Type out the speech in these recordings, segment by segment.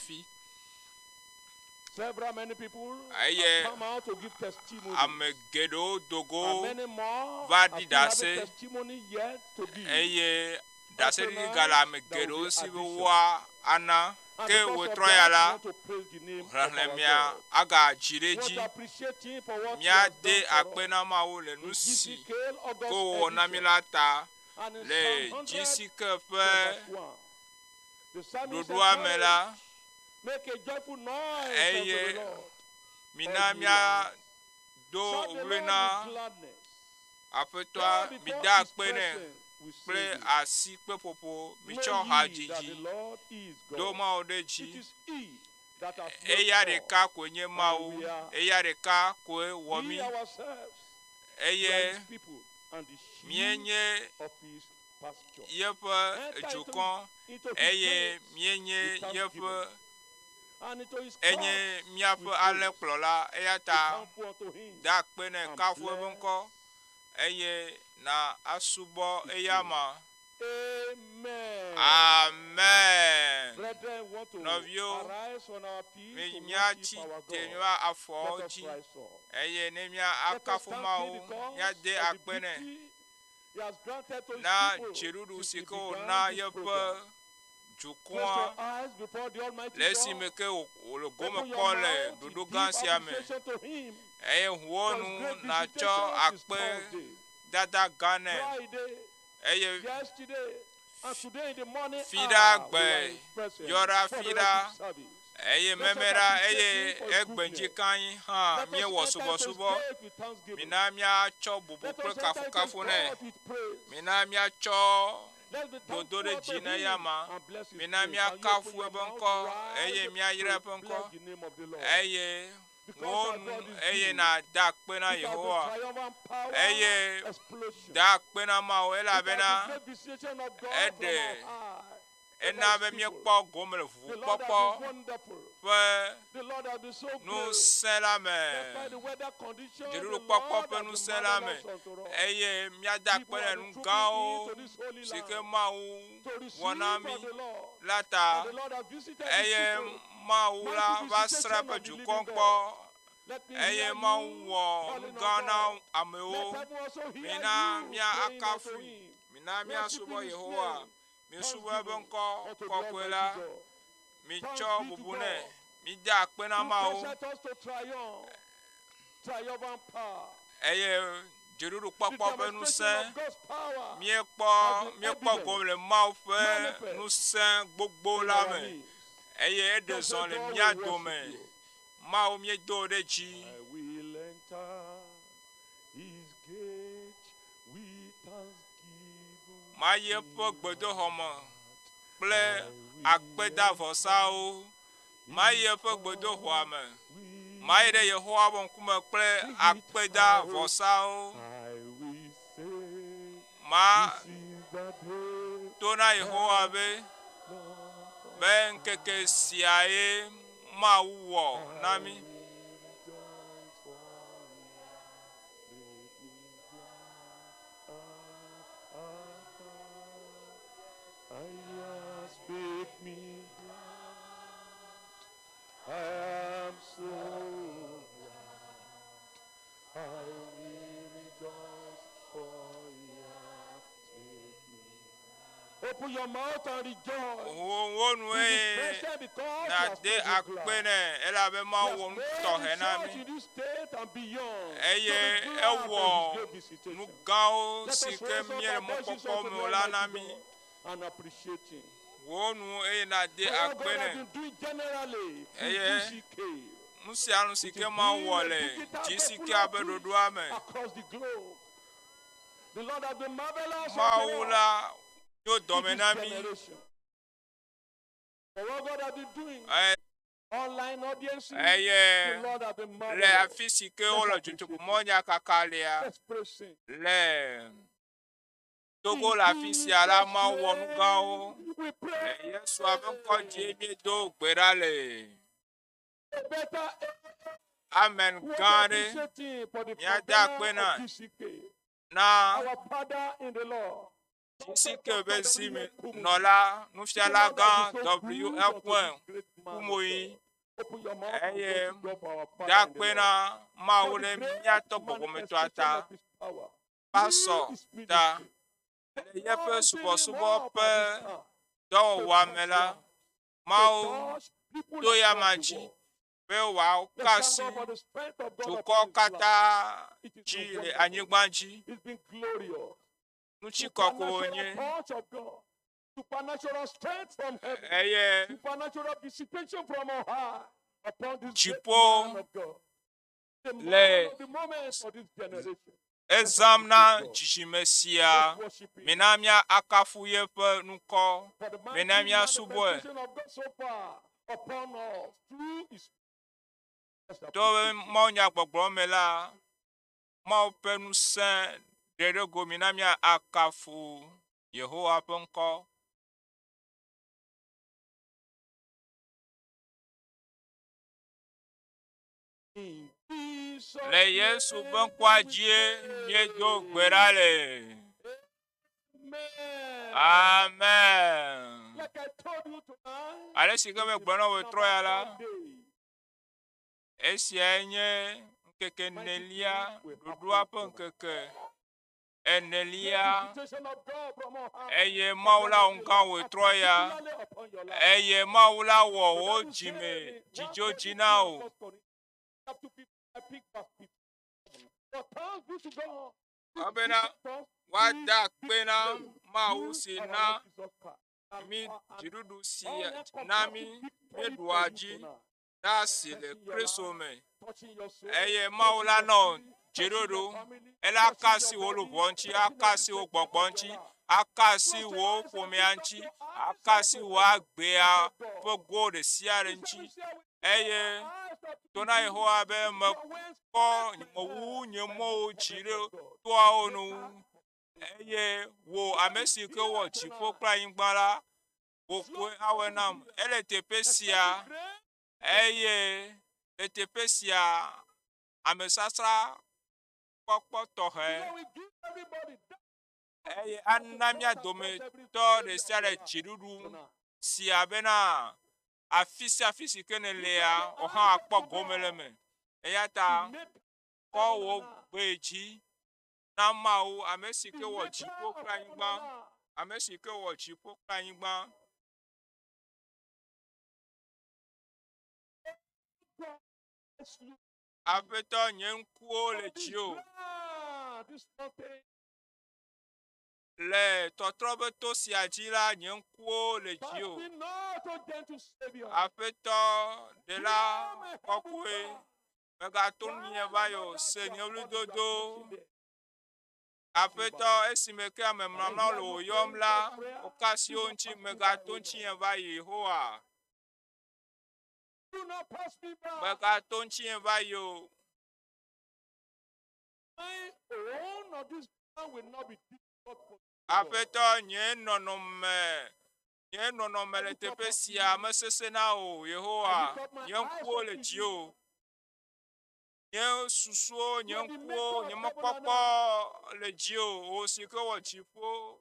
hafi. Eye ame geɖewo do go va ɖi ɖase eye ɖaseɖiɖi gale ame geɖewo si be woana. Ke wòtrɔ ya la, xexlẽmea agadzi ɖe edzi. Míade akpe na Mawu le nu si ke wòwɔ na mí la ta le GCK ƒe ɖoɖoa me la, eye mina míado ɣli na Aƒetɔa, mida akpe nɛ kple asikpeƒoƒo, mitsɔ hadzidzi do Mawu ɖe dzi. Eya ɖeka koe nye Mawu, eya ɖeka koe wɔ mí, eye míenye yeƒe dukɔ, eye míenye yeƒe, enye míaƒe alẽkplɔla. Eya ta da akpe nɛ, kafu eƒe ŋkɔ, eye na asubɔ eyama. Amen. Nɔviwo, mi míatsi te míaƒe afɔwo dzi, eye ne míakafu Mawu, míade akpe nɛ na dziɖuɖu si ke wòna yeƒe dukɔa le esime ke wòle gome kpɔm le ɖoɖo gã sia me. Eye ʋu wo nu nàtsɔ akpe dada gã nɛ. Eye fiɖa gbe yɔɖa fiɖa, eye memeɖa, eye egbe dzi kaŋ hã míewɔ subɔsubɔ. Mina míatsɔ bubu kple kafukafu nɛ. Mina míatsɔ dodoɖedzi na eyama. Mina míakafu eƒe ŋkɔ, eye míayra eƒe ŋkɔ, eye Wò nu, eye nàda akpe na Yehowa, eye da akpe na Mawu, elabena eɖe ena be míekpɔ gome le ʋuʋukpɔkpɔ ƒe ŋusẽ la me, dziɖuɖukpɔkpɔ ƒe ŋusẽ la me, eye míada akpe ɖe nu gãwo si ke Mawu wɔ na mí la ta, eye Mawu la va srã eƒe dukɔ kpɔ, eye Mawu wɔ nu gã na amewo. Mina míakafui, mina míasubɔ Yehowa, misubɔ eƒe ŋkɔ kɔkɔe la, mitsɔ bubu nɛ, mide akpe na Mawu. Eye dziɖuɖukpɔkpɔ ƒe ŋusẽ, míekpɔ, míekpɔ gome le Mawu ƒe ŋusẽ gbogbo la me, eye eɖe zɔ le mía dome. Mawu, míedo wò ɖe dzi. Mayi eƒe gbedoxɔ me kple akpedavɔsawo. Mayi eƒe gbedoxɔa me. Mayi ɖe Yehowa ƒe ŋkume kple akpedavɔsawo. Mato na Yehowa be, be ŋkeke siae Mawu wɔ na mí. Wò nu eye nàde akpe nɛ, elabe Mawu wɔ nu tɔxɛ na mí, eye ewɔ nu gãwo si ke míele mɔkpɔkpɔ me o la na mí. Wò nu eye nàde akpe nɛ. Eye nu sia nu si ke Mawu wɔ le GCK ƒe ɖoɖoa me, Mawu la nyo dɔme na mí. Eye le afi si ke wole dutoƒomɔ nyakaka lea, le Togo le afi sia la, Mawu wɔ nu gãwo. Le Yesua ƒe ŋkɔ dzie míedo gbe ɖa le. Amen gã aɖe. Míade akpe na na GCK be zimenɔla nufialagã W. F. Kumoyi eye dakpe na Mawu ɖe mía tɔ gbɔgbɔmetɔa ta, pasɔ ta le yeƒe subɔsubɔ ƒe dɔwɔwɔa me la, Mawu to ya dzi be wòaka asi dukɔ katã dzi le anyigba dzi. Ŋutikɔkɔe wònye. Eye dziƒo le ezãm na dzidzime sia. Mina mía akafu yeƒe ŋkɔ. Mina míasubɔe. To mawunyagbɔgblɔ me la, Mawu ƒe ŋusẽ ɖe ɖe go. Mina mía akafu Yehowa ƒe ŋkɔ. Le Yesu ƒe ŋkɔa dzie míedo gbe ɖa le. Amen. Ale si ke megblɔ na wò trɔ ya la, esiae nye ŋkeke enelia, ɖoɖoa ƒe ŋkeke enelia, eye Mawu la ŋgã wò trɔ ya, eye Mawu la wɔ wò dzime dzidzo dzi na wò. Bena woada akpe na Mawu si na mí dziɖuɖu si na mí míeɖua dzi ɖe asi le Kristo me. Eye Mawu la nɔ dziɖuɖu. Ela ka asi wò luʋɔ ŋuti, aka asi wò gbɔgbɔ ŋuti, aka asi wò ƒomea ŋuti, aka asi wò agbea ƒe go ɖe sia ɖe ŋuti. Eye to na Yehowa be mekpɔ mewu nye mɔwo dzi ɖe toawo nu. Eye wò ame si ke wɔ dziƒo kple anyigba la, wò koe awɔe nam. Ele teƒe sia eye le teƒe sia amesasra kpɔkpɔ tɔxɛ eye ana mía dometɔ ɖe sia ɖe dziɖuɖu sia bena afi sia afi si ke nèlea, wò hã akpɔ gome le eme. Eya ta kɔ wò gbe dzi na Mawu, ame si ke wɔ dziƒo kple anyigba, ame si ke wɔ dziƒo kple anyigba. Aƒetɔ, nye ŋkuwo le dziwò. Le tɔtrɔ be to sia dzi la, nye ŋkuwo le dziwò. Aƒetɔ, Ɖela kɔkɔe, mègato nunye va yi o, se nye ɣlidodo. Aƒetɔ, esime ke ame mlamlawo le wò yɔm la, woka asi wo ŋuti, mègato ŋutinye va yi Yehowa. Mègato ŋutinye va yi o. Aƒetɔ, nye nɔnɔme, nye nɔnɔme le teƒe sia mesesẽ na o, Yehowa. Nye ŋkuwo le dziwò. Nye susuwo, nye ŋkuwo, nye mɔkpɔkpɔ le dziwò. Wò si ke wɔ dziƒo,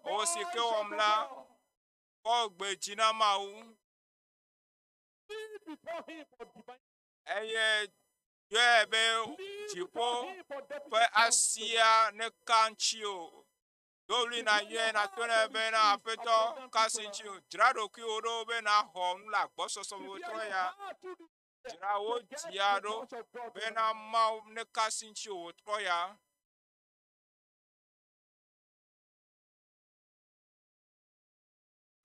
wò si ke wɔm la, kɔ gbe dzi na Mawu. Eye yɔe be dziƒo ƒe asia neka ŋutiwò. Do ɣli nàyɔe nàto nɛ be na Aƒetɔ ka asi ŋutiwò. Dzra ɖokuiwò ɖo be nàxɔ nu le agbɔsɔsɔ me trɔ ya. Dzra wò dzia ɖo bena Mawu neka asi ŋutiwò wòtrɔ ya.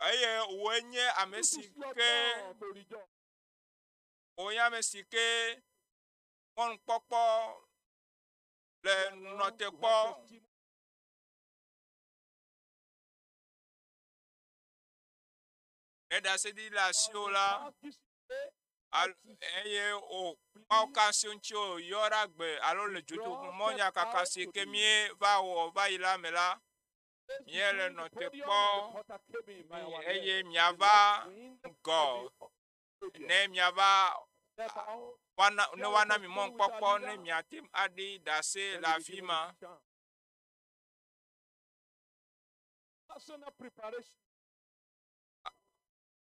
Eye wòe nye ame si ke wòe nye ame si ke mɔnukpɔkpɔ le nɔ te kpɔ. Ne ɖaseɖiɖi le asiwò la, eye wò Mawu ka asi ŋuti wò yɔ ɖe agbe alo le dzodoƒe mɔnyakaka si ke míeva wɔ va yi la me la, míele nɔ te kpɔ mi eye miava ŋgɔ ne miava woana ne woana mi mɔnukpɔkpɔ ne miate ŋu aɖi ɖase le afi ma. Personal preparation.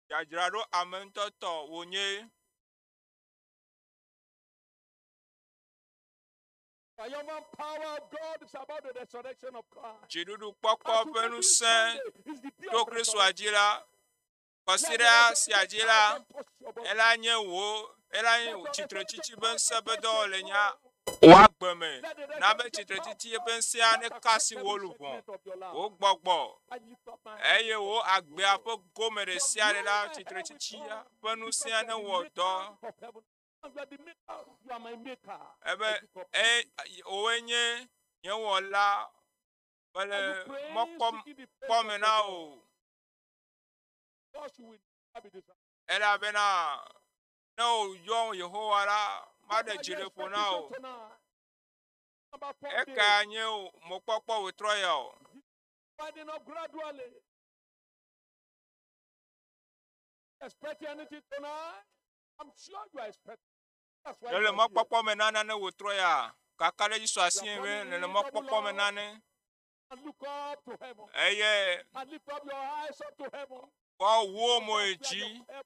Dzadzraɖo ame ŋutɔ tɔ wònye. Triumphant power of God is about the resurrection of Christ. Dziɖuɖukpɔkpɔ ƒe ŋusẽ to Kristoa dzi la, kɔsiɖa sia dzi la, ela nye wò, ela nye wò tsitretsitsi ƒe ŋusẽ ƒe dɔwɔwɔ le nya wò agbe me. Na be tsitretsitsi ƒe ŋusẽa neka asi wò luʋɔ, wò gbɔgbɔ, eye wò agbea ƒe gome ɖe sia ɖe la, tsitretsitsia ƒe ŋusẽa newɔ dɔ. Ebe e wòe nye nye wɔla, mele mɔkpɔm kpɔ me na wò. Elabena ne wòyɔ Yehowa la, maɖe dzi ɖe ƒo na wò. Eka nye mɔkpɔkpɔ wòtrɔ ya o. Expecting anything tonight? I'm sure you are expecting. That's why Nele you are here. mɔkpɔkpɔ me nana ne wòtrɔ ya. Kakaɖedzi su asinye be nele mɔkpɔkpɔ me nane. And look up to heaven. Eye And lift up your eyes up to heaven. kpɔ wò mo yi That's where dzi. your help.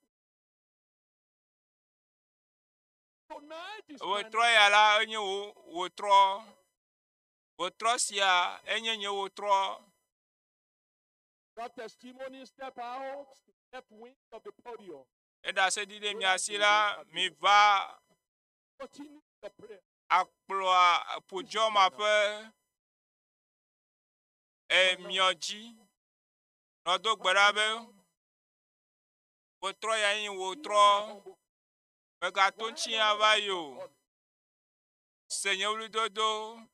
Tonight is my Wòtrɔ night. ya la enye wò wòtrɔ. Wòtrɔ sia enye nye wòtrɔ. Your testimony step out to the left wing of the podium. Eɖase ɖi ɖe mia si la, miva Continue the prayer. akplɔa ƒodzɔma ƒe emiɔ dzi. Nɔ do gbe ɖa be wòtrɔ ya nyi wòtrɔ. Mègato ŋuti ava yi o. Se nye ɣlidodo.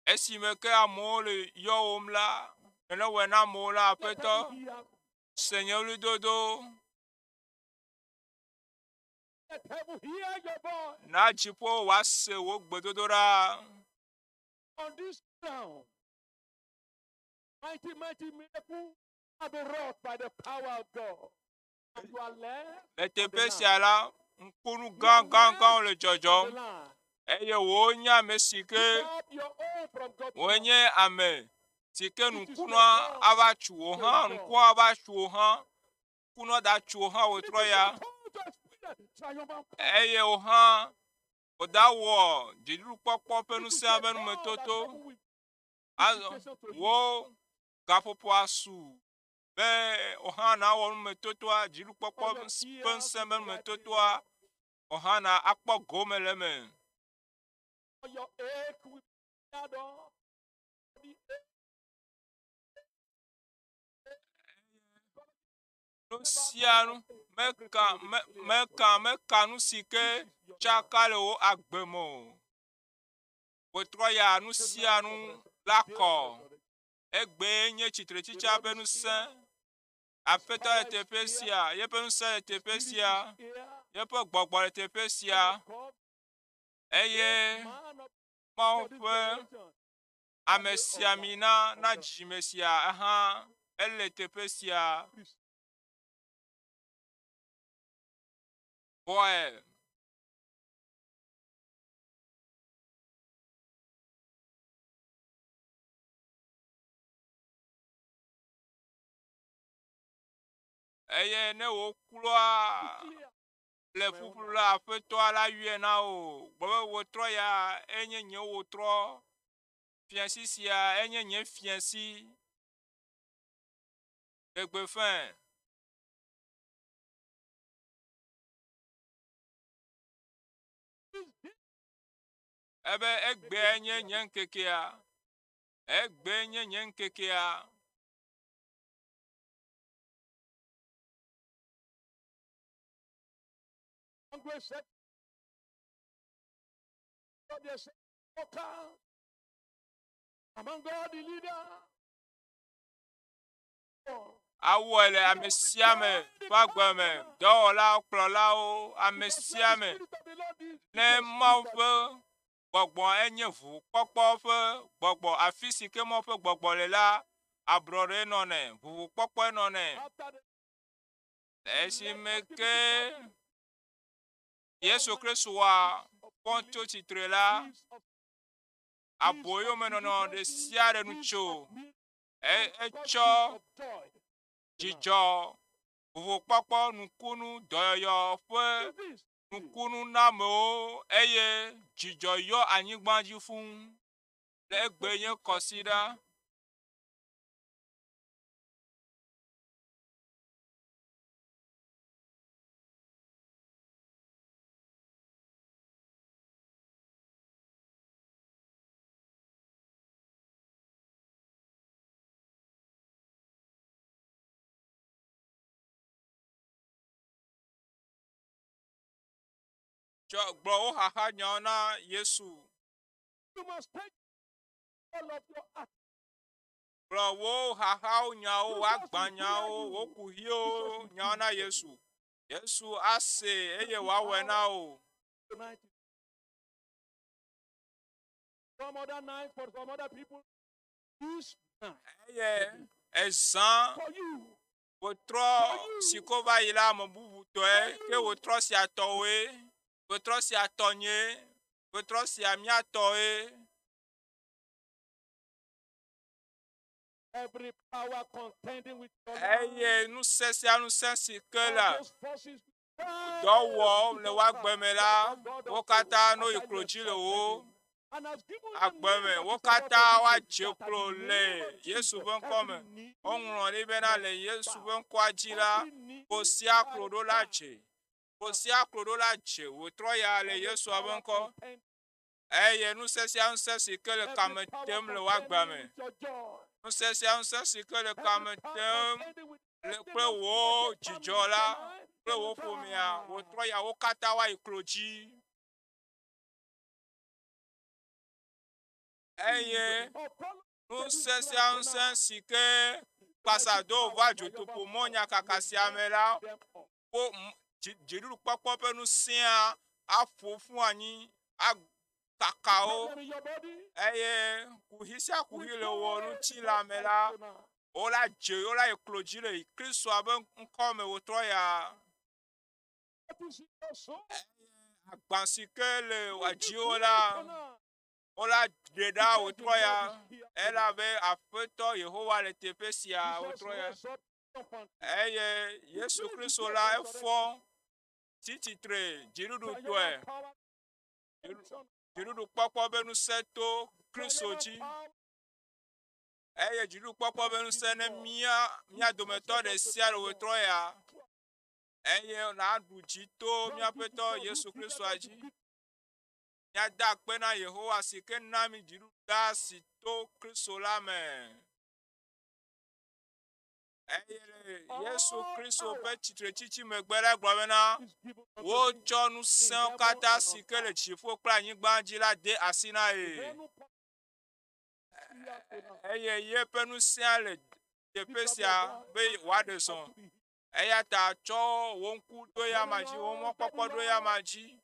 Esime ke amewo le yɔwòm la, nene wɔe na amewo la, Aƒetɔ. Se nye ɣlidodo. Let heaven hear your voice Na dziƒo wòase wò gbedodoɖa. on this ground. Mighty, mighty miracle have been wrought by the power of God. And you are left Le teƒe sia la, ŋkunu gãgãgãwo le on dzɔdzɔm the line. eye wò nye ame si ke Pick up your own from God. wòe nye ame si ke nukunua ava tsu wò hã, nukua ava tsu wò hã, ŋkunua da tsu wò hã wòtrɔ ya eye wò hã wòda wɔ dziɖuɖukpɔkpɔ ƒe ŋusẽ ƒe numetoto. Azɔ wò gaƒoƒoa su be wò hã nawɔ numetotoa, dziɖuɖukpɔkpɔ ƒe ŋusẽ ƒe numetotoa, wò hã na akpɔ gome le eme. Your ache will be cleared up. The ache Nu sia nu meka me meka meka nu si ke tsaka le wò agbe me o. Wòtrɔ ya nu sia nu la kɔ. Egbee nye tsitretsitsia ƒe ŋusẽ. Aƒetɔ le teƒe sia, yeƒe ŋusẽ le teƒe sia, yeƒe gbɔgbɔ le teƒe sia eye Mawu ƒe amesiamina na dzidzime sia hã ele teƒe sia. Xɔe. Eye ne wòklɔa le ƒuƒlu la, Aƒetɔa la yɔe na wò. Gblɔ be wòtrɔ ya enye nye wòtrɔ. Fiasi sia enye nye fiasi. Ɖe gbeƒãe. Ebe egbea nye nye ŋkekea. Egbee nye nye ŋkekea. Awɔe le ame sia ame ƒe agbe me, dɔwɔlawo, kplɔlawo, ame sia ame. Ne Mawu ƒe gbɔgbɔ enye ʋuʋukpɔkpɔ ƒe gbɔgbɔ, afi si ke Mawu ƒe gbɔgbɔ le la, ablɔɖe nɔnɛ, ʋuʋukpɔkpɔe nɔnɛ. Esime ke Yesu Kristo wa fɔ tso tsitre la, aboyomenɔnɔ ɖe sia ɖe nu tso. E, etsɔ dzidzɔ, vovokpɔkpɔ, nukunu, dɔyɔyɔ ƒe nukunu na amewo eye dzidzɔ yɔ anyigba dzi fũu. Le egbe nye kɔsiɖa. Tsɔ gblɔ wo xaxa nyawo na Yesu. You must take all of your acts. Gblɔ wo xaxawo nyawo, wo agbanyawo, wo kuxiwo nyawo na Yesu. Yesu asee eye wòawɔe na wò. Tonight. Some other night for some other people. This night. Eye ezã For you. wòtrɔ si ko va yi la ame bubutɔe ke wòtrɔ sia tɔwoe, wòtrɔ sia tɔnyee, wòtrɔ sia mía tɔwoe. Every power contending with your life. Eye ŋusẽ sia ŋusẽ si ke All le those forces dɔ wɔm le wò agbe me la, wo katã no yi klo dzi le wò agbe me. Wo katã woadze klo le Yesu ƒe ŋkɔ me. Woŋlɔ ɖi bena le Yesu ƒe ŋkɔa dzi la, kpo sia klo ɖo la dze. Kpo sia klo ɖo la dze. Wòtrɔ ya le Yesua ƒe ŋkɔ. Eye ŋusẽ sia ŋusẽ si ke le kame tem le wò agbea me, ŋusẽ sia ŋusẽ si ke le kame tem le kple wò dzidzɔ la kple wò ƒomea, wòtrɔ ya wo katã woayi klo dzi. Eye ŋusẽ sia ŋusẽ si ke kpasa do va dzotoƒo mɔ nyakaka sia me la, wo dziɖuɖukpɔkpɔ ƒe ŋusẽa aƒo ƒu anyi akaka wo eye kuxi sia kuxi le wò ŋutilã me la, wola dze wola yi klo dzi le Kristoa ƒe ŋkɔ me wòtrɔ ya. Agba si ke le dziwò la, wola ɖe ɖa wòtrɔ ya elabe Aƒetɔ Yehowa le teƒe sia wòtrɔ ya. Eye Yesu Kristo la efɔ tsi tsitre dziɖuɖutɔe. Dziɖuɖukpɔkpɔ be ŋusẽ to Kristo dzi. Eye dziɖuɖukpɔkpɔ be ŋusẽ ne mía mía dometɔ ɖe sia ɖe wòtrɔ ya. Eye nàɖu dzi to míaƒetɔ Yesu Kristoa dzi. Míada akpe na Yehowa si ke na mí dziɖuɖu gã si to Kristo la me. Eye le Yesu Kristo ƒe tsitretsitsi megbe la, egblɔ bena, Wotsɔ ŋusẽwo katã si ke le dziƒo kple anyigba dzi la de asi na ye. Eye yeƒe ŋusẽa le teƒe sia be wòaɖe zɔ. Eya ta tsɔ wò ŋku ɖo eyama dzi, wò mɔkpɔkpɔ ɖo eyama dzi.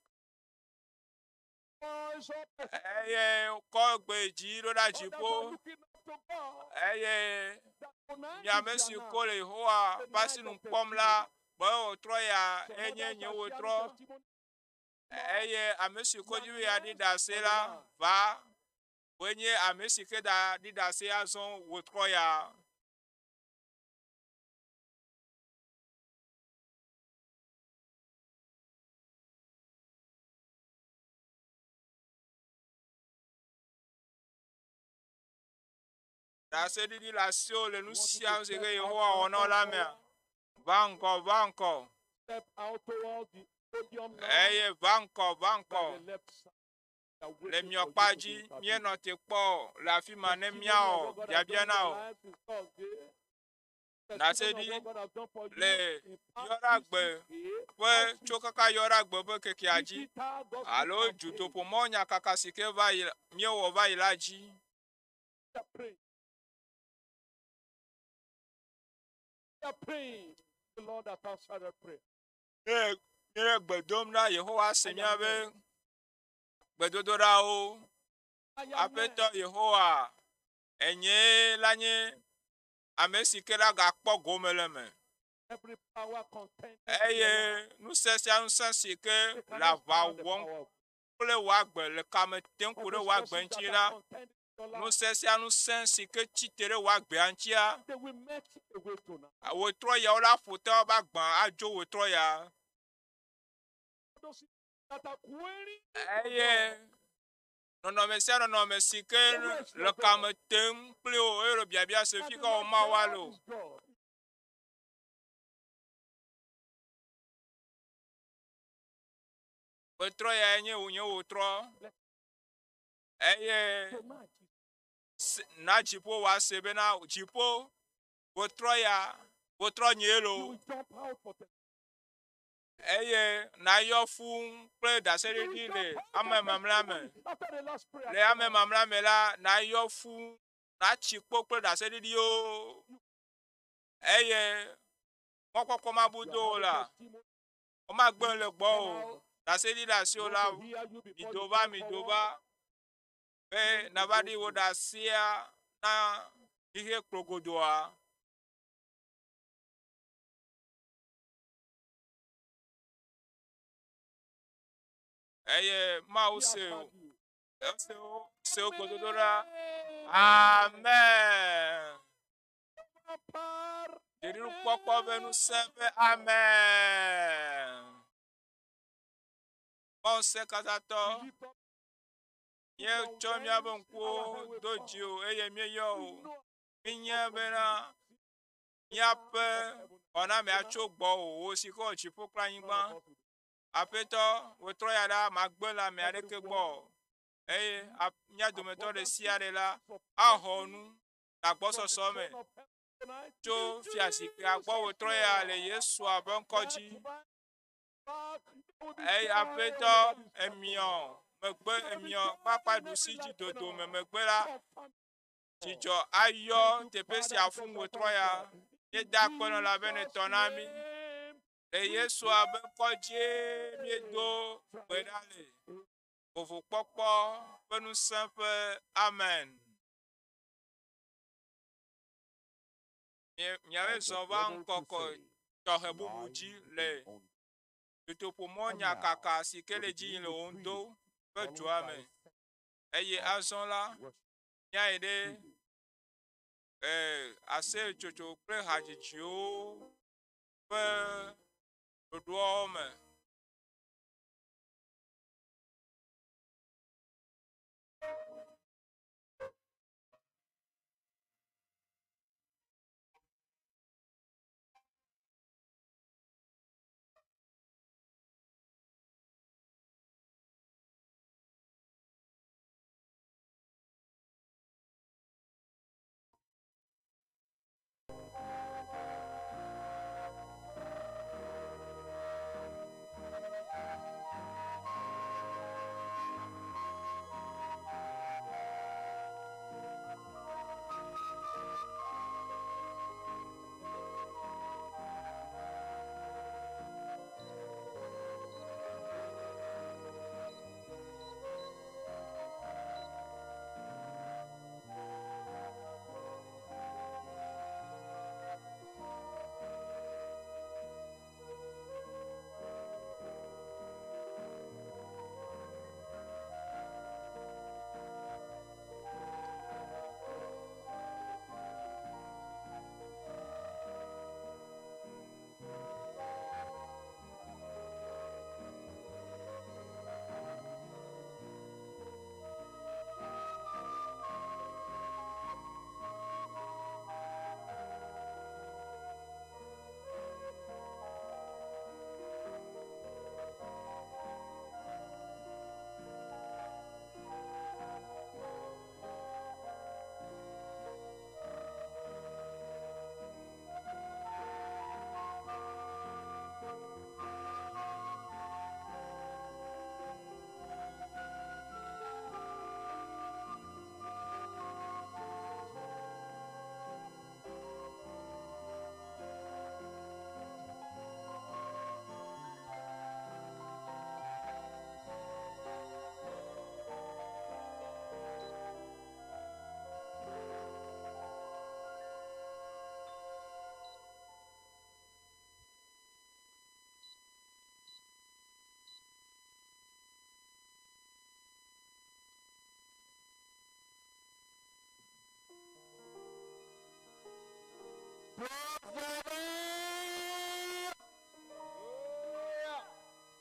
Eye kɔ gbe dzi ɖo ɖa dziƒo. Eye mi ame si ko le Yehowa ƒe asinu kpɔm la, gbɔe wòtrɔ ya enye nye wòtrɔ. Eye ame si ko dzi be yeaɖi ɖase la, va. Wòe nye ame si ke da ɖi ɖase azɔ wòtrɔ ya. Ɖaseɖiɖi le asiwò le nu sia nu si ke Yehowa wɔ na wò la mea? Va ŋgɔ, va ŋgɔ. Eye va ŋgɔ, va ŋgɔ. Le miɔkpa dzi, míenɔ te kpɔ le afi ma ne míawɔ biabia na wò. Ɖaseɖi le Yɔɖagbe ƒe tso kaka Yɔɖagbe ƒe kekea dzi alo dutoƒomɔ nyakaka si ke va yi míewɔ va yi la dzi. Míele gbe dom na Yehowa se míaƒe gbedodoɖawo. Aƒetɔ Yehowa, enyee la nye ame si ke la gakpɔ gome le eme. Eye ŋusẽ sia ŋusẽ si ke le aʋa wɔm kple wò agbe le kame tem ku ɖe wò agbe ŋuti la, Ŋusẽ sia ŋusẽ si ke tsi te ɖe wò agbea ŋutia, wòtrɔ ya wo la ƒo te woƒe agbã adzo wòtrɔ ya. Eye nɔnɔme sia nɔnɔme si ke le kame tem kpli wò eye le biabia se fi ka wò Mawua le o. Wòtrɔ ya nye wò nye wòtrɔ. Eye na dziƒo wòase bena dziƒo wòtrɔ ya wòtrɔ nyee loo. Eye nayɔ fũ kple ɖaseɖiɖi le ame mamlɛa me. Le ame mamlɛa me la, nayɔ fũ, natsi kpo kple ɖaseɖiɖiwo. Eye mɔkpɔkpɔ mabu do o la, womagbe le gbɔwò o. Ɖaseɖiɖi le asiwò la, mido va, mido va, be nava ɖi wò ɖasea na xexe kplogodoa. Eye Mawu se ese wo se wo gbedodoɖa. Amen. Ɖeɖikpɔkpɔ ƒe ŋusẽ ƒe amen. Mawu ŋusẽkatãtɔ, míetsɔ míaƒe ŋkuwo do dzi o eye míeyɔ o. Míenya bena míaƒe xɔnamea tso gbɔwò, wò si ke wɔ dziƒo kple anyigba. Aƒetɔ, wò trɔ ya ɖa, magbe le ame aɖeke gbɔ o. Eye mía dometɔ ɖe sia ɖe la axɔ nu le agbɔsɔsɔ me tso fiazikpuia gbɔ wòtrɔ ya le Yesua ƒe ŋkɔ dzi. Eye Aƒetɔ, emiɔ megbe, emiɔ kpakpa ɖusi dzi dodome megbe la, dzidzɔ ayɔ teƒe sia fũ wòtrɔ ya. Míeda akpe nɔ la be nètɔ na mí. Le Yesua ƒe ŋkɔ dzie míedo gbe ɖa le. Vovokpɔkpɔ ƒe ŋusẽ ƒe amen. Miawoe zɔ va ŋkɔkɔ tɔxɛ bubu dzi le dutoƒomɔ nyakaka si ke le dzi yim le Ondo ƒe dua me. Eye azɔ la, míayi ɖe aseyetsotso kple hadzidziwo ƒe ɖoɖoawo me.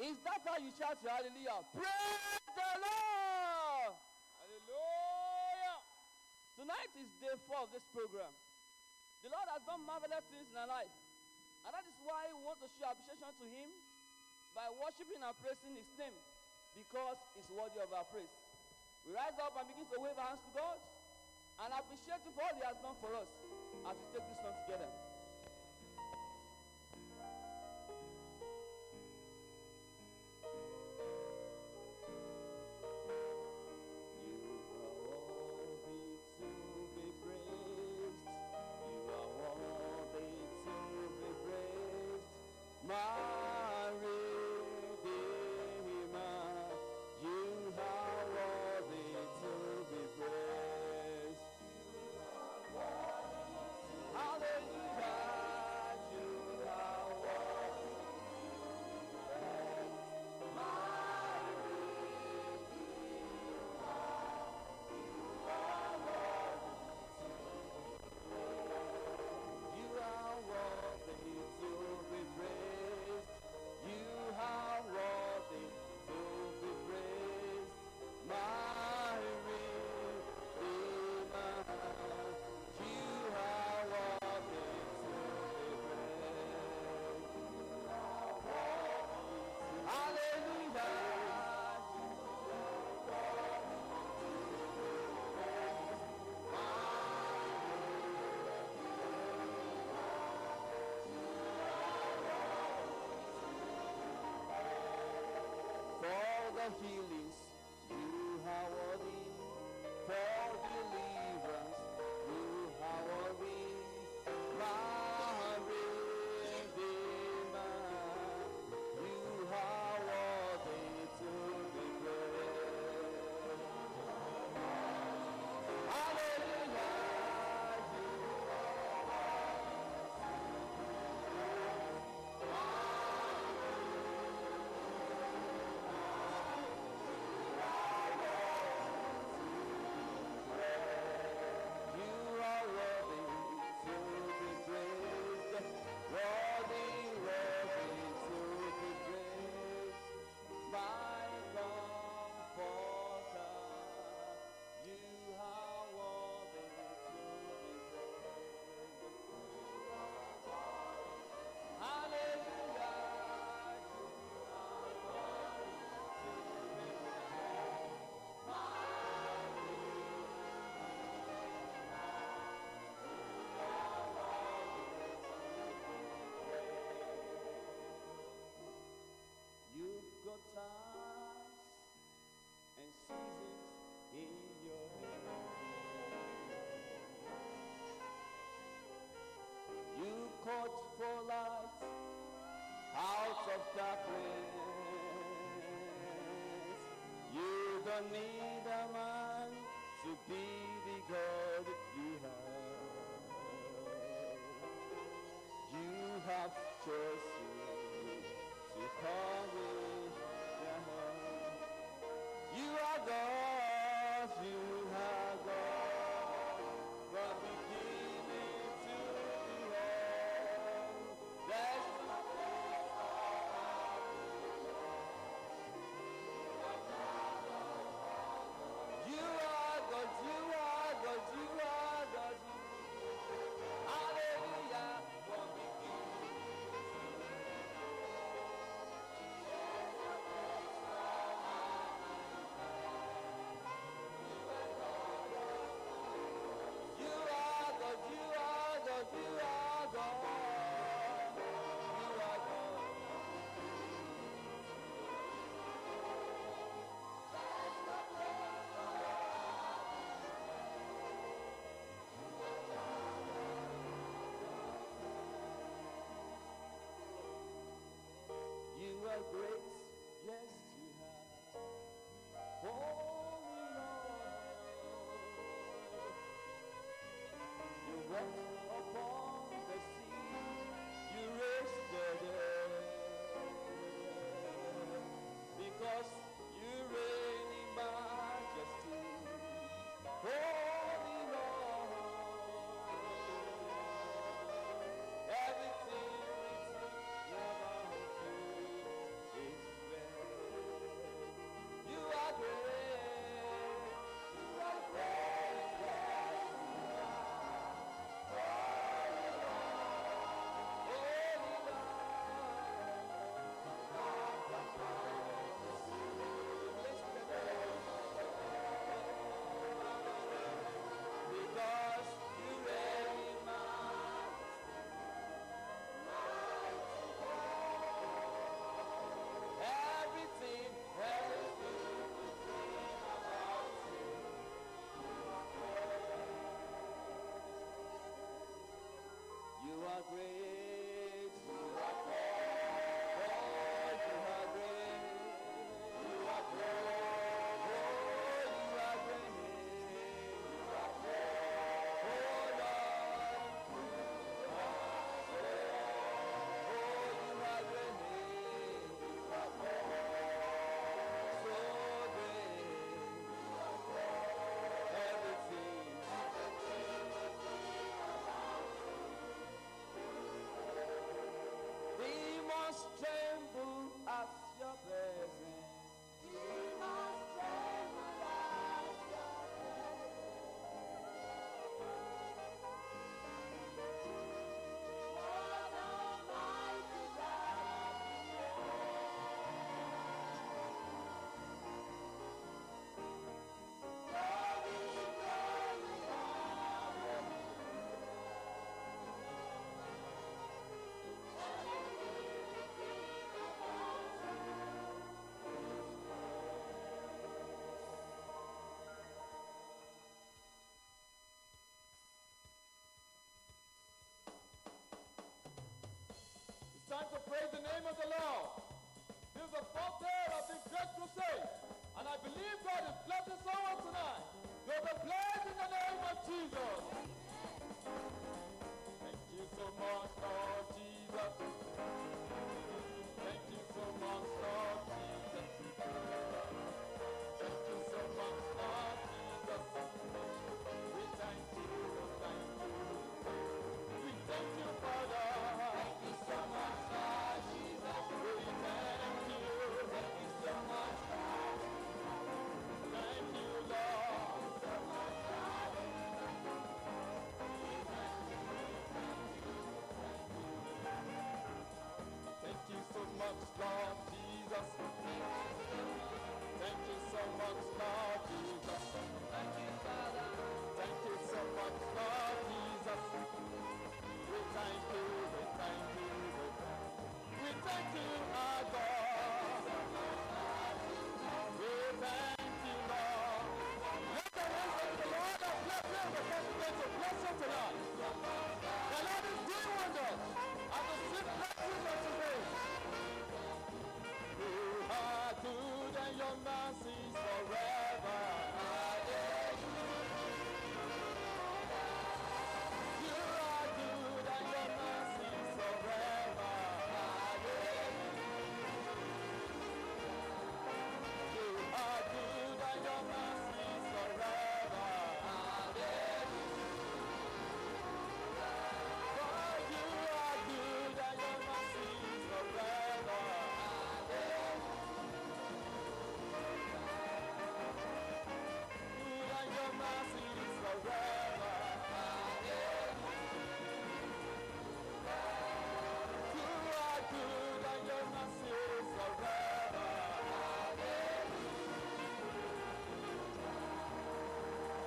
Is that how you shout your hallelujah? Praise the Lord! Hallelujah. Tonight is day 4 of this program. The Lord has done marvelous things in our life. And that is why we want to show appreciation to Him by worshiping and praising His name, because He's worthy of our praise. We rise up and begin to wave our hands to God and appreciate Him for all He has done for us as we take this song together. You are worthy to be praised. You are worthy to be praised. My Redeemer, you are worthy to be praised. Hallelujah, you are worthy to be praised. My You are worthy to be praised. You are worthy to be praised. My Redeemer, you are worthy to be praised. Hallelujah. For the healings, you are worthy. For deliverance, you are worthy. My Redeemer, you are worthy to be praised. Hallelujah, you You are worthy to be praised, worthy, worthy to be praised, my comforter. You are worthy to be praised. Hallelujah. You've got times and seasons in your hand. You caught for light out of darkness. You don't need a man to be the God you have. You have chosen to call me your own. You are God, you are God, from beginning to the end. There's no place You are God, you are God, you are God. Hallelujah, from beginning. You are God, you are God, you are God. You are God. You are great, yes you are. Holy Lord. You walked upon the sea, you raised the dead. Because you reign in majesty, Holy Lord. Everything written about you is Praise the name of the Lord. This is the fourth day of this great crusade, and I believe God is blessing someone tonight. You'll be blessed in the name of Jesus. Thank you so much, Lord Jesus. Thank you so much, Lord Jesus. Thank you so much, Lord Jesus. We thank you, we thank you, we thank you, Father. Thank you so much, Lord Jesus. We thank you. Thank you so much, Lord. Thank you, Lord. So much, Lord. We thank you, thank you, thank you. Thank you so much, Lord Jesus. Thank you so much, Lord Jesus. Thank you, Father. Thank you so much, Lord Jesus. We thank you, we thank you, we thank you. We thank you, our God. We thank you, Lord. Let the hands of the Lord and bless him because he's going to bless you tonight. The Lord is doing wonders and the sweet blessings of today. You are good and your mercy is forever. You are good and your mercy is forever. You are good and your mercy is forever. For you are good and your mercy is forever. Good and your mercy is forever. You are good and your mercy is forever.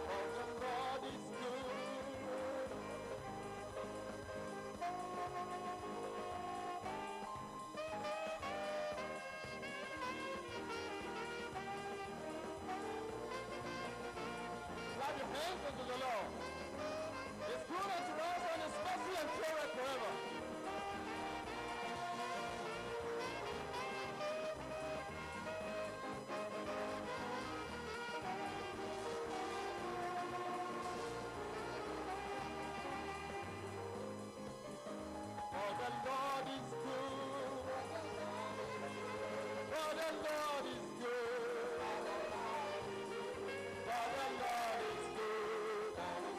For the Lord is good. Clap your hands unto the Lord. It's good unto us and his mercy endureth forever. For the Lord is good. For the Lord is good. For the Lord is good.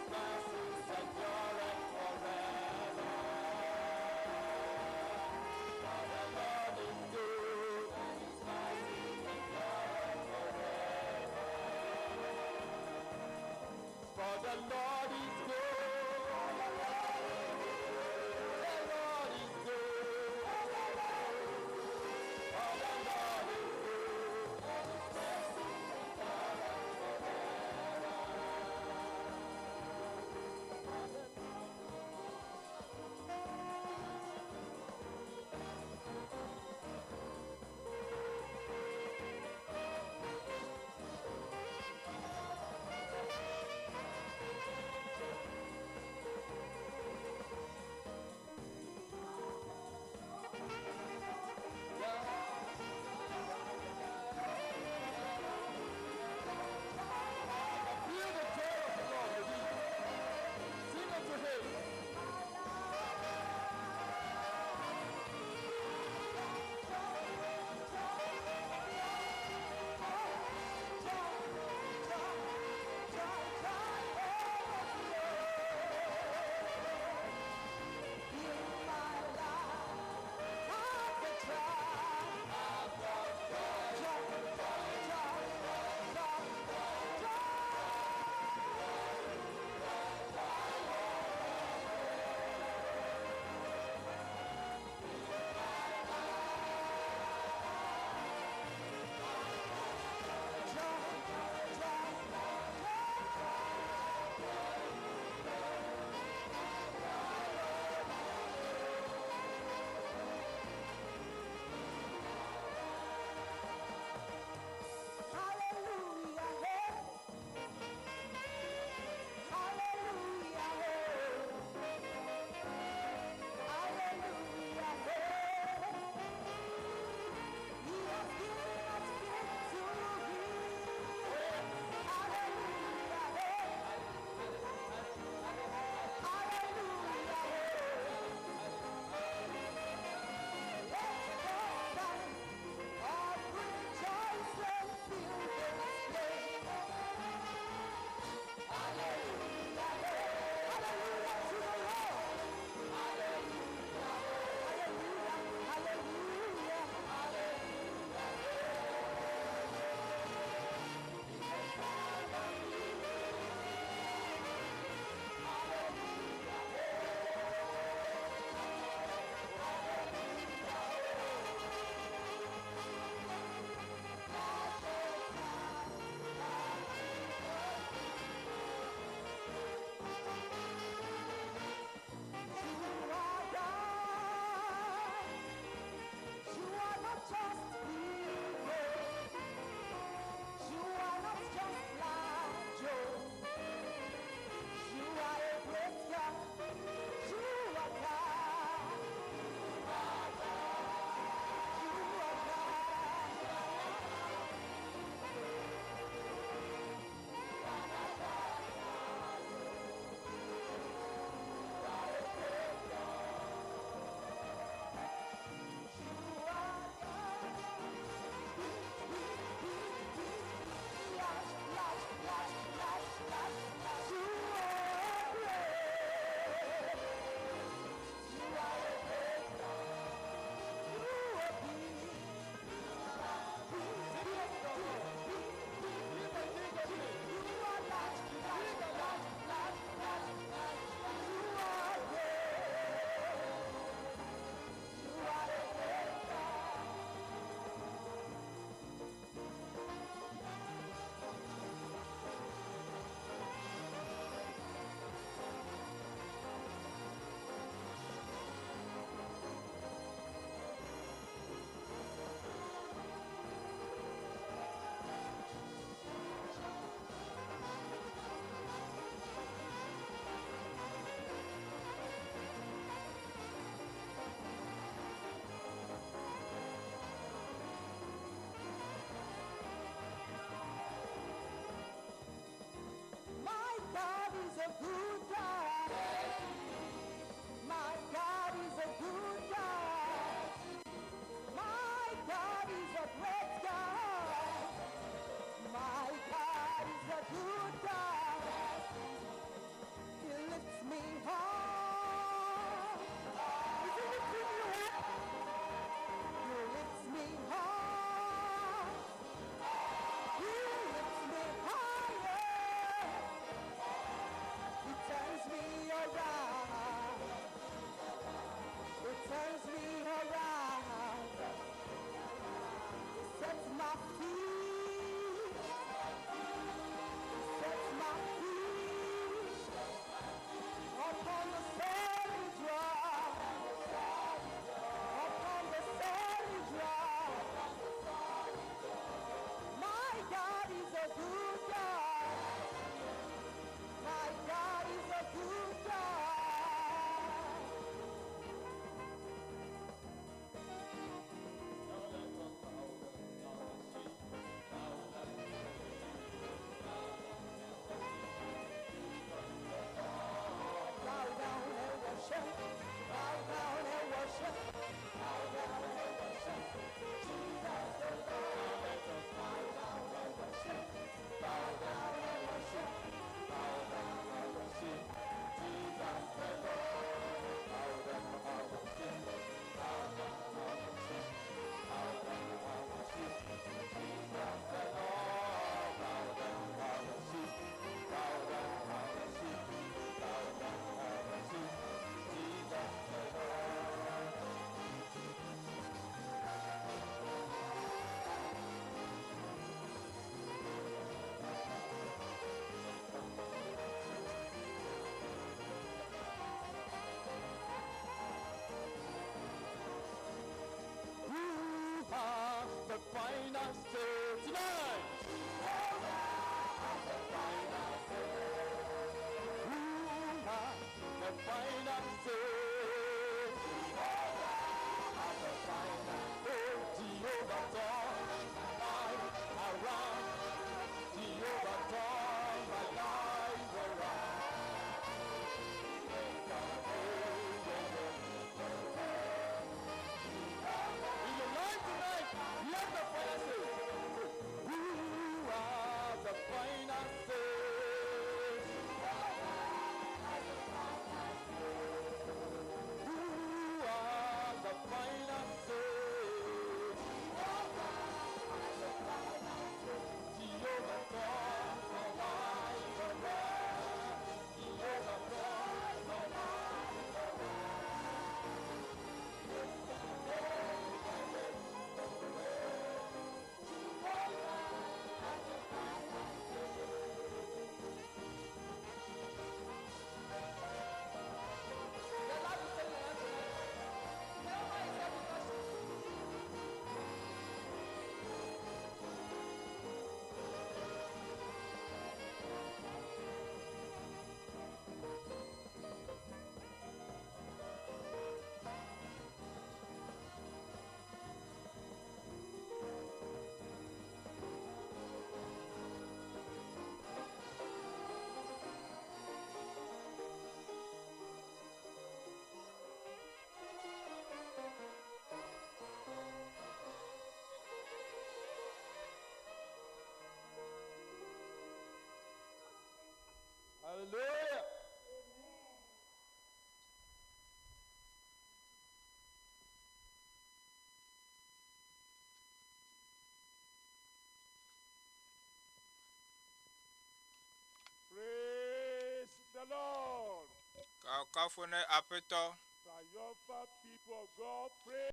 Kafukafu ne Aƒetɔ. Triumphant people of God, pray.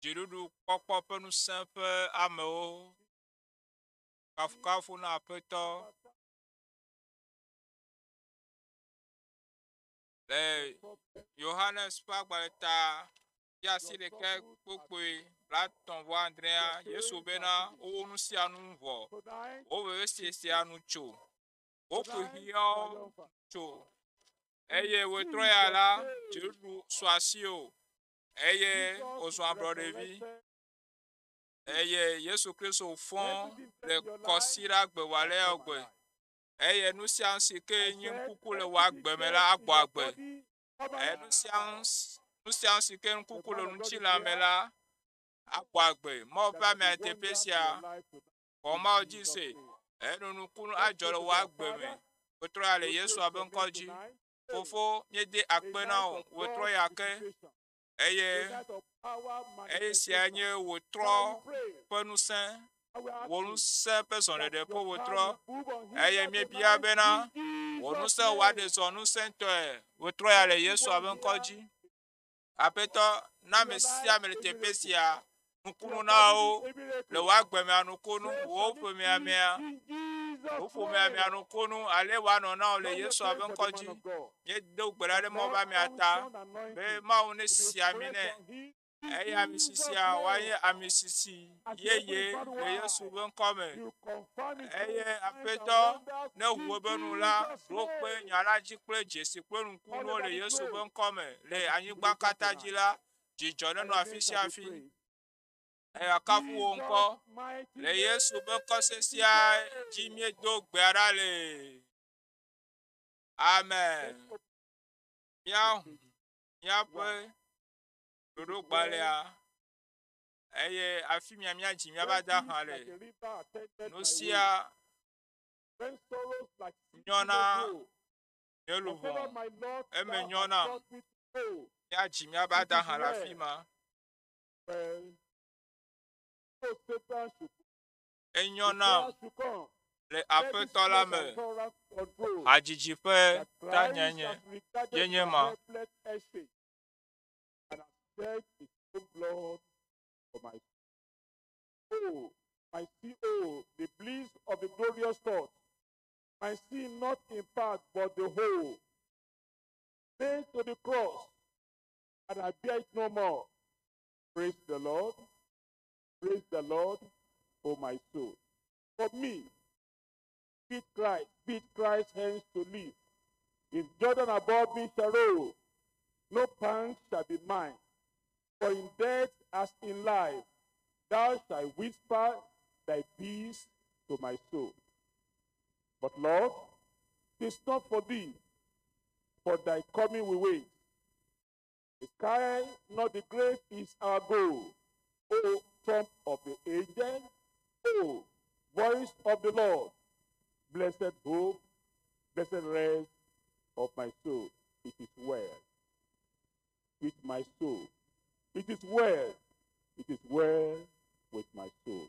Dziɖuɖu kpɔkpɔ ƒe ŋusẽ ƒe amewo. Kafukafu na Aƒetɔ. Le Yohanes ƒe agbalẽ ta wuiasiɖekɛ kpukpui blaetɔ̃ vɔ adrea, Yesu bena, Wowu nu sia nu vɔ, wo vevesese sia nu tso, wo kuxiawo tso, eye wòtrɔ ya la, dziɖuɖu su asiwò, eye wòzu ablɔɖevi. Eye Yesu Kristo fɔ le kɔsiɖagbe wòalé gbe. Eye nu sia nu si ke nye ŋkuku le wò agbe me la agbɔ agbe. Eye nu sia nu sia nu si ke ŋkuku le ŋutilã me la agbɔ agbe. Mawu ƒe amea teƒe sia xɔ Mawu dzi se. Eye nukunu adzɔ le wò agbe me. Wòtrɔ ya le Yesu ƒe ŋkɔ dzi. Fofo, míede akpe na wò. Wòtrɔ ya ke. Eye eye sia nye wò trɔ ƒe ŋusẽ, wò ŋusẽ ƒe zɔɖeɖe ƒe wò trɔ. Eye míebia bena wò ŋusẽ wòaɖe zɔ ŋusẽtɔe wò trɔ ya le Yesu ƒe ŋkɔ dzi. Aƒetɔ, na ame sia ame le teƒe sia nukunu na wo le wò agbe mea nukunu, wò ƒomea mea, wò ƒomea mea nukunu, ale wòanɔ na wò le Yesu ƒe ŋkɔ dzi. Míedo gbe ɖa ɖe Mawu ƒe amea ta be Mawu nesi ami nɛ eye ami sisia woanye ami sisi yeye le Yesu ƒe ŋkɔ me. Eye Aƒetɔ ne ʋu eƒe nu la, ɖo kpe nya la dzi kple dzesi kple nukunuwo le Yesu ƒe ŋkɔ me le anyigba katã dzi la, dzidzɔ nenɔ afi sia afi. Eye akafu wò ŋkɔ. Le Yesu ƒe ŋkɔ sesẽa dzi míedo gbea ɖa le. Amen. Míahu míaƒe ɖoɖogbalẽa eye afi mia míadzi míava da hã le. Nu sia nyɔ na nye luʋɔ, eme nyɔ nam. Míadzi míava da hã le afi ma. Enyo nam le Aƒetɔ la me. Hadzidzi ƒe tanyenye ye nye ma. Oh, my see, oh, the bliss of the glorious thought. My sin not in part, but the whole. Nailed to the cross, and I bear it no more. Praise the Lord. Praise the Lord, O my soul. For me, beat Christ, beat Christ hence to live. If Jordan above me shall roll, no pang shall be mine. For in death as in life, thou shalt whisper thy peace to my soul. But Lord, 'tis not for thee, for thy coming we wait. The sky, not the grave, is our goal. O trump of the angel, O voice of the Lord, blessed hope, blessed rest of my soul. It is well with my soul. It is well. It is well with my soul.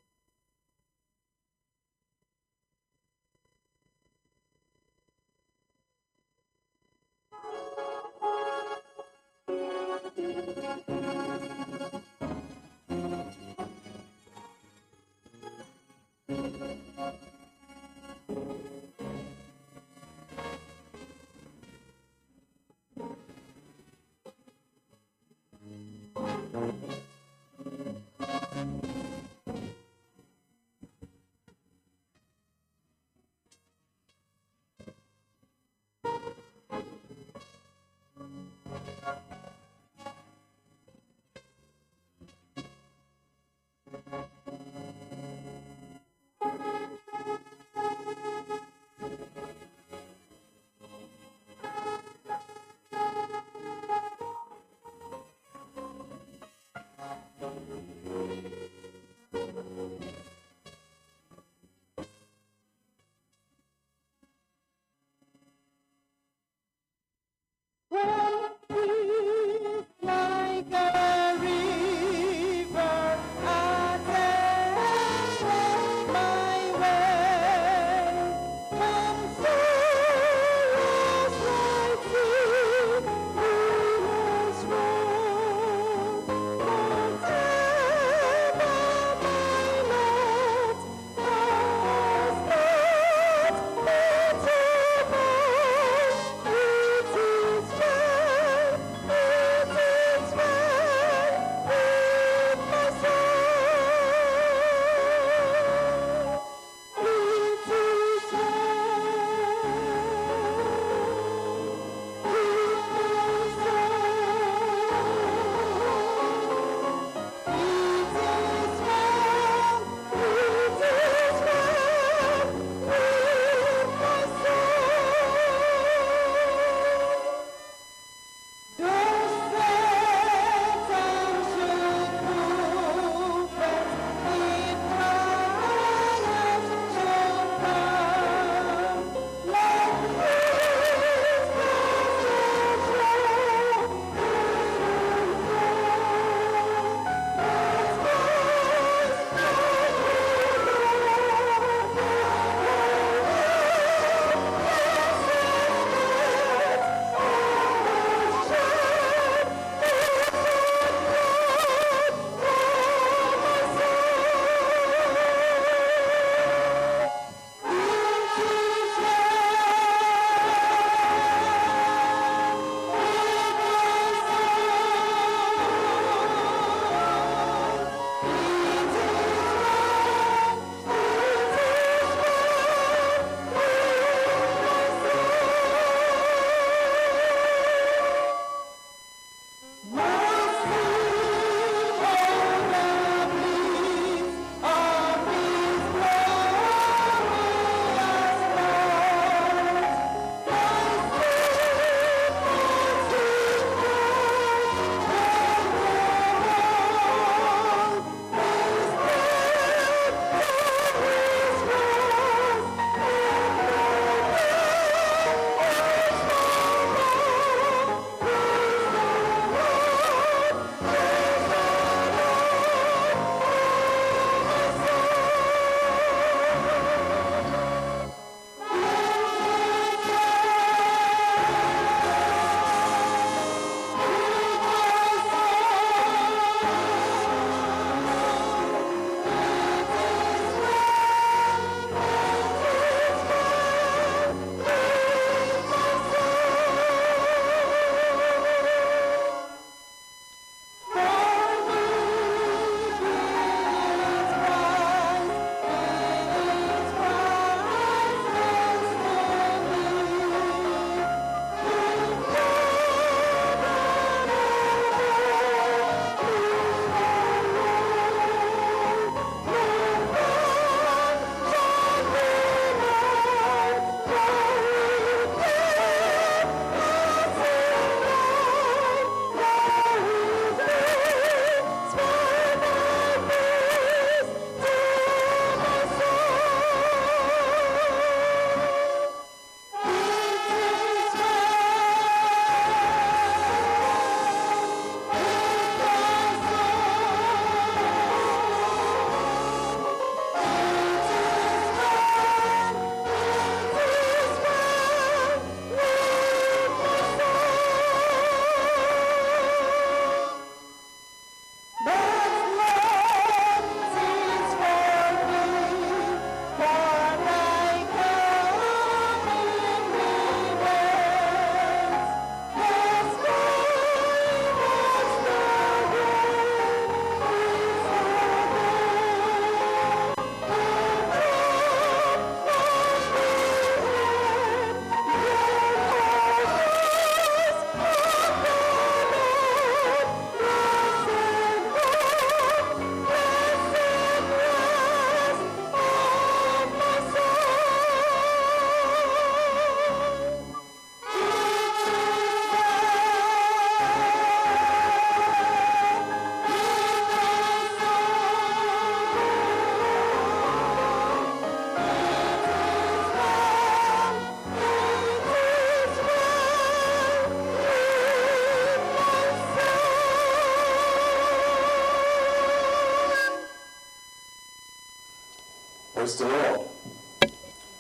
Praise the Lord.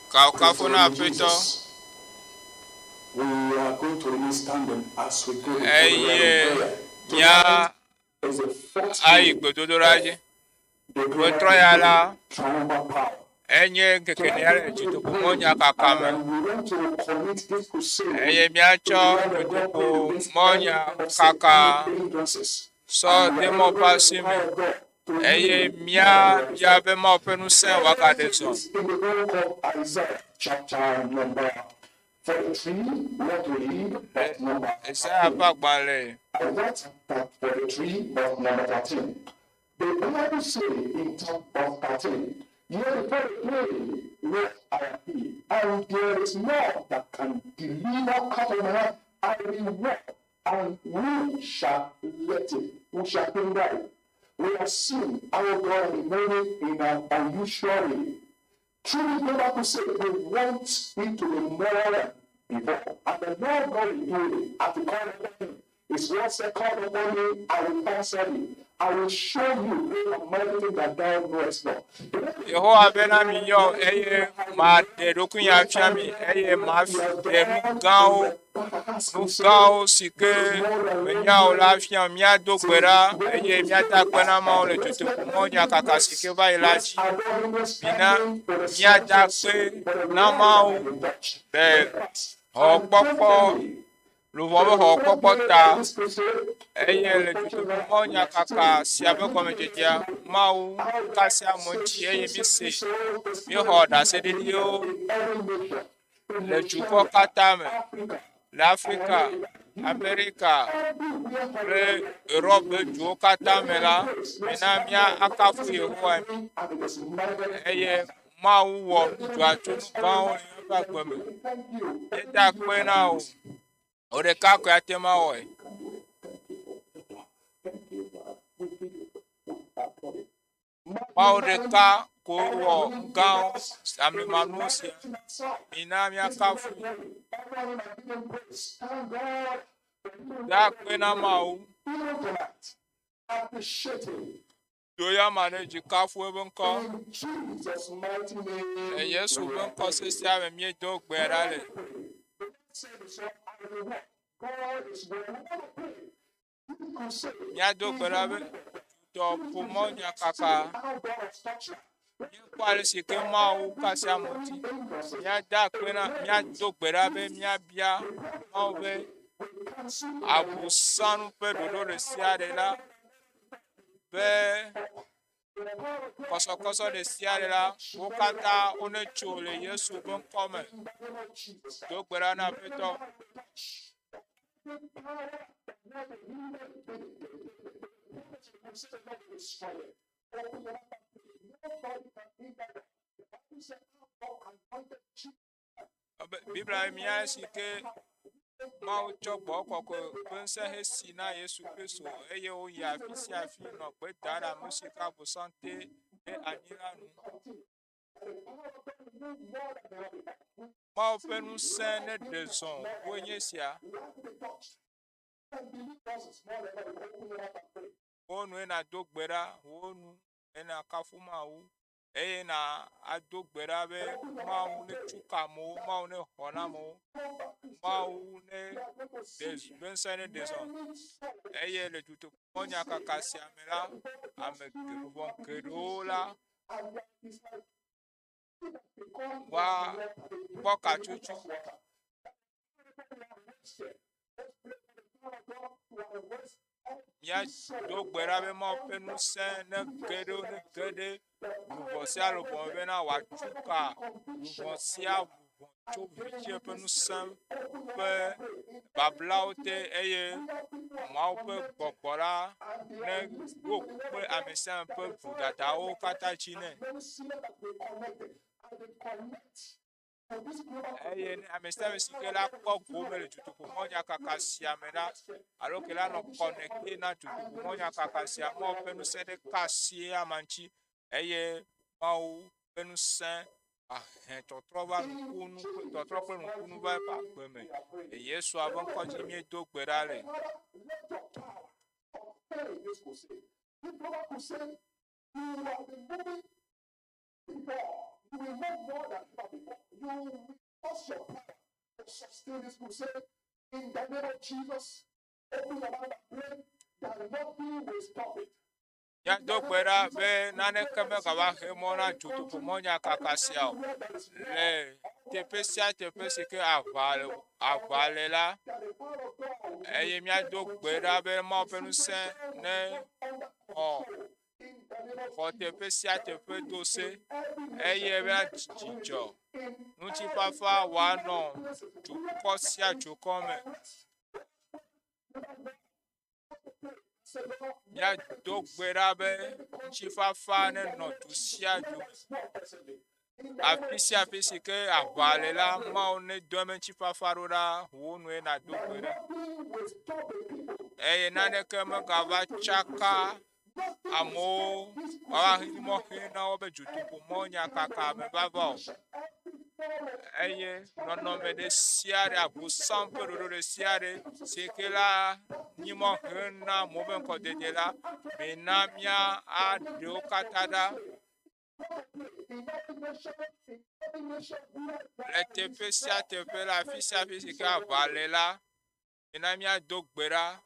Kafukafu Praise the na Lord Aƒetɔ. Jesus. We are going to remain standing as we go before the Eye Lord in prayer. mía Tonight is the fourth ayi day gbedodoɖa dzi. the Wetrɔ ya la, triumphal power. enye ŋkeke lia le dutoƒo mɔnyakaka me. And we want to commit this crusade Eye míatsɔ to the hand of God dutoƒo against mɔnyakaka every hindrances. sɔ de Mawu ƒe asi me. Eye míabia be Mawu ƒe ŋusẽ wòagaɖe zɔ. In the book of Isaiah, chapter number 43, we want to read verse number Esaya ƒe agbalẽ Isaiah chapter 43, verse number 13. The Bible says in chapter verse 13, Yet before the day where I am he, and there is none that can deliver out of my hand. I will walk, and we shall let it, we shall hinder it. We have seen our God moving in an unusual way. Truly, go back to say we want it to be more than before. And the Lord God will do it. At the call upon him. His word said, Call upon me, I will answer you. I will show you great and mighty things that thou knowest not. Yehowa bena miyɔ eye maɖe ɖokuinye afia mi eye maɖe nu gãwo nu gãwo si ke menya o la fia míado gbe ɖa eye míada akpe na Mawu le dutoƒo mɔnyakaka si ke va yi la dzi. Mina míada akpe na Mawu le xɔkpɔkpɔ luʋɔ ƒe xɔkpɔkpɔ ta eye le dutoƒo mɔnyakaka sia ƒe gɔmedzedzea Mawu kasi amewo ŋuti eye míse míexɔ ɖaseɖiɖiwo le dukɔ katã me le Afrika, Amerika kple Europe ƒe duwo katã me la, mina mía akafu Yehowa eye Mawu wɔ nudzɔatsonu gãwo le míaƒe agbe me. Míeda akpe na wò. Wò ɖeka koe ate ŋu awɔe. Mawu ɖeka ko wɔ nu gãwo amemanuwo sia. Mina míakafu. Da akpe na Mawu. Do ya ma ɖe dzi kafu eƒe ŋkɔ. Le Yesu ƒe ŋkɔ sesia me míedo gbe ɖa le. Míado gbe ɖa be dɔƒomɔnyakaka. Míekpɔ ale si ke Mawu kasi amewo dzi. Míada akpe na míado gbe ɖa be míabia Mawu be abosanu ƒe ɖoɖo ɖe sia ɖe la be kɔsɔkɔsɔ ɖe sia ɖe la wo katã wonetso le Yesu ƒe ŋkɔ me. Do gbe ɖa na Aƒetɔ. Ebe Biblia mía si ke Mawu tsɔ gbɔ kɔkɔe ƒe ŋusẽ hesi na Yesu Kristo eye woyi afi sia afi nɔ gbe dam ɖe ame si ke Abosam te ɖe anyi la nu. Mawu ƒe ŋusẽ neɖe zɔ woe nye esia. Wo nue nàdo gbe ɖa, wo nu eye nàkafu Mawu eye na ado gbe ɖa be Mawu netsu ka amewo, Mawu nexɔ na amewo, Mawu ne ɖe ƒe ŋusẽ neɖe zɔ. Eye le dutoƒomɔnyakaka sia me la, ame luʋɔ geɖewo la woakpɔ katsotso. Míado gbe ɖa be Mawu ƒe ŋusẽ nege ɖe nege ɖe luʋɔ sia luʋɔ me bena wòatsu ka luʋɔ sia luʋɔ tso viviti ƒe ŋusẽ ƒe bablawo te eye Mawu ƒe gbɔgbɔ la neɖo kpe ame sia ame ƒe vodadawo katã dzi nɛ. Eye ne ame sia ame si ke la kpɔ gome le dutoƒomɔnyakaka sia me la, alo ke la nɔ kɔnɛkte na dutoƒomɔnyakaka sia, Mawu ƒe ŋusẽ ɖe ka asi ama ŋuti eye Mawu ƒe ŋusẽ ahe tɔtrɔ va nukunu tɔtrɔ kple nukunu va eƒe agbe me. Le Yesua ƒe ŋkɔ dzi míedo gbe ɖa le. will move more than ever before. You will use your power to sustain this crusade. In the name of Jesus, open your mouth and pray that nothing will stop it. Míado gbe ɖa be naneke megava xe mɔ na dutoƒomɔnyakaka sia o. Le teƒe sia teƒe si ke aʋa le, aʋa le la, eye míado gbe ɖa be Mawu ƒe ŋusẽ ne xɔ xɔ teƒe sia teƒe do se eye be dzidzɔ, ŋutifafa wòanɔ dukɔ sia dukɔ me. Míado gbe ɖa be ŋutifafa nenɔ du sia du me. Afi sia afi si ke aʋa le la, Mawu nedo eme ŋutifafa ɖo ɖa wò nue nàdo gbe ɖa. Eye naneke megava tsaka amewo woava xexi mɔ xe na wo be dutoƒomɔ nyakaka me vava o. Eye nɔnɔme ɖe sia ɖe, abosam ƒe ɖoɖo ɖe sia ɖe si ke la nyi mɔ xe na amewo ƒe ŋkɔdede la, mina mía aɖe wo katã ɖa. Le teƒe sia teƒe le afi sia afi si ke aʋa le la, mina míado gbe ɖa.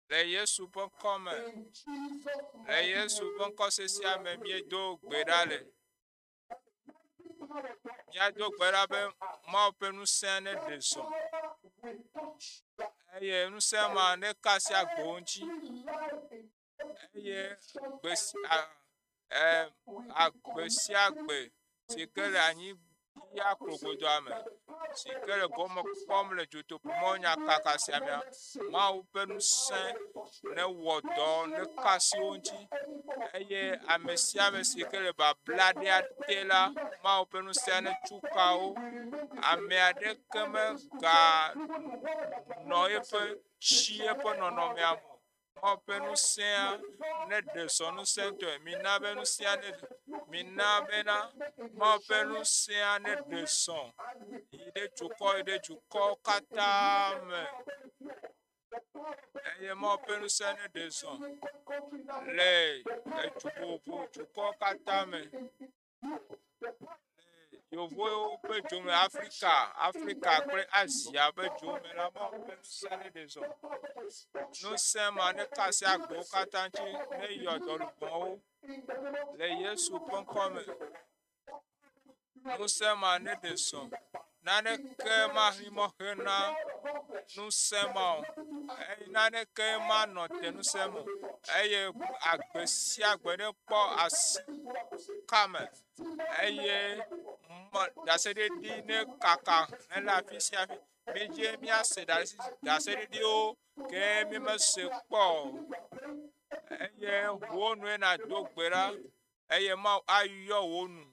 Le Yesu ƒe ŋkɔ me, le Yesu ƒe ŋkɔ sesia me míedo gbe ɖa le. Míado gbe ɖa be Mawu ƒe ŋusẽ neɖe zɔ eye ŋusẽ ma neka asi agbowo ŋuti eye gbe sia e, agbe sia gbe si ke le anyi ya kplogodoa me si ke le gɔme kpɔm le dutoƒomɔ nyakaka sia mea, Mawu ƒe ŋusẽ newɔ dɔ neka asi wo ŋuti eye ame sia ame si ke le babla ɖea te la, Mawu ƒe ŋusẽ netu ka wo. Ame aɖeke meganɔ eƒe tsi eƒe nɔnɔmea me o. Mawu ƒe ŋusẽa neɖe zɔ ŋusẽtɔe. Mina be ŋusẽa ne mina bena Mawu ƒe ŋusẽa neɖe zɔ yi ɖe dukɔ yi ɖe dukɔ katã me. Eye Mawu ƒe ŋusẽ neɖe zɔ le edu vovovo dukɔ katã me. Yevuwo ƒe dzo me, Afrika, Afrika kple Asia ƒe dzo me la, Mawu ƒe ŋusẽ neɖe zɔ. Ŋusẽ ma neka asi agbowo katã dzi neyɔ dɔlugbɔwo le Yesu ƒe ŋkɔ me. Ŋusẽ ma neɖe zɔ. Naneke mahe mɔ xe na ŋusẽ ma o. Eye naneke manɔ te ŋusẽ me o. Eye agbe sia agbe nekpɔ asi kame. Eye ɖaseɖiɖi nekaka hele afi sia afi. Midze míase ɖaseɖiɖiwo ke mímese kpɔ o. Eye wò nue nàdo gbe ɖa eye Mawu ayɔ wò nu.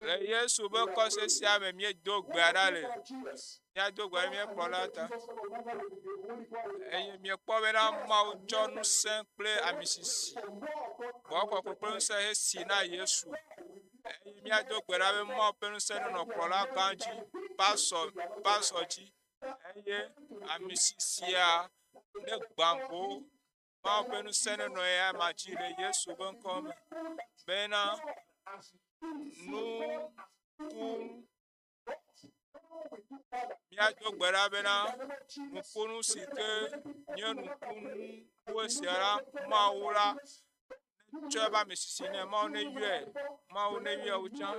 Le Yesu ƒe kɔse sia me míedo gbe ɖa le. Míado gbe ɖe mía kplɔla ta. Eye míekpɔ bena Mawu tsɔ ŋusẽ kple ami sisi, gbɔgbɔ kɔkɔe kple ŋusẽ hesi na Yesu. Eye míado gbe ɖa be Mawu ƒe ŋusẽ nenɔ kplɔla gã dzi, pasɔ, pasɔ dzi. Eye ami sisia negbã go Mawu ƒe ŋusẽ nenɔ eya ma dzi le Yesu ƒe ŋkɔ me bena nuku míado gbe ɖa bena nukunu si ke nye nukunu esia la Mawu la netsɔ eƒe ame sisi nɛ Mawu neyɔe Mawu neyɔe wo tsã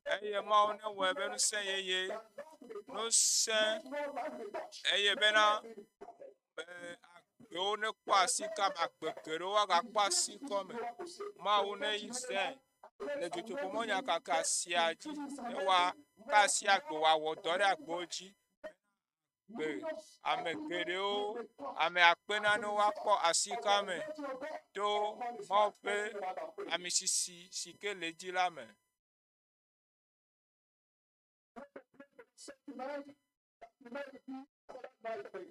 eye Mawu newɔe be ŋusẽ yeye ŋusẽ eye bena be agbewo nekpɔ asi kame, agbe geɖewo woagakpɔ asi kɔme. Mawu neyi zẽ le dutoƒomɔnyakaka sia dzi ne woaka asi agbe wòawɔ dɔ ɖe agbewo dzi. Gbe ame geɖewo, ame akpe nanewo woakpɔ asi kame to Mawu ƒe amisisi si ke le edzi la me.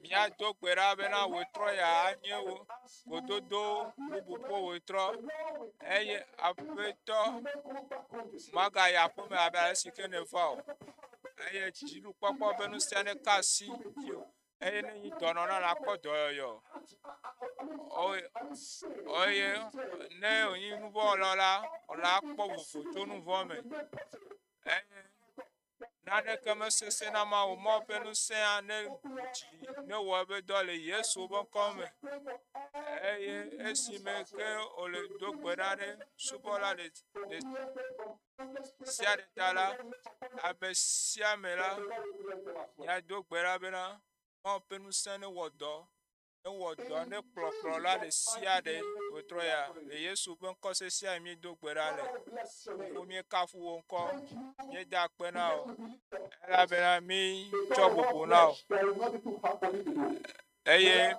Míado gbe ɖa bena wòtrɔ ya anye wò gododo bubu ƒo wòtrɔ eye aƒetɔ magayi aƒeme abe ale si ke nèva o eye dziɖukpɔkpɔ ƒe ŋusẽ neka asi dziwò. Eye ne nyi dɔnɔ la, nakpɔ dɔyɔyɔ. Eye ne wònyi nuvɔ̃wɔla la, la kpɔ vovo tso nuvɔ̃ me. Eye naneke mesesẽ na Mawu o. Mawu ƒe ŋusẽa ne dzi ne wɔ eƒe dɔ le Yesu ƒe ŋkɔ me. Eye esime ke wòle do gbe ɖa ɖe subɔla ɖe ɖe sia ɖe ta la, ame sia ame la, míado gbe ɖa bena Mawu ƒe ŋusẽ newɔ dɔ, newɔ dɔ ne kplɔkplɔla ɖe sia ɖe wòtrɔ ya. Le Yesu ƒe ŋkɔ sesia míedo gbe ɖa le. Fofo míekafu wò ŋkɔ, míeda akpe na wò elabena mítsɔ bubu na wò. Eye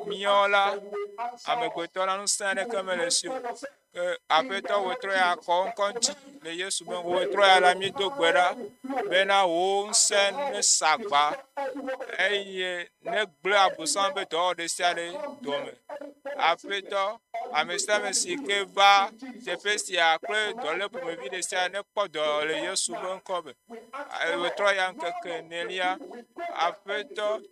míawo la, amegbetɔ la ŋusẽ aɖeke mele esi o. Ke Aƒetɔ wòtrɔ ya kɔ ŋkɔ ŋuti le Yesu be wòtrɔ ya la míedo gbe ɖa bena wò ŋusẽ nesa agba eye negblẽ Abosam ƒe dɔwɔwɔ ɖe sia ɖe dome. Aƒetɔ, ame sia ame si ke va teƒe sia kple dɔléle ƒomevi ɖe sia ɖe nekpɔ dɔ le Yesu ƒe ŋkɔ me. Wòtrɔ ya ŋkeke enelia. Aƒetɔ,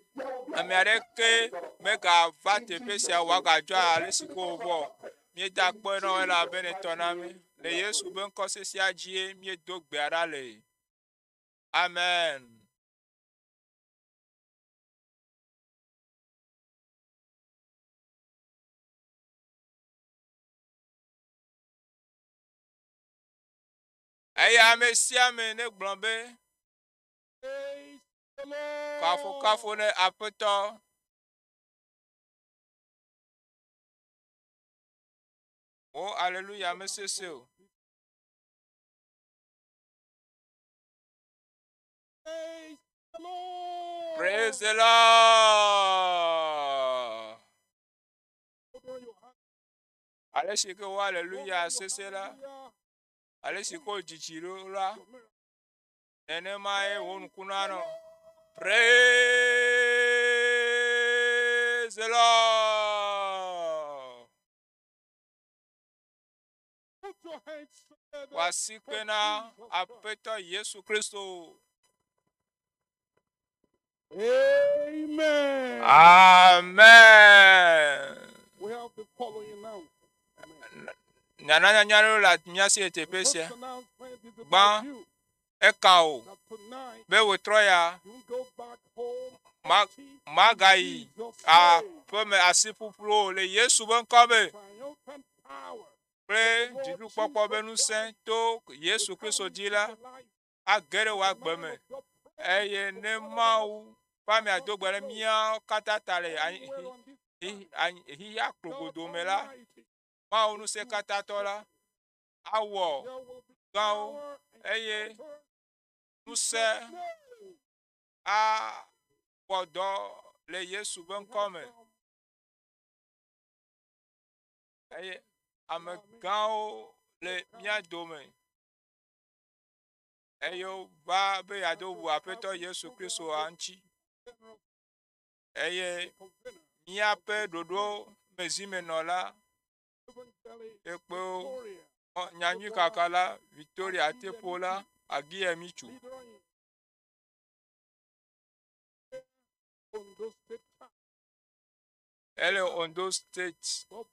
ame aɖeke megava teƒe sia wòagadzɔ ale si ko wòvɔ o. Míeda akpe na wò elabe nètɔ na mí. Le Yesu ƒe ŋkɔ sesẽa dzie míedo gbea ɖa le. Amen. Eye ame sia ame negblɔ be, Kafukafu ne Aƒetɔ. O aleluya mesese o. Praise the Lord. Ale si ke wo aleluya sese la, ale si ke wo dzidzi ɖo la, nenemae wò ŋku nanɔ. Praise the Lord. Wòasi kpe na Aƒetɔ Yesu Kristo. Amen. Amen. We have the following announcement. Nyananyanya aɖewo le mía si le teƒe First sia. announcement is Gbã, about you. eka o That tonight be wòtrɔ ya you go back home ma empty in magayi Jesus' name. aƒeme asi ƒuƒlu o le Yesu ƒe ŋkɔ me Triumphant power kple of the Lord dziɖukpɔkpɔ ƒe Jesus ŋusẽ Christ to will Yesu come Kristo dzi into la your life. age ɖe wò The agbe man me of your praise eye for ne all of us Mawu ƒe ame across ado gbe the ɖe globe, míawo katã ta le anyi everywhere on this xi earth, anyi xixia God kplogodo me la, Almighty Mawu will do ŋusẽkatãtɔ la something. awɔ There will be gãwo power eye encounter in ŋusẽ Jesus' name. awɔ dɔ le Yesu ƒe We ŋkɔ have me. some Eye amegãwo le mía dome eye wova be yeado ʋu Aƒetɔ Yesu Kristoa ŋuti. general Eye convener míaƒe ɖoɖo me zimenɔla Evangelist ekpewo Victoria nyanyuikakala Victoria Ateƒola Agiyemitsu. leader in Ondo State Church. Ele Ondo State God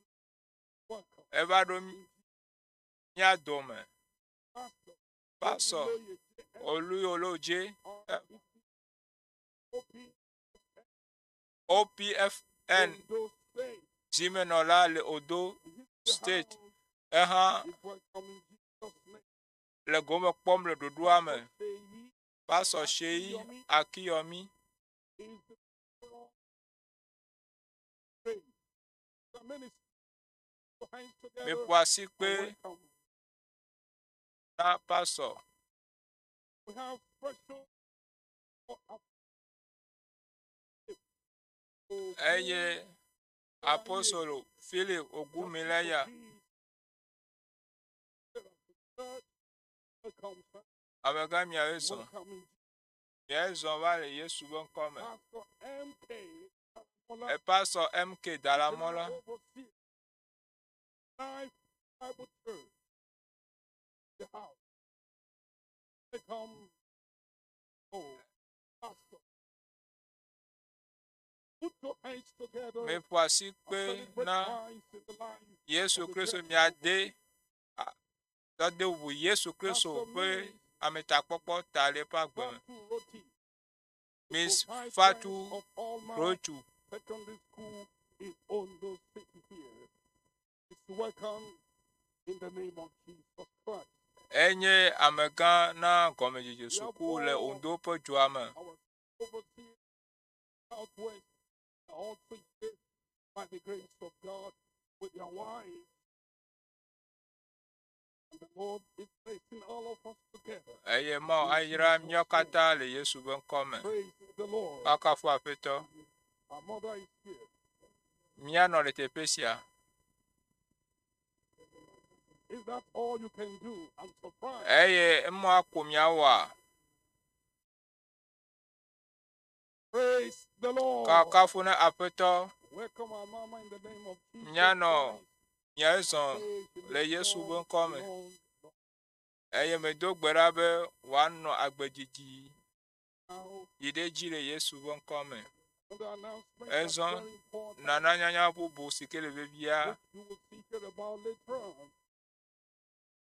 welcome. eva ɖo mía dome. Pastor Pastor Oluloye J.F. Oluyoloje R. O P OPFN Ondo State. zimenɔla le Ondo He hits the State. house. Ehã Is welcome in Jesus' name. le gome kpɔm le ɖoɖoa me. Seyi Pastor Seyi Akiyomi is the general praise. The ministry. Your hands together Meƒo asi and kpe welcome. na Pastor. We have special for our Eye Apostolo Philip Ogunmileya Welcome, sir. amegã miawoe zɔ. Welcome in Miawoe zɔ va le Yesu ƒe ŋkɔ me. Pastor M.K. Daramola, E Pastor MK Daramola General Overseer, Life Bible Church, the house. Welcome, oh, Pastor. Hands together Meƒo asi and kpe celebrate na Christ in the life Yesu of the Kristo church. miade ade bubu Yesu Kristo Pastor ƒe Mills ametakpɔkpɔ ta le eƒe agbe me. Fatu Roti, the Miss proprietress Fatu of Allman Rotu Secondary School in Ondo City here, is welcome in the name of Jesus Christ. Enye amegã na gɔmedzedze We have suku le all Ondo ƒe dua me. our overseas Southwest are also here by the grace of God with their wives. And the Lord is blessing all of us together. Eye Mawu In ayra Jesus' míawo name. katã le Yesu ƒe ŋkɔ me. Praise the Lord. Woakafu Aƒetɔ. Our mother is here. Míanɔ le teƒe sia. Is that all you can do? I'm surprised. Eye emɔa ko míawɔa? Praise the Lord. Kafu na Aƒetɔ. Welcome our mama in the name of Jesus Míanɔ Christ. míazɔ Praise the le Yesu ƒe Lord ŋkɔ me. long Eye medo gbe ɖa be wòanɔ agbe didi now. yi ɖe edzi le Yesu ƒe ŋkɔ me. And the announcement that's Ezɔ very important, nana nyanya bubu si ke le vevia which you will see hear about later on.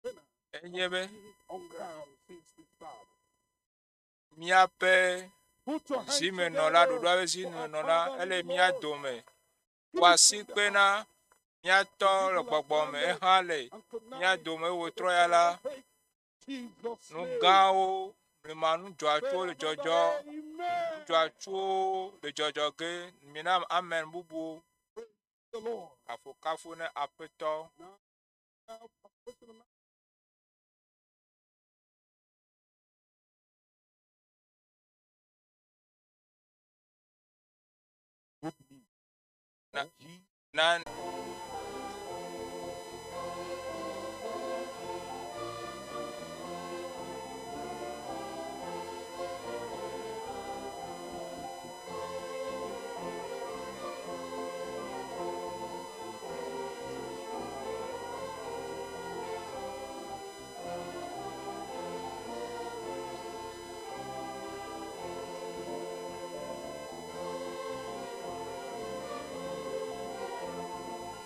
Winner enye be been on ground since we started. míaƒe Put your hands zimenɔla together ɖoɖoa ƒe for our zimenɔla Father in ele the mía Lord. dome. He Ƒo is asi in the kpe house. na mía The tɔ le people have gbɔgbɔ me gathered, ehã le and mía tonight dome with wòtrɔ the ya la terrific Jesus' nu name. gãwo blema nudzɔatsowo Say le another dzɔdzɔ amen. nudzɔatsowo le dzɔdzɔ ge mina amen bubuwo Praise the Lord. kafukafu ne Aƒetɔ. Now, now, President Good news. Na Jesus na Thank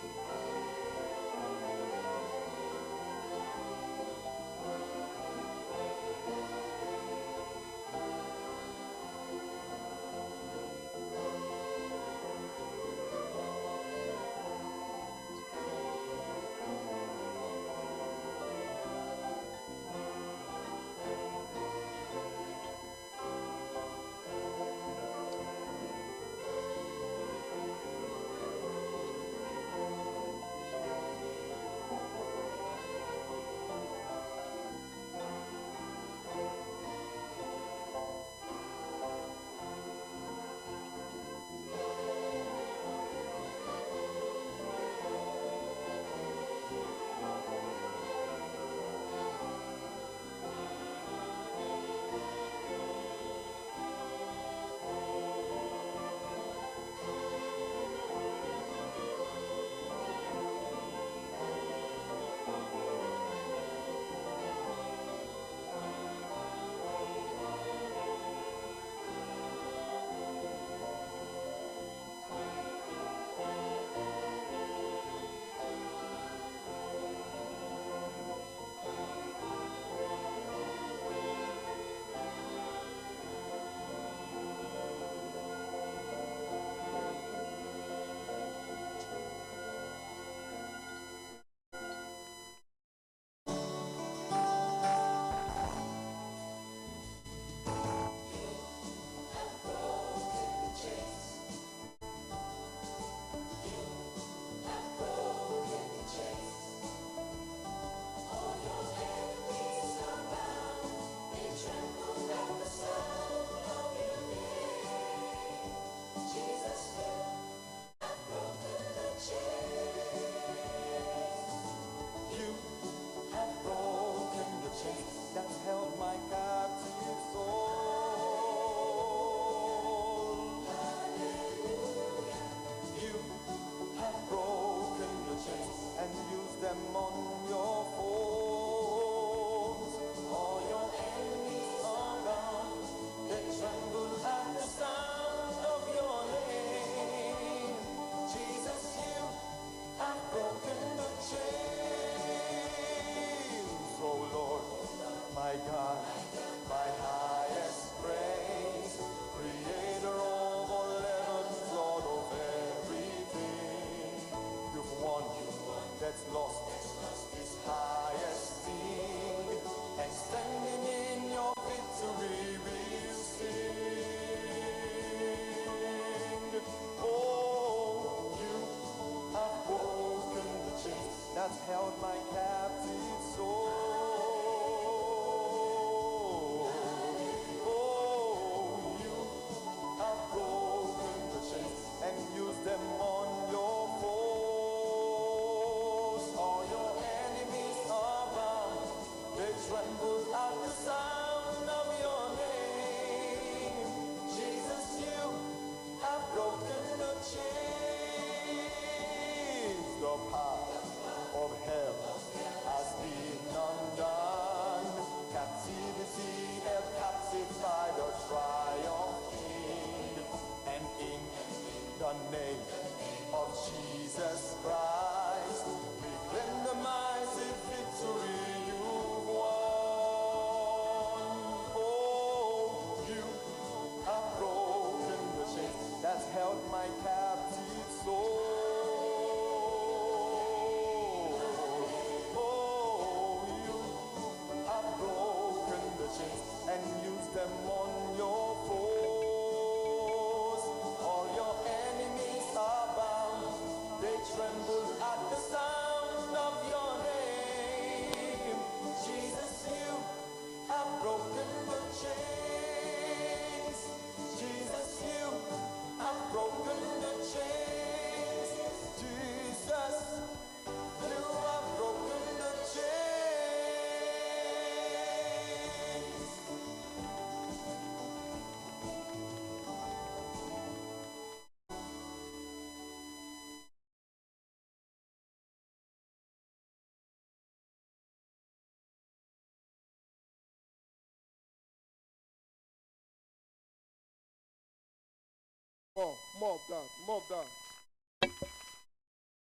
More, more of that, more of that.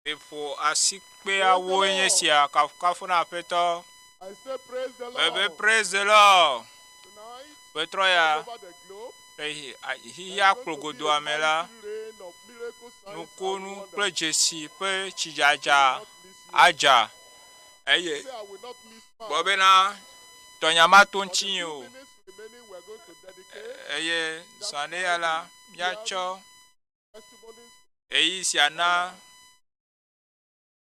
Miƒo asikpeawoe nye sia kafukafu na Aƒetɔ. I say praise the Mebe Lord. praise the Lord. Tonight, Ƒetrɔ ya all over the globe, le hi- a- there's xixia going to be a kplogodoa me la, mighty rain of miracle signs and nukunu kple wonders. dzesi ƒe I tsidzadza will not miss yours. adza eye Say I will not miss gbɔ mine. bena tɔnya mato For the ŋutinye few o. minutes remaining, we are going to dedicate Eye that zã ɖe ya la, Friday míatsɔ hearing testimonies ɣeyiɣi sia na hour.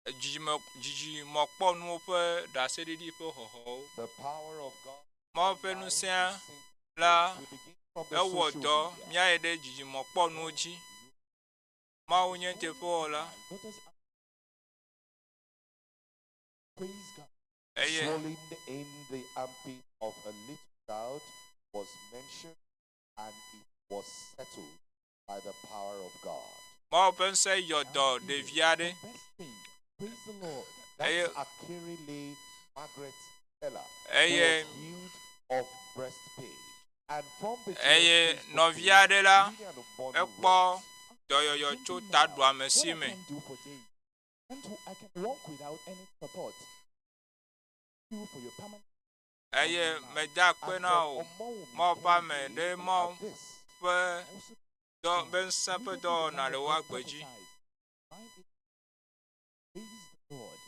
dzidzime dzidzimɔkpɔnuwo ƒe ɖaseɖiɖi ƒe xɔxɔwo. The power of God Mawu ƒe online ŋusẽ is simple. la We begin from the ewɔ social dɔ media. míayi ɖe dzidzimɔkpɔnuwo dzi. Mawu nye nuteƒewɔla Daughters, praise God. eye Swelling in the armpit of a little child was mentioned and it was settled by the power of God. Mawu ƒe ŋusẽ yɔ dɔ Now ɖevi is aɖe the best thing. Praise the Lord. That's eye Akerele Margaret Teller, who eye was healed of breast pain. And from the eye children's Facebook nɔvi page, aɖe la Lillian Obonu ekpɔ wrote, dɔyɔyɔ tso Thinking now taɖuame what si I me. can do for days. And who I can walk without any support. You for your permanent Eye meda akpe and na from wò Omowumi Mawu ƒe ame Kehinde, ɖe we Mawu have this. ƒe I also dɔ be ŋusẽ ƒe immediately the dɔwɔna man le of wò God agbe dzi. prophesied. Mine is praise the Lord.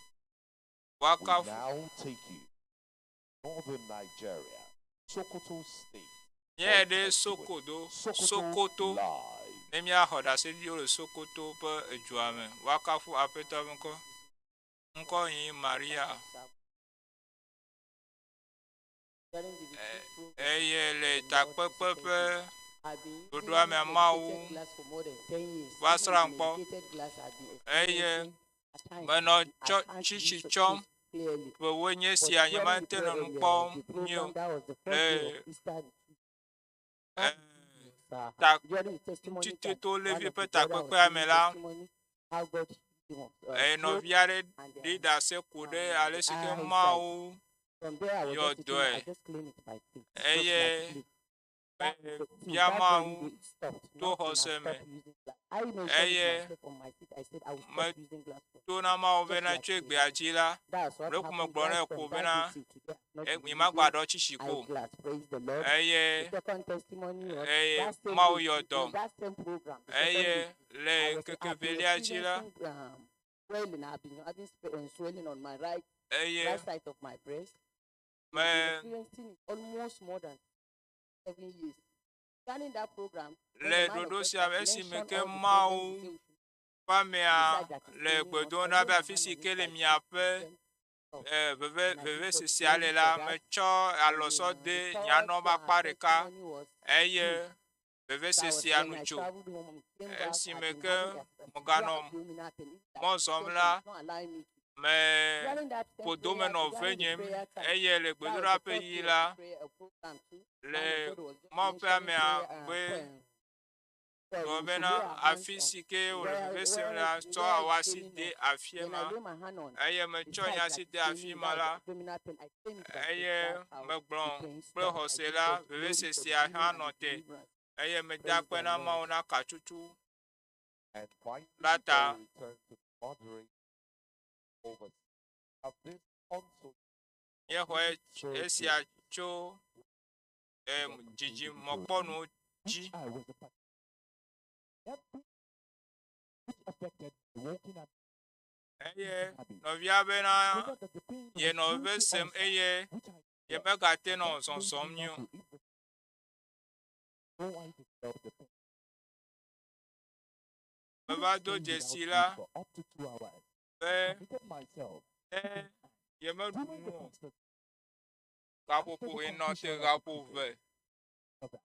We Woakafu now take you northern Nigeria, Sokoto State, for míayi ɖe testimony. Sokodo Sokoto Sokoto Live. ne míaxɔ ɖaseɖiɖiwo le Sokoto ƒe edua me. Woakafu Aƒetɔ ƒe ŋkɔ. Ŋkɔ nye Maria During the retreat program, eye le the Lord takpekpe visited ƒe me. I've been using ɖoɖoa mea Mawu medicated glass for more than 10 years. va Even the srãm kpɔ medicated glass I've been eye experiencing at times, menɔ I tsɔ can't tsitsi use tsɔm it clearly. ƒewoe nye But sia during nye the mete prayer, nɔ nu the kpɔm nyuie program, o that was the le first day of Easter retreat. e, Sir, ta during the testimony time, ŋutitoto one levi of ƒe the brother was takpekpea me giving la testimony how God healed him of eye stroke nɔvi aɖe and ɖi ɖase ku ɖe ale the si ke eyesight. Mawu From there, I was yɔ just sitting, dɔe I just cleaned it by faith, just eye like sleep. That me till bia that very Mawu day, it stopped. to Nothing. I xɔse me stopped using glass. I mentioned it eye myself on my seat. I said I will me stop using glass for to na Mawu just bena like tso sleep. egbea dzi la That's what ɖeko happened megblɔ right nɛ from ko that bena day till today. I've not e been using nyemagba ɖɔ tsitsi ko o. eyeglass. Praise the Lord. Eye The second testimony was eye that same Mawu week, yɔ in dɔm that same program, the second eye week, le I was ŋkeke I've been velia dzi la experiencing swelling. I've been having swelling on my right eye right side of my breast. me I've been experiencing it almost more than 7 years. During that program, when le the man of ɖoɖo God sia me had esime mentioned ke all the problems, Mawu he said we should ƒe amea decide that it's le paining gbe us. dom I ɖa laid be my afi hand si on ke it le by faith miaƒe and then stopped. e, veve And I give God the vevesesea le glory la for that. metsɔ And alɔsɔ the de third nye nɔ ƒe akpa ɖeka testimony was eye That was vevesesea when nu I tso. traveled home and came back. I've Esime been ke having a severe meganɔ abdominal pain. Even that mɔ zɔm infection la is not allowing me to. me During that same ƒodo me prayer, nɔ during ve the nyem prayer time, eye le that was gbedoɖa the ƒe first ɣi day of la the prayer program too. le Man of God was just Mawu ƒe mentioning amea prayer, be prayer. gblɔ We should bena lay our hands afi on si ke wòle where veve sem where la tsɔ where awɔ it's asi paining de us. afie Then ma I lay my hand on eye the metsɔ side nye that asi is de paining afi me, ma that was la abdominal pain. I claim it by faith. eye That's how megblɔ the pain kple stopped. I xɔse give la God the glory for the vevesesea healing hã and nɔ the te deliverance. eye meda Praise akpe the na Lord. Mawu na katsutsu And finally, la ta. we return to the moderator over. Have this also Míexɔe circuit esia tso em, dzidzimɔkpɔnu dzi. Which I was a part. That thing which affected the walking and Eye habit. nɔvia bena Discovered that the pain was yenɔ due veve to sem ulcer, eye which I yemegate nɔ that made zɔzɔm me nyuie not o. to eat the So I developed the pain. Meva Couldn't do stay without dzesi food la for up to 2 hours. be Committed myself ne yemeɖu during nu the o, pastor's gaƒoƒo enɔ te gaƒo eve. cover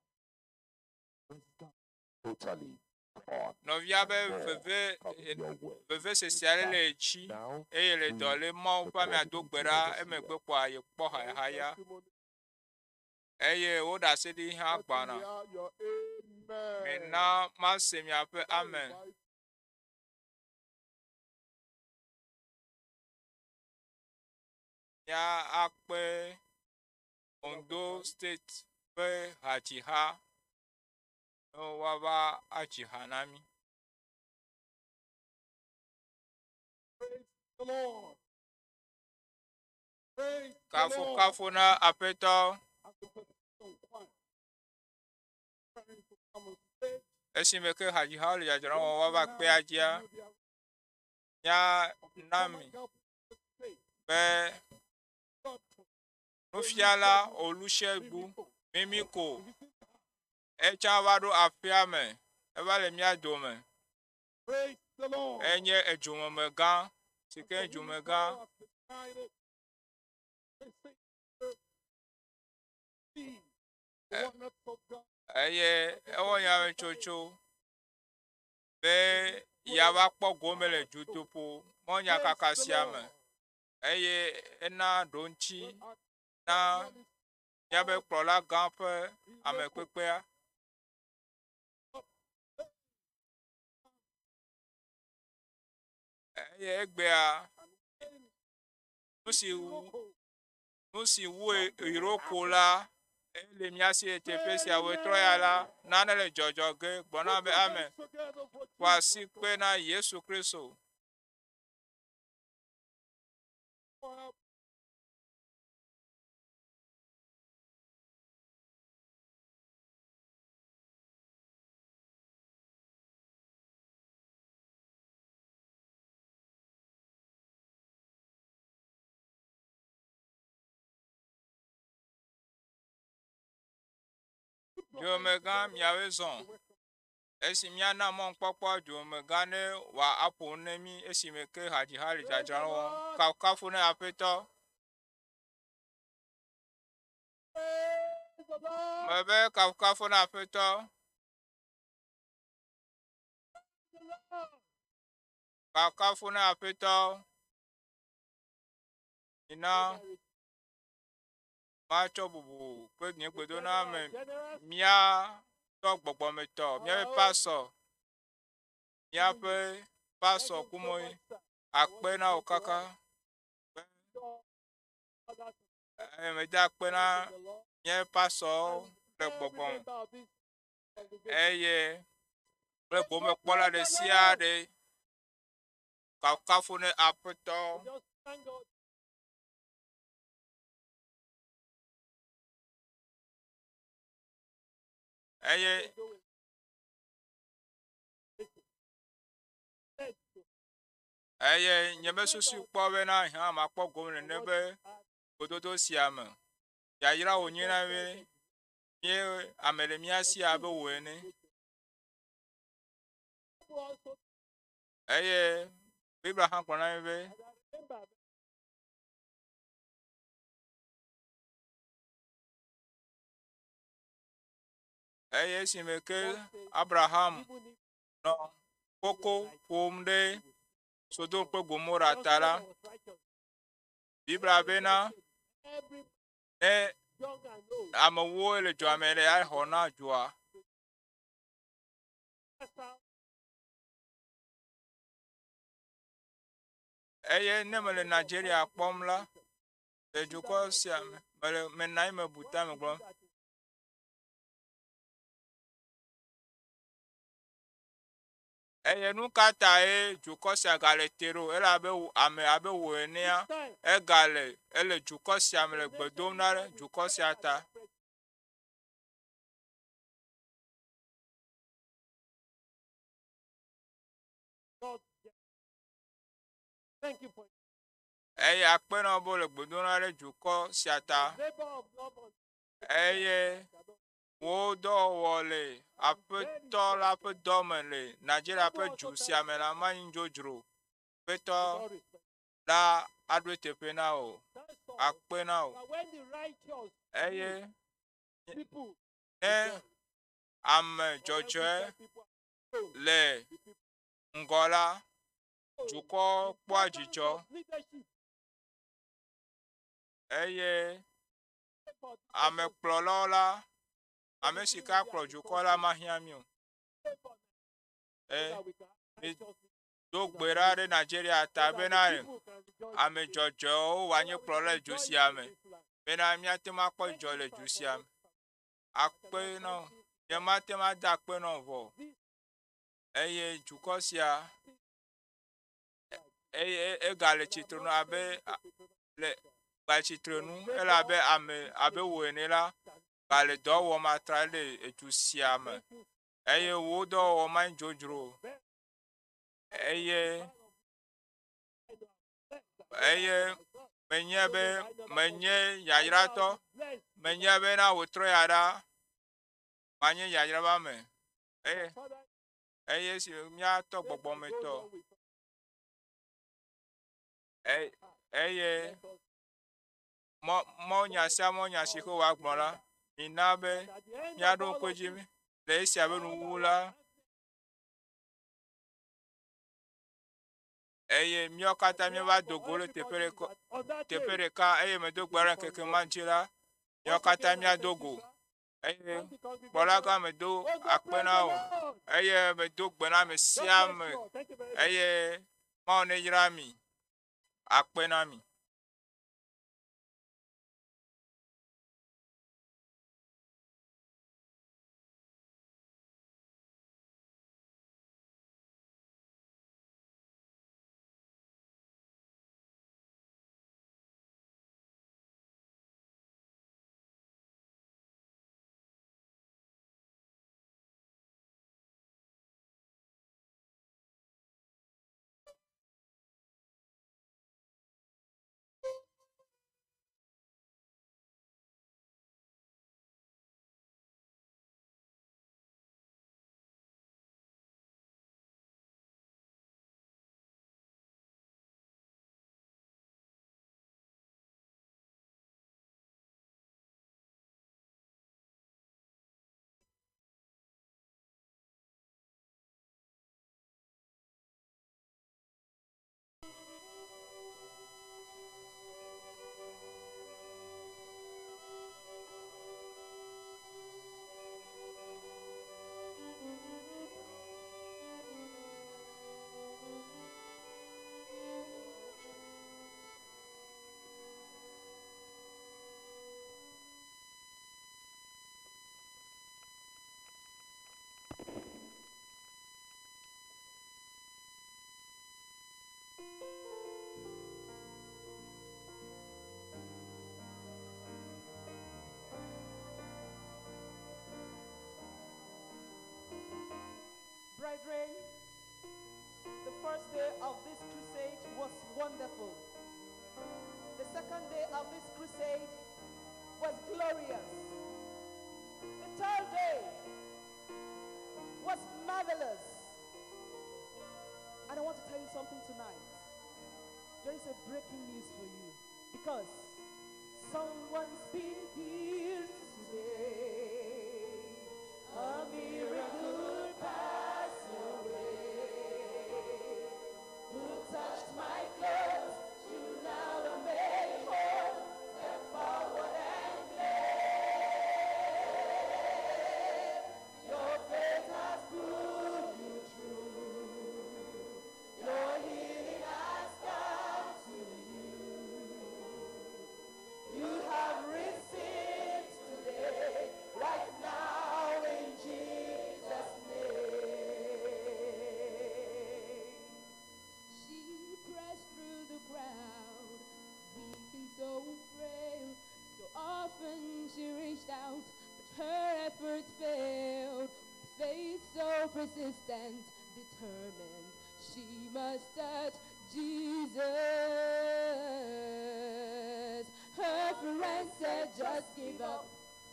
was gone. totally gone. Nɔvia be More veve coming your way. vevesese aɖe le edzi Now, eye le dɔ lém. Mawu ƒe amea do gbe ɖa emegbe kpoa yekpɔ hayahaya Testimony. eye woɖe asi ɖi hã Let me gbana. hear your amen. Mina mase miaƒe I amen. invite Mía akpe Ondo State ƒe hadziha. Ne woava adzi ha na mí. Praise the Lord. Praise the Kafu Lord. kafu na Aƒetɔ. As the percussion choir preparing to come on stage, Esime ke hadzihawo le dzadzram wɔm woava kpea dzia, mía na mi be nufiala Olusegun Mimiko etsã va ɖo aƒea me, eva le mía dome. Praise the Lord. Enye edzomemegã si ke nye dzomegã. Eye ewɔ nyametsotso be yeava kpɔ gome le dutoƒo mɔnyakaka sia me eye ena ɖoŋtsi na míaƒe kplɔla gã ƒe amekpekpea. Eye egbea nu si nu si wu Iroko la ele mía si le teƒe sia wetrɔ ya la nane le dzɔdzɔ ge gblɔ na be amen. Ƒo asi kpe na Yesu Kristo. Dzomegã miawoe zɔ. Esi míana mɔnukpɔkpɔ dzomegã ne wòaƒo nu ne mí esime ke hadziha le dzadzram wɔm. Kafukafu ne Aƒetɔ. Mebe kafukafu na Aƒetɔ. Kafukafu na Aƒetɔ. Mina matsɔ bubu kple nye gbedoname mía tɔ gbɔgbɔmetɔ, míaƒe pasɔ, míaƒe pasɔ kumoe akpe na wò kaka. Eye mede akpe na míaƒe pasɔwo le gbɔgbɔ me eye kple gomekpɔla ɖe sia ɖe kafukafu ne Aƒetɔ. Eye eye nyemesusu kpɔ bena hã makpɔ gome nene be gododo sia me. Yayra wònye na mí mí ame le mía si abe wò ene. Eye Biblia hã gblɔ na mí be eye esime ke Abraham nɔ koko ƒom ɖe Sodom kple Gomora ta la, Biblia bena ne amewo le dua me le axɔ na dua. Eye ne mele Nigeria kpɔm la, le dukɔ sia me, mele mena anyi mebu tame gblɔm. Eye nu ka tae dukɔ sia gale te ɖo? Elabe ame abe wò enea, egale ele dukɔ sia me le gbe dom na ɖe dukɔ sia ta. Eye akpe na wo be wole gbe dom ɖa ɖe dukɔ sia ta. Eye wò dɔwɔwɔ le Aƒetɔ la ƒe dɔ me le Nigeria ƒe du sia me la manyi dzodzro. Aƒetɔ la aɖo eteƒe na wò. Akpe na wò. Eye ne ame dzɔdzɔe le ŋgɔ la, dukɔ kpɔa dzidzɔ eye amekplɔlawo la, ame si ke akplɔ dukɔ la mahiã mí o. E, do gbe ɖa ɖe Nigeria ta bena ame dzɔdzɔewo wòanye kplɔla le du sia me bena míate ŋu akpɔ dzidzɔ le du sia me. Akpe na wò. Nyemate ŋu ada akpe nɔ vɔ. Eye dukɔ sia eye egale tsitre nu abe le gale tsitre nu elabe ame abe wò ene la gale dɔ wɔm atra le edu sia me eye wò dɔwɔwɔ manyi dzodzro o. Eye eye menye be menye yayratɔ menye be na wòtrɔ ya ɖa manye yayra be ame eye eye esi míatɔ gbɔgbɔmetɔ eye mɔ mɔ nya sia mɔ nya si ke wòagblɔ la mina be míaɖo ŋku edzi le esia be nuwuwu la eye míawo katã míeva do go le teƒe ɖeka, teƒe ɖeka eye medo gbe ɖa ŋkeke ma ŋuti la, míawo katã míado go. Eye kplɔlagã medo akpe na wò eye medo gbe na ame sia ame eye Mawu neyra mi. Akpe na mi. Brethren, the first day of this crusade was wonderful. The second day of this crusade was glorious. The third day was marvelous. And I want to tell you something tonight. There is a breaking news for you because someone's been healed today. A miracle passed away. Who touched my clothes? You now are made whole. Step forward and claim. Your faith has proved you true. Your healing has come to you. You have received today, right now in Jesus' name. She pressed through the crowd, weak and so frail. So often she reached out, but her efforts failed. With faith so persistent, determined, she must touch Jesus. Her friends said, just give up.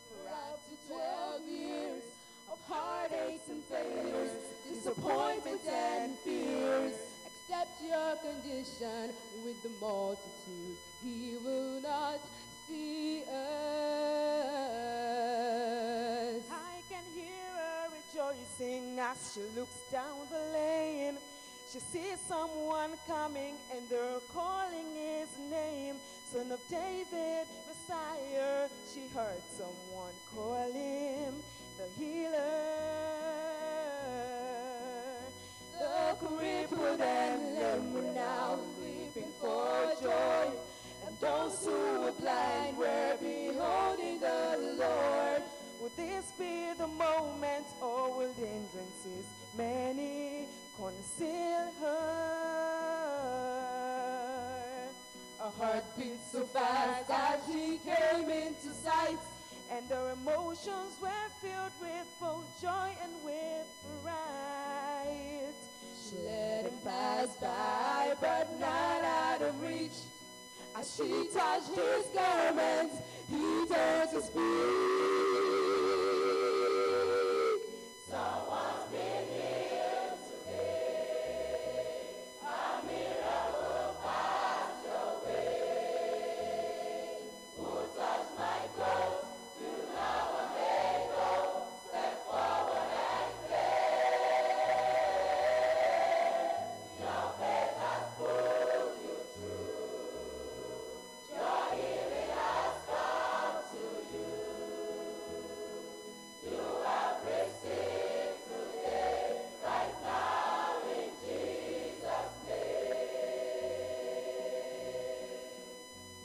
For up to 12 years of heartaches and failures, disappointments and fears. Accept your condition with the multitude. He will not see us. I can hear her rejoicing as she looks down the lane. She sees someone coming and they're calling his name. Son of David, Messiah. She heard someone call him the healer. The crippled and lame were now leaping for joy, and those who were blind were beholding the Lord. Would this be the moment feet so fast as she came into sight. And her emotions were filled with both joy and with fright. She let him pass by, but not out of reach. As she touched his garments, he turned to speak. Someone's been healed today. A miracle passed your way. Who touched my clothes? You now are made whole. Step forward and claim. Your faith has pulled you through. Your healing has come to you. You have received today, right now, in Jesus' name.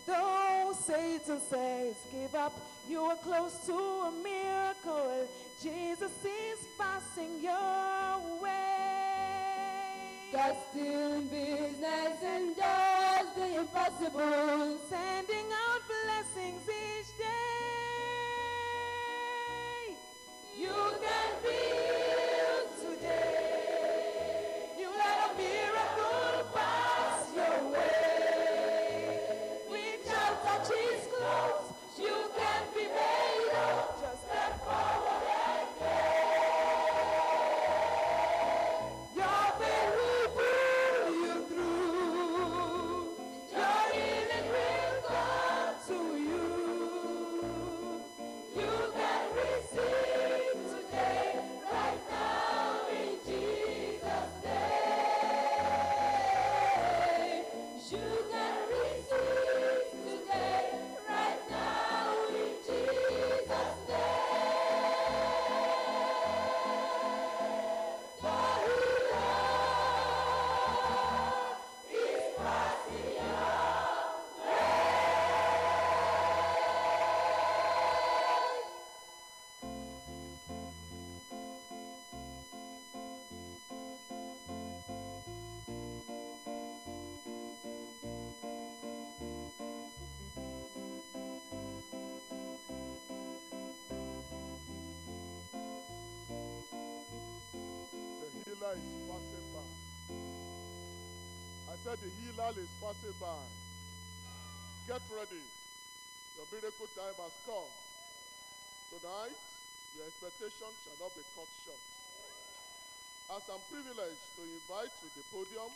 Though Satan says, give up, you are close to a miracle. Jesus is passing your way. God's still in business and does the impossible. Sending out blessings each day. You can be healed today. You let a miracle pass your way. Reach out, touch his clothes. You can be made whole. Just step forward and claim. Your faith will pull you through. Your healing will come to you. You can receive today, right now, in Jesus' name. You can receive today, right now, in Jesus' name. The healer is passing your way. The healer is passing by. I said the healer is passing by. Get ready. Your miracle time has come. Tonight, your expectation shall not be cut short. As I'm privileged to invite to the podium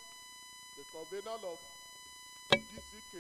the convener of DCK,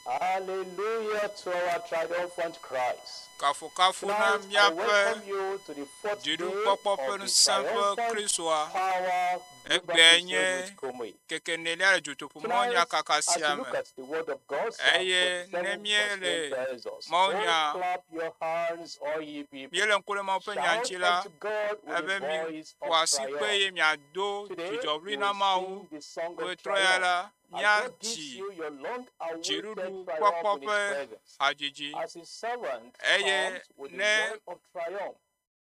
Hallelujah to our triumphant Christ. Kafukafu na Tonight, I míaƒe welcome you to the fourth day dziɖukpɔkpɔ ƒe of the ŋusẽ ƒe triumphant Kristoa. power Global Egbea Crusade nye with Komui. keke enelia le dutoƒomɔnya Tonight, kaka as sia you me. look at the word of God, Psalm Eye ne 47 verse míele 10 tells us, mawunya Oh, clap your hands, all ye people. míele ŋku ɖe Mawu ƒe nya Shout ŋuti la, unto God with ebe the mi voice ƒo of asi kpe triumph. eye miado Today, dzidzɔʋli you na will Mawu. sing the song of Wetrɔ ya triumph. la, And God gives míatsi you your long awaited dziɖuɖu triumph kpɔkpɔ in His ƒe presence. hadzidzi. As His servant Eye comes with the ne word of triumph,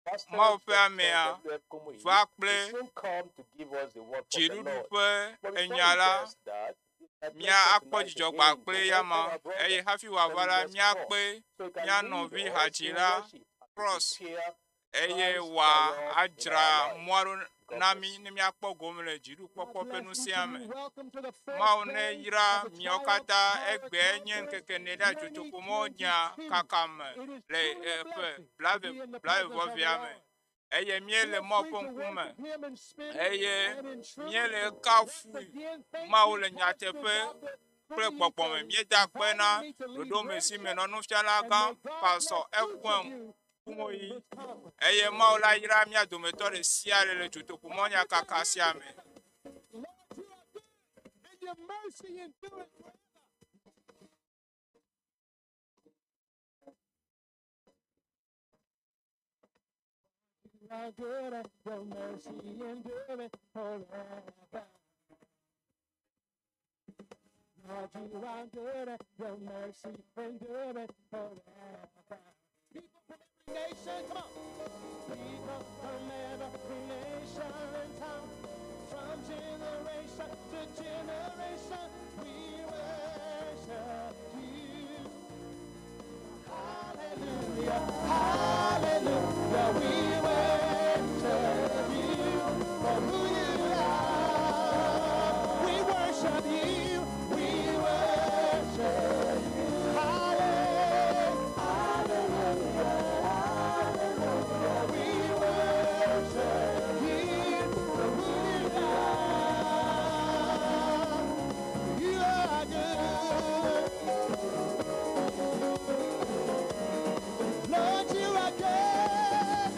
Pastor Mawu ƒe Dr. amea W.F. Kumuyi va will kple soon come to give us the word from the dziɖuɖu Lord. ƒe But before enya he la, does that, it's my mía pleasure akpɔ tonight dzidzɔ again gba to kple welcome yama our brother eye hafi wòava la, Cornelius Cross míakpe so he can mía lead nɔvi us in hadzila worship and to Cross prepare eye Christ's wòa triumph in our adzra lives. mɔa ɖo God na bless mí you. ne míakpɔ gome le dziɖukpɔkpɔ God ƒe bless each ŋusẽa of me. you. Welcome to the fourth Mawu ne day yra of the miawo Triumph katã Power egbea nye Conference ŋkeke enelia dutoƒomɔnya 2022. kaka me It is le truly a ƒe blessing to blave be in the blave presence vɔ of the via me. Lord. Eye míele Feel Mawu free ƒe to ŋkume worship Him in spirit eye and in truth. míele Once kafui again, thank Mawu you, le Pastor nyateƒe Dr. kple Kumuyi, gbɔgbɔ for me. Míeda akpe na inviting me to lead ɖoɖome si me worship. nɔ nufiala And gã may God Pastor bless each of F.M. you Kumuyi during this conference. eye Mawu la yra mía dometɔ ɖe sia ɖe le dutoƒomɔnya kaka sia me. Lord, you are good, and your mercy endureth forever. You are good, and your mercy endureth forever. Lord, you are good, and your mercy endureth forever. People from every Nation, come on. People from every nation and tongue, from generation to generation, we worship you. Hallelujah, hallelujah, we worship you for who you are. We worship you, we worship you. Hallelujah, hallelujah, hallelujah, we worship you for who you are. You are good. Lord, you are good.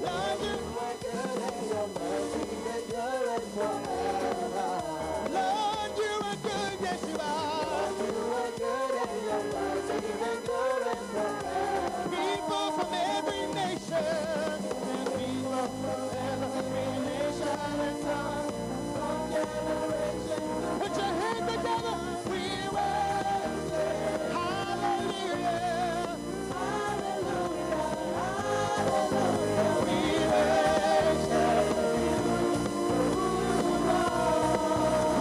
Lord, you are good, and your mercy endureth forever. Lord, you are good, yes you are. Lord, you are good, and your mercy endureth forever. People from every nation, and people from every nation and tongue, from generation to Put your hands together. We worship. Hallelujah. Hallelujah, hallelujah, we worship you.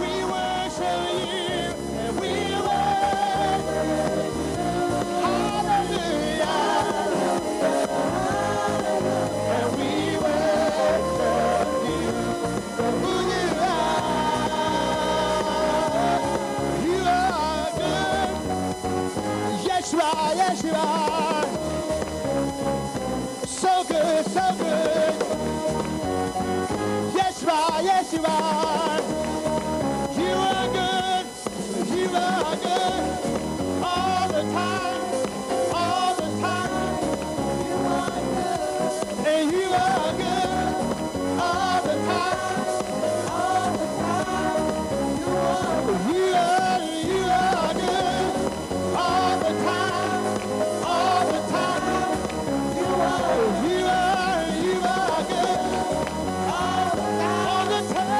We worship you, and we worship you. Hallelujah, and we worship you for who you are. You are good. Yes, you are. Yes, you are. So good, so good. Yes, you are. Yes, you are. You are good. You are good. All the time. All the time. You are good. And you are good. All the time. All the time. You are. You are good. All the time. All the time. You are. You are. You are good. All the time. All the time.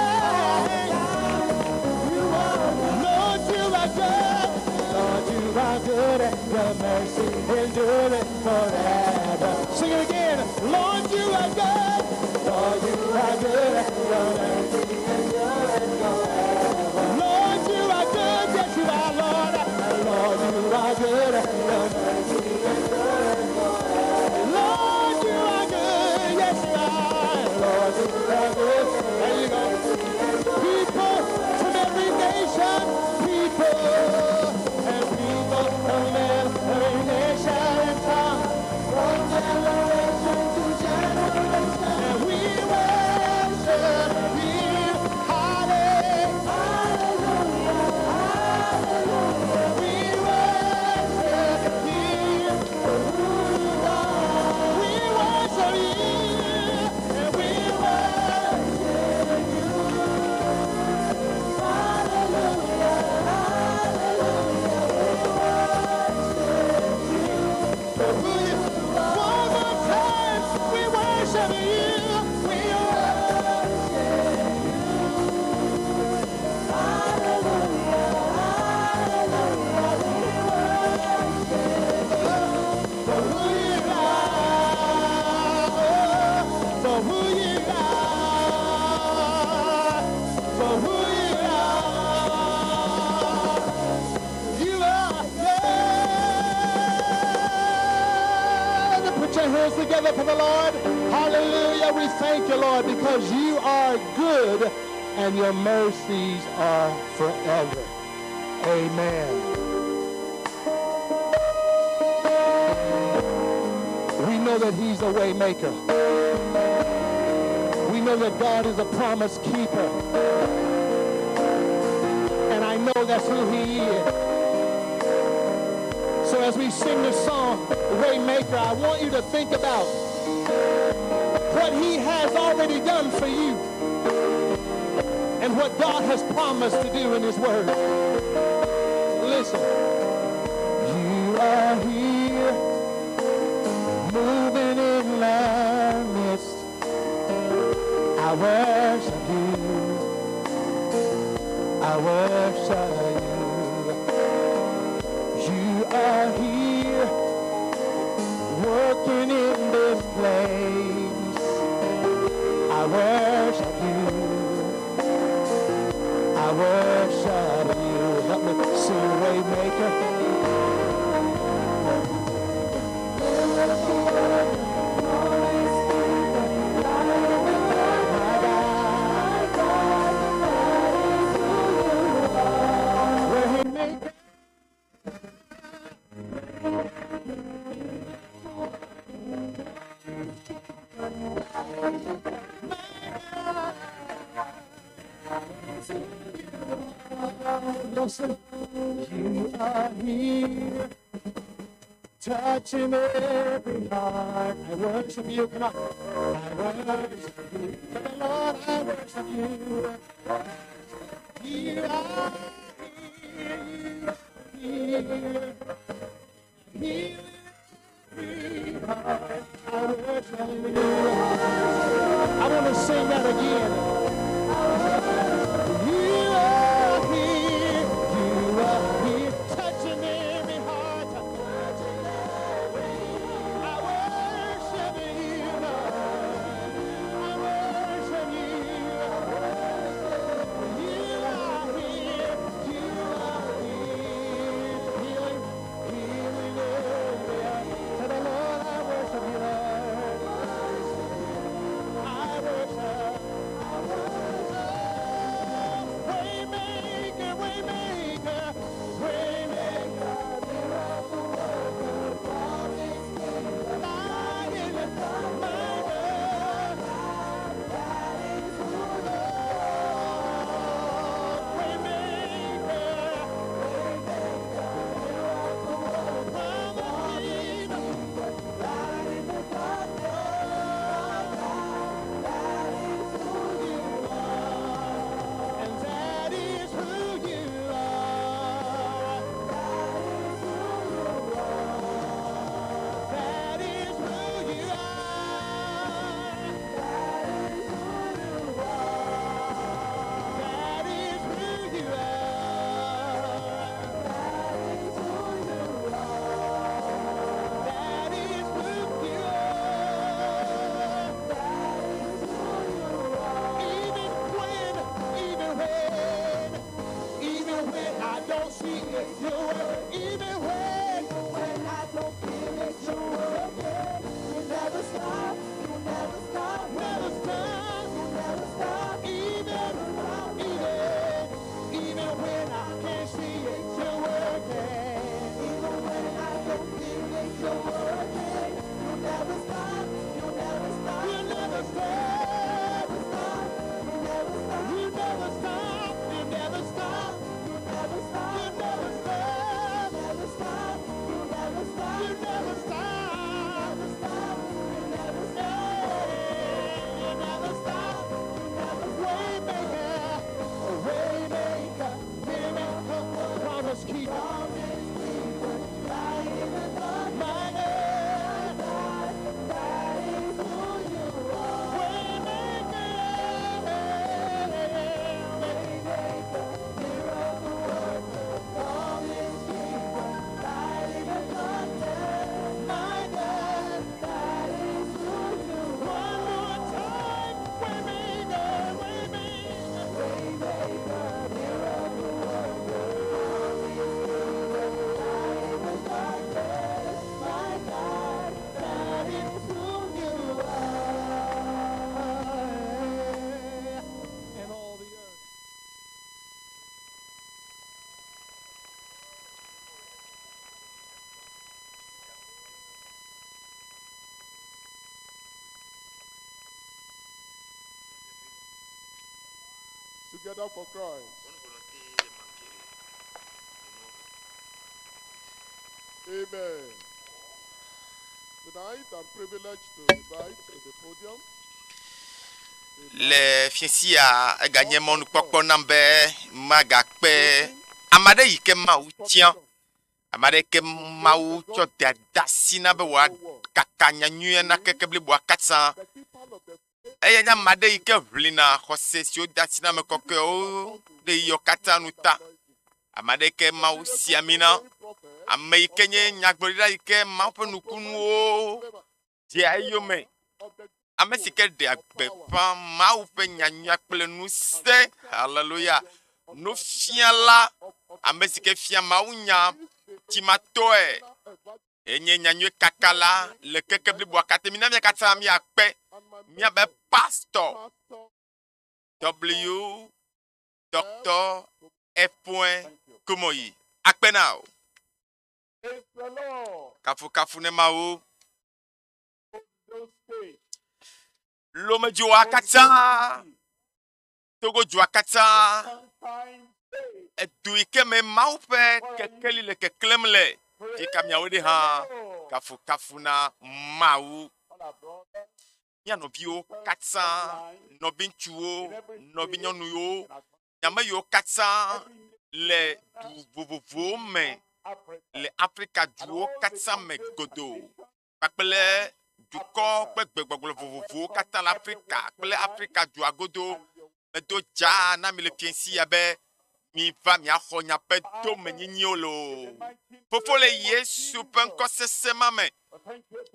You are good. Lord, you are good. Lord, you are good, and your mercy endureth forever. Sing it again. Lord, you are good. Lord, you are good, and your mercy endureth forever. Lord, you are good. Yes, you are, Lord. Lord, you are good, and your mercy endureth forever. Lord, you are good. Yes, you are. Lord, you are good. There you go. People from every nation, people, and people from every nation and tongue, from generation to generation, and we worship you. Hallelujah, hallelujah, we worship you for who you are. We worship you, and we worship you. Hallelujah, hallelujah, we worship you for who you are. One more time, we worship you. We worship you. Hallelujah, hallelujah, we worship you for who you are. For who you are. For who you are. You are good. Put your hands together for the Lord. Hallelujah. We thank you, Lord, because you are good and your mercies are forever. Amen. We know that he's a way maker. We know that God is a promise keeper. And I know that's who he is. So as we sing this song, Waymaker, I want you to think about what he has already done for you and what God has promised to do in his word. Listen. You are here, moving in our midst. I worship you. I worship you. You are here, working in Awesome. You are here, touching every heart. I worship you. Come on. I worship you. For the Lord, I worship you. You are here. You are here. Healing every heart. I worship you. I want to sing that again. You are here. You are here, touching every heart. I worship you, Lord. I worship you. You are here. You are here. Healing, healing every heart. To the Lord, I worship you, Lord. I worship. Waymaker, waymaker, waymaker, miracle worker, promise keeper, light in the darkness. That is who you are. Waymaker, waymaker, miracle worker, promise keeper, light in the darkness. That is who you are. And that is who you are. That is who you are. That is who you are. That is who you are. That is who you are. That is who you are. That is who you are. That is who you are. Even when, even when, even when I don't see it, you work. Even when, when I don't feel it, you working. You never stop. You never stop. Never stop. You never stop. Even, even, even when I can't see it, you're working. Even when I don't feel it, you're working. You never stop. You never stop. You never stop. You never stop. You never stop. You never stop. You never stop. You never stop. Never stop. You never stop. You never stop. Never stop. You never stop. You never stop. You never Waymaker, waymaker, miracle, promise keeper, promise keeper, light in the dark, my God, that is who you are. Waymaker, waymaker, miracle worker, promise keeper, light in the darkness, my God, that is who you are. One more time, waymaker, waymaker, waymaker, miracle worker, promise keeper, light in the darkness, my God, that is who you are. And all the earth. Together for Christ. Amen. Tonight, I'm privileged to invite to the podium Le fiasia eganye mɔnukpɔkpɔ nam be magakpe ame aɖe yi ke Mawu tia, ame aɖe ke Mawu tsɔ de asi na be wòakaka nyanyuia na keke bliboa katã. Eya nye ame aɖe yi ke ʋlina xɔse siwo de asi na ame kɔkɔewo ɖe yiyɔ katã nu ta. Ame aɖe ke Mawu si ami na, ame yi ke nye nyagblɔɖila yi ke Mawu ƒe nukunuwo dzea eyome. Ame si ke ɖea gbeƒã Mawu ƒe nyanyuia kple ŋusẽ. Haleluya. Nufiala, ame si ke fia Mawu nya tsimatɔe enye nyanyui kakala le keke bliboa katã. Mina mía katã míakpe míabe pastor W Dr. F. Kumuyi. Akpe na o. Praise the Lord. Kafukafu ne Mawu. Those states. Lomedzoa katã, Togodzoa katã, Time state. Edu yi ke me Mawu ƒe kekeli le keklẽm le, fika miawo ɖe hã kafukafu na Mawu. Mía nɔviwo katã, nɔviŋutsuwo, nɔvinyɔnuwo, ame yiwo katã le du vovovowo me le Afrika duwo katã me godoo kpakple dukɔ kple gbegbɔgblɔ vovovowo katã le Afrika kple Afrika dua godo. Medo dzaa na mi le fiẽsi ya be miva miaxɔ miaƒe domenyinyiwo loo. Fofo le Yesu ƒe ŋkɔ sesẽ ma me,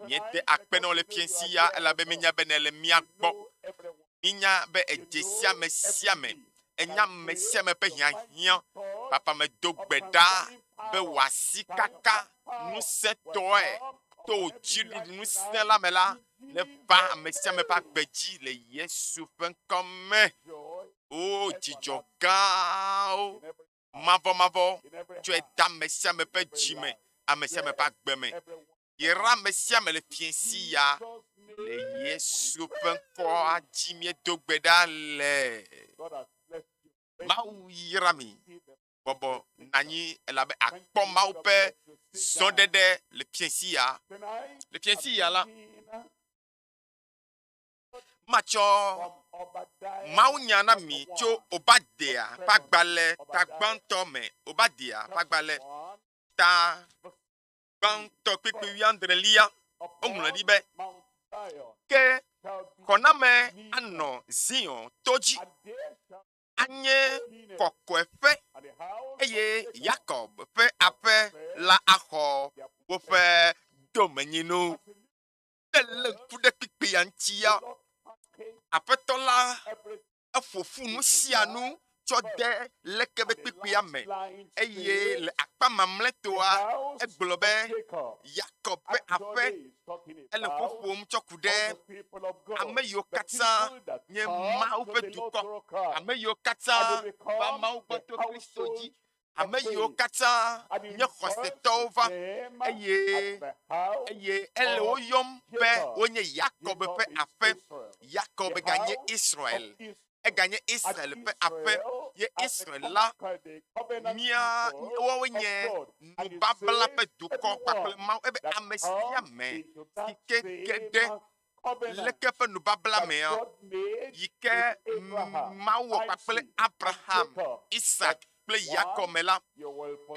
míede akpe na wò le fiẽsi ya elabe míenya be nèle mía gbɔ. Míenya be èdze si ame sia ame, ènya ame sia ame ƒe hiahiã. Papa medo gbe ɖa be wò asikaka ŋusẽtɔe to wò dziɖuɖu ŋusẽ la me la neva ame sia ame ƒe agbe dzi le Yesu ƒe ŋkɔ me. O dzidzɔ gãwo mavɔmavɔ tsɔe de ame sia ame ƒe dzi me, ame sia ame ƒe agbe me. Yra ame sia ame le fiẽsi ya le Yesu ƒe ŋkɔa dzi míedo gbe ɖa le. Mawu yra mi. Bɔbɔ nɔ anyi elabe akpɔ Mawu ƒe zɔɖeɖe le fiẽsi ya. Le fiẽsi ya la, matsɔ mawunya na mi tso Obadia ƒe agbalẽ ta gbãtɔ me. Obadia ƒe agbalẽ ta gbãtɔ kpukpui wuiadrelia. Woŋlɔe ɖi be, Ke xɔname anɔ Zion to dzi, anye kɔkɔeƒe, eye Yakob ƒe aƒe la axɔ woƒe domenyinu. Ne lé ŋku ɖe kpukpuia ŋutia, Aƒetɔ la eƒo ƒu nu sia nu tsɔ de leke be kpukpuia me eye le akpa mamlɛtɔa egblɔ be Yakob ƒe aƒe ele ƒoƒom tsɔ ku ɖe ame yiwo katã nye Mawu ƒe dukɔ, ame yiwo katã va Mawu gbɔ to Kristo dzi ame yiwo katã nye xɔsetɔwo va eye eye ele wo yɔm be wonye Yakob ƒe aƒe. Yakob ganye Israel. Eganye Israel ƒe aƒe ye Israel la mía woawoe nye nubabla ƒe dukɔ kpakple Mawu ebe ame sia ame si ke ge ɖe leke ƒe nubabla mea yi ke Mawu wɔ kpakple Abraham, Isak kple Yakob me la,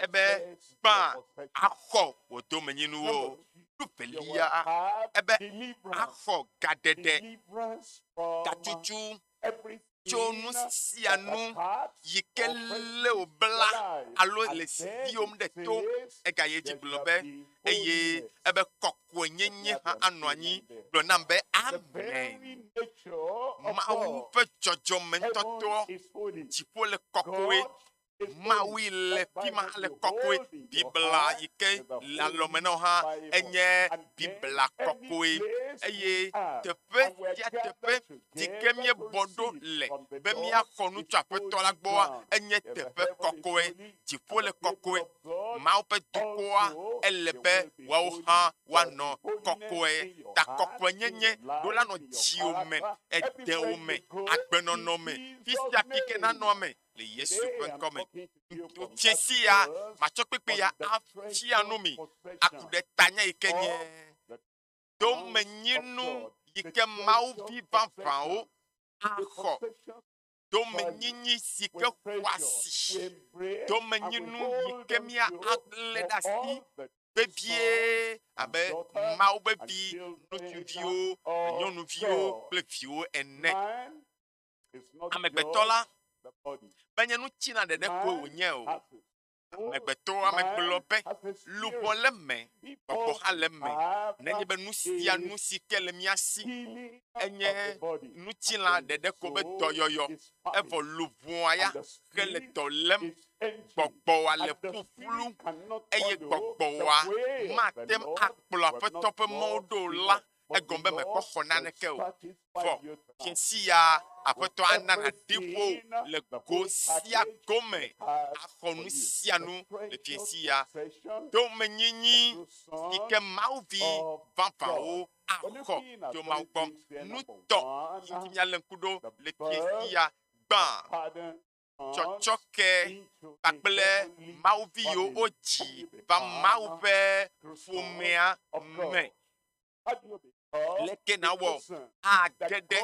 ebe gbã axɔ wò domenyinuwo. Nu velia ebe axɔ gaɖeɖe, gatsutsu tso nu sia nu yi ke lé wò bla alo le ziwòm ɖe to. Egayi edzi gblɔ be, eye ebe kɔkɔenyenye hã anɔ anyi. Gblɔ nam be, Amen. Mawu ƒe dzɔdzɔmeŋutɔtɔ, dziƒo le kɔkɔe, Mawui le fi ma le kɔkɔe. Biblia yi ke le alɔme na wò hã enye Biblia kɔkɔe. Eye teƒe sia teƒe si ke míebɔ ɖo le be míaxɔ nu tso Aƒetɔ la gbɔa, enye teƒe kɔkɔe. Dziƒo le kɔkɔe. Mawu ƒe dukɔa, ele be woawo hã woanɔ kɔkɔe. Ta kɔkɔenyenye ɖo la nɔ dziwò me, edewo me, agbenɔnɔ me, fi sia fi ke nanɔ eme le Yesu ƒe ŋkɔ me. Fiẽsi ya, matsɔ kpekpe ya afia nu mi aku ɖe tanya yi ke nye domenyinu yi ke Mawu vi vavãwo axɔ, domenyinyi si ke xɔasi, domenyinu yi ke mía alé ɖe asi vevie abe Mawu ƒe vi ŋutsuviwo, nyɔnuviwo kple viwo ene. Amegbetɔ la menye nutsina ɖeɖe koe wònye o. Amegbetɔ ame gblɔ be luʋɔ le eme, gbɔgbɔ hã le eme. Nenye be nu sia nu si ke le mía si enye ŋutilã ɖeɖe ko be dɔyɔyɔ, evɔ luʋɔa ya ke le dɔ lém, gbɔgbɔa le ƒuƒlu eye gbɔgbɔa mate ŋu akplɔ Aƒetɔ ƒe mɔwo ɖo o la, egɔme be mekpɔ xɔ naneke o. Vɔ fiẽsi ya Aƒetɔ ana nàɖi ƒo le go sia go me, axɔ nu sia nu le fiẽsi ya. Domenyinyi si ke Mawu vi vavãwo axɔ tso Mawu gbɔ. Nutɔ si ŋuti míalé ŋku ɖo le fiẽsi ya gbã. tsɔtsɔke kpakple Mawuvi yiwo wodzi va Mawu ƒe ƒomea me. Leke nawɔ age ɖe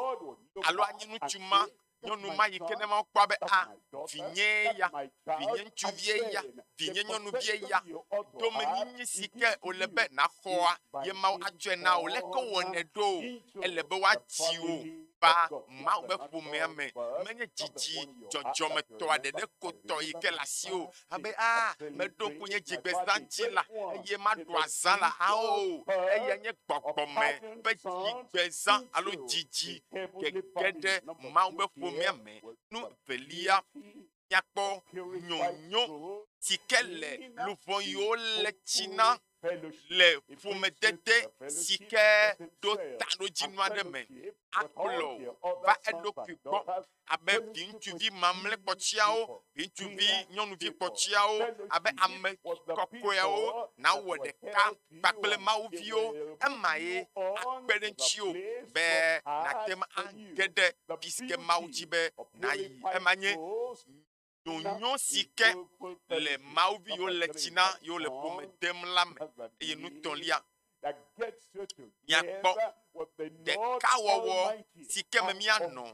alo anyi ŋutsu ma, nyɔnu ma yi ke ne Mawu kpɔ be a vinye ya, vinye ŋutsuvie ya, vinye nyɔnuvie ya, domenyinyi si ke wòle be nàxɔa ye Mawu atsɔe na wò. Leke wowɔnɛ ɖo? Ele be woadzi wò va Mawu ƒe ƒomea me. Menye dzidzi dzɔdzɔmetɔa ɖeɖe ko tɔ yi ke le asiwò abe a meɖo ŋku nye dzigbezã dzi la eye maɖu azã la ao. Eya nye gbɔgbɔme ƒe dzigbezã alo dzidzi gege ɖe Mawu ƒe ƒomea me. Nu evelia, míakpɔ nyonyo si ke le luʋɔ yiwo le tsi na le ƒomedede si ke ɖo taɖodzinu aɖe me akplɔ va eɖokui gbɔ abe viŋutsuvi mamlɛ kpɔtsiawo, viŋutsuvi nyɔnuvi kpɔtsiawo, abe ame kɔkɔeawo nawɔ ɖeka kpakple mawuviwo. Ema ye akpe ɖe ŋutiwò be nàte ŋu age ɖe fi si ke Mawu dzi be nàyi. Ema nye nyonyo si ke le mawuvi yiwo le tsi na yiwo le ƒome dem la me. Eye nu tɔ̃lia, míakpɔ ɖekawɔwɔ si ke me míanɔ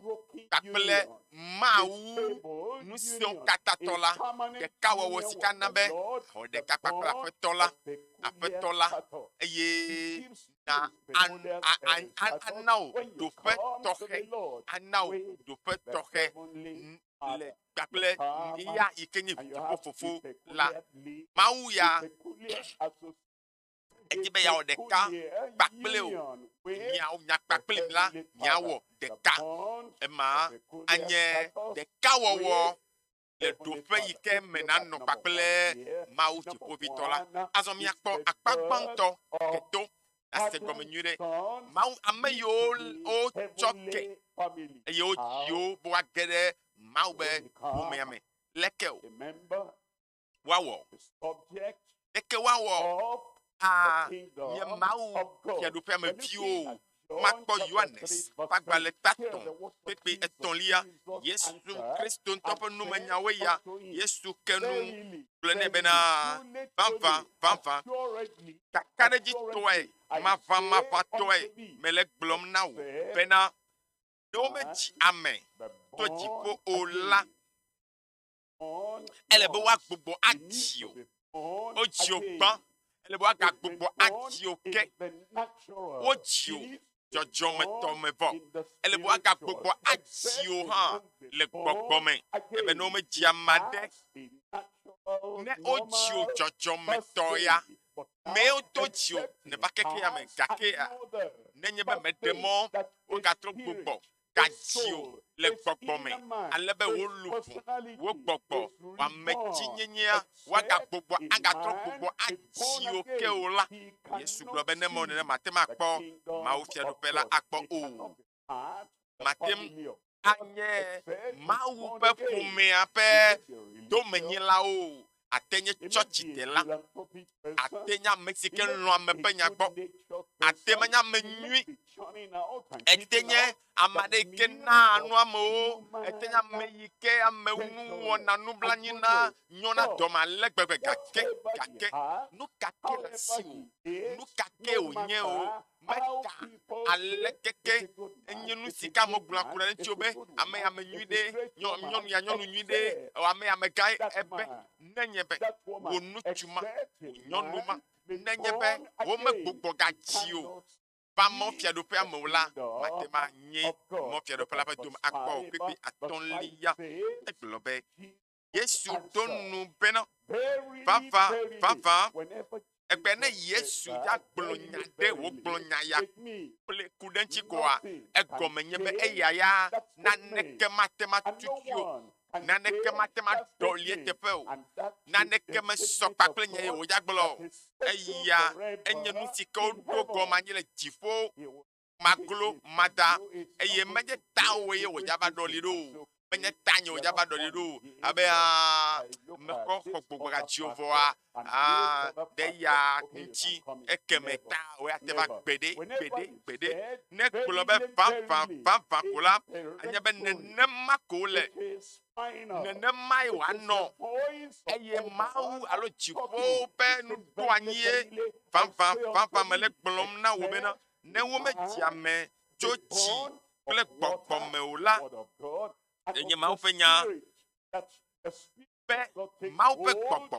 kpakple Mawu ŋusẽwo katã tɔ la, ɖekawɔwɔ si ke ana be xɔ ɖeka kpakple Aƒetɔ la, Aƒetɔ la, eye na ana wò ɖoƒe tɔxɛ, ana wò ɖoƒe tɔxɛ le kpakple eya yi ke nye dziƒofofo la. Mawu ya edi be yeawɔ ɖeka kpakple wò. Miawo nya kpakple mi la, miawɔ ɖeka. Ema anye ɖekawɔwɔ le ɖoƒe yi ke me nanɔ kpakple Mawu Dziƒoʋĩtɔ la. Azɔ míakpɔ akpa gbãtɔ keto ase gɔme nyuie ɖe. Mawu ame yiwo wotsɔ ke eye wodzi wo be woage ɖe Mawu be ƒomea me. Leke o woawɔ? Leke woawɔ a nye Mawu fiaɖuƒea me viwo? Makpɔ Yohanes ƒe agbalẽ tatɔ̃ kpekpe etɔ̃lia, Yesu Kristo ŋutɔ ƒe numenyawoe ya. Yesu ke nu gblɔ nɛ bena, Vavã, vavã, kakaɖedzitɔe, maʋamaʋãtɔe mele egblɔm na wò bena, ne womedzi ame to dziƒo o la, ele be woagbugbɔ adzi o. Wodzi wò gbã, ele be woagagbugbɔ adzi wò ke. Wodzi wò dzɔdzɔmetɔ me vɔ, ele be woagagbugbɔ adzi wò hã le gbɔgbɔ me. Ebe ne womedzi ame aɖe, ne wodzi wò dzɔdzɔmetɔ ya, mee woto dzi wò nèva xexea me. Gake nenye be mèɖe mɔ wogatrɔ gbugbɔ gadzi wò le gbɔgbɔ me ale be wò luʋɔ, wò gbɔgbɔ, wò ametsinyenyea woagagbugbɔ agatrɔ gbugbɔ adzi wò ke o la, Yesu gblɔ be ne mewɔ nenema mate ŋu akpɔ Mawu Fiaɖuƒe la akpɔ o. Mate ŋu anye Mawu ƒe ƒomea ƒe domenyilawo o. Ate nye tsɔtsidela, ate nye ame si ke lɔ̃ ame ƒe nya gbɔ, ate menye ame nyui, ete nye ame aɖe yi ke naa nu amewo, ete nye ame yi ke ame nu wɔna nublanui na, nyɔna dɔme ale gbegbe gake, gake nu ka ke le asiwò, nu ka ke wònye o, meka aleke ke enye nu si ke amewo gblɔna ku ɖe eŋuti o be ame ya ame nyui ɖe, nyɔnu ya nyɔnu nyui ɖe, ame ya amegã ebe nenye be wò ŋutsu ma, wò nyɔnu ma, nenye be womegbugbɔ gadzi o va mɔfiaɖuƒea me o la, mate ŋu anye mɔfiaɖuƒe la ƒe dome akpɔ o. Kpukpui atɔ̃lia, egblɔ be, Yesu ɖo nu bena, Vavã, vavã, egbe ne Yesu ya gblɔ nya ɖe wògblɔ nya ya kple ku ɖe eŋuti koa, egɔme nye be eya ya naneke mate ŋu atutui o, naneke mate ŋu aɖɔli eteƒe o, naneke mesɔ kpakple nya ye wòya gblɔ o. Eya enye nu si ke woɖo gɔme anyi le dziƒo, maglo, mada, eye menye tawòe ye wòdza va ɖɔli ɖo o. Menye tanye wòdza va ɖɔli ɖo o. Abe aa, mekɔ xɔ gbogbo gadziwo vɔa, aa, ɖe ya ŋuti ekeme ta wò ya te va gbeɖe, gbeɖe, gbeɖe. Ne gblɔ be vavã, vavã ko la, anye be nenema ko wole. Nenemae wòanɔ. Eye Mawu alo dziƒowo ƒe nuɖoanyie vavã, vavã mele gblɔm na wò bena, ne womedzi ame tso tsi kple gbɔgbɔ me o la, enye Mawu ƒe nya be Mawu ƒe gbɔgbɔ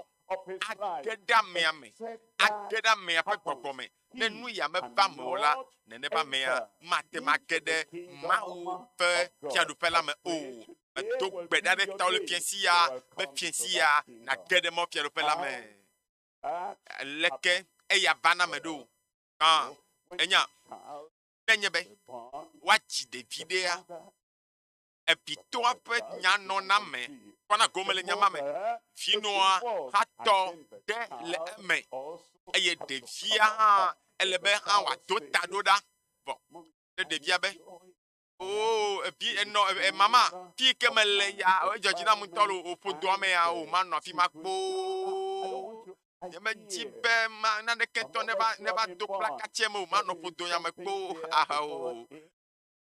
age ɖe amea me, age ɖe amea ƒe gbɔgbɔ me. Ne nu ya meva eme o la, nenema amea mate ŋu age ɖe Mawu ƒe fiaɖuƒe la me o. Medo gbe ɖa ɖe tawò le fiẽsi ya be fiẽsi ya nàge ɖe Mawu fiaɖuƒe la me. Leke eya va na ame ɖo? Gbã, enya nenye be woadzi ɖevi ɖea, evitɔa ƒe nyanɔname kpɔna gome le nya ma me. Vinɔa hã tɔ ɖe le eme eye ɖevia hã ele be hã wòado ta ɖo ɖa. Vɔ ne ɖevia be, Oo, evi enɔ e, mama, fi yi ke mele ya, edzɔ dzi nam ŋutɔ lo, wò ƒodoa me ya, o manɔ afi ma kpoo. Nyemedi be ma naneke ŋutɔ neva neva do kplakatse me o, manɔ ƒodo ya me kpoo aha o.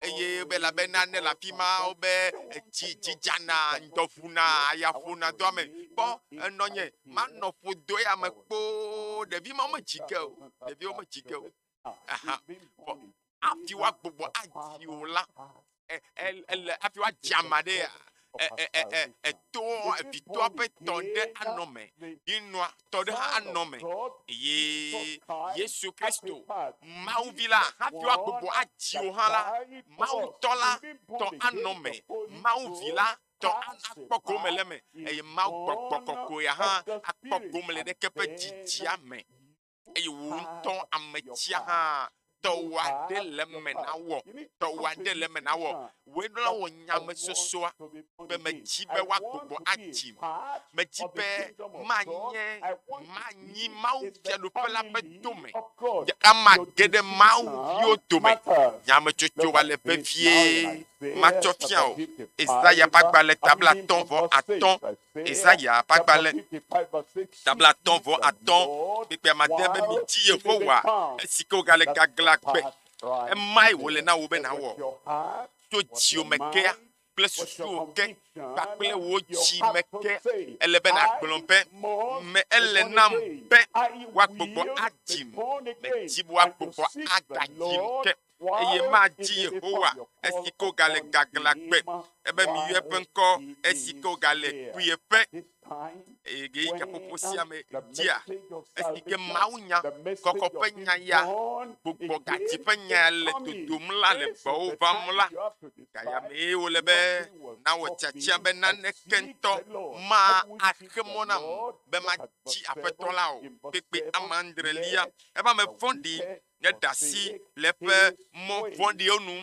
Eye be elabena ne le afi ma wobe etsi dzi dzana, ŋdɔ ʋuna, aya ƒona do ame. Kpɔ enɔnye, manɔ ƒodo ya me kpoo. Ɖevi mawo medzi ke o, ɖeviwo medzi ke o. Aha. Vɔ hafi woagbugbɔ adzi o la, ele hafi woadzi ame aɖea, eto evitɔa ƒe tɔ ɖe anɔ me, vinɔa tɔ ɖe hã anɔ me. Eye Yesu Kristo, Mawu vi la, hafi woagbugbɔ adzi o hã la, Mawu tɔ la tɔ anɔ me, Mawu vi la tɔ akpɔ gome le eme, eye Mawu gbɔgbɔ kɔkɔea hã akpɔ gome le ɖeke ƒe dzidzia me. eye wò ŋutɔ ametsia hã tɔwò aɖe le eme nawɔ, tɔwò aɖe le eme nawɔ. Wòe ɖo la wɔ nyamesosoa be medzi be woagbugbɔ adzim. Medzi be manye, manyi Mawu Fiaɖuƒe la ƒe dome. Nye mage ɖe Mawu viwo dome. Nyametsotso va le vevie. Matsɔ fia wò. Esaya ƒe agbalẽ ta 55. Esaya ƒe agbalẽ ta 55, kpekpe amade be midzi Yehowa esi ke wògale gaglã gbe. Emae wòle na wò be nàwɔ. Tso dziwò me kea kple susuwò ke kpakple wò dzi me ke, ele be nàgblɔ be, Me ele nam be woagbugbɔ adzim. Medi be woagbugbɔ agadzim ke. eye madzi Yehowa esi ke wògale gaglã gbe, ebe miyɔ eƒe ŋkɔ esi ke wògale kpuieƒe. Eye ɣeyiɣi gaƒoƒo sia me dzia, esi ke mawunya kɔkɔ ƒe nya ya, gbugbɔ gadzi ƒe nya ya le dodom la le gbɔwò vam la, gaya mee wòle be nawɔ tiatia be naneke ŋutɔ ma axe mɔ nam be madzi Aƒetɔ la o. Kpekpe ame adrelia, eƒe ame vɔ̃ɖi neɖe asi le eƒe mɔ vɔ̃ɖiwo nu.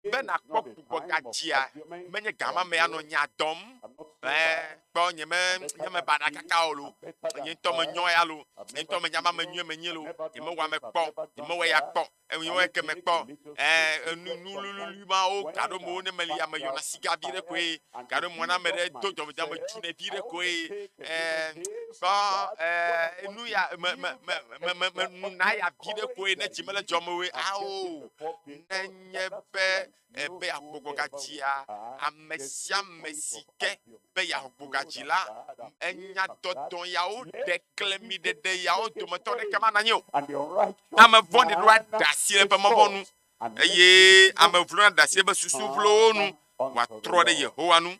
Be nàkpɔ gbugbɔgadzia, menye gama me anɔ nya dɔm be kpɔ nye me nye me baɖa kaka o lo, nye ŋutɔ menyɔ ya lo, nye ŋutɔ menya be ame nyuie menye lo, nye mewɔ ame kpɔ, nye mewɔ ya kpɔ, nye mewɔ eke me kpɔ. Ɛ enu nulululi mawo gaɖo mewo ne meli ame yɔna siga vi ɖe koe, gaɖo mɔ na ame ɖe do dzɔmedze ame tsu ne vi ɖe koe. Ɛ kpɔ ɛ nu ya me me me me me me nu na ya vi ɖe koe ne dzi mele dzɔme oe. Ao nenye be ebe yeagbɔgbɔ gadzia, ame sia ame si ke be yeagbɔ gadzi la, enya dɔdɔ yawo ɖeklemiɖeɖe yawo dometɔ ɖeke mana anyi o. Ame vɔ̃ɖi ɖo aɖe asi le eƒe mɔ vɔ̃ nu, eye ame vlo naɖe asi le eƒe susu vlowo nu wòatrɔ ɖe Yehowa nu.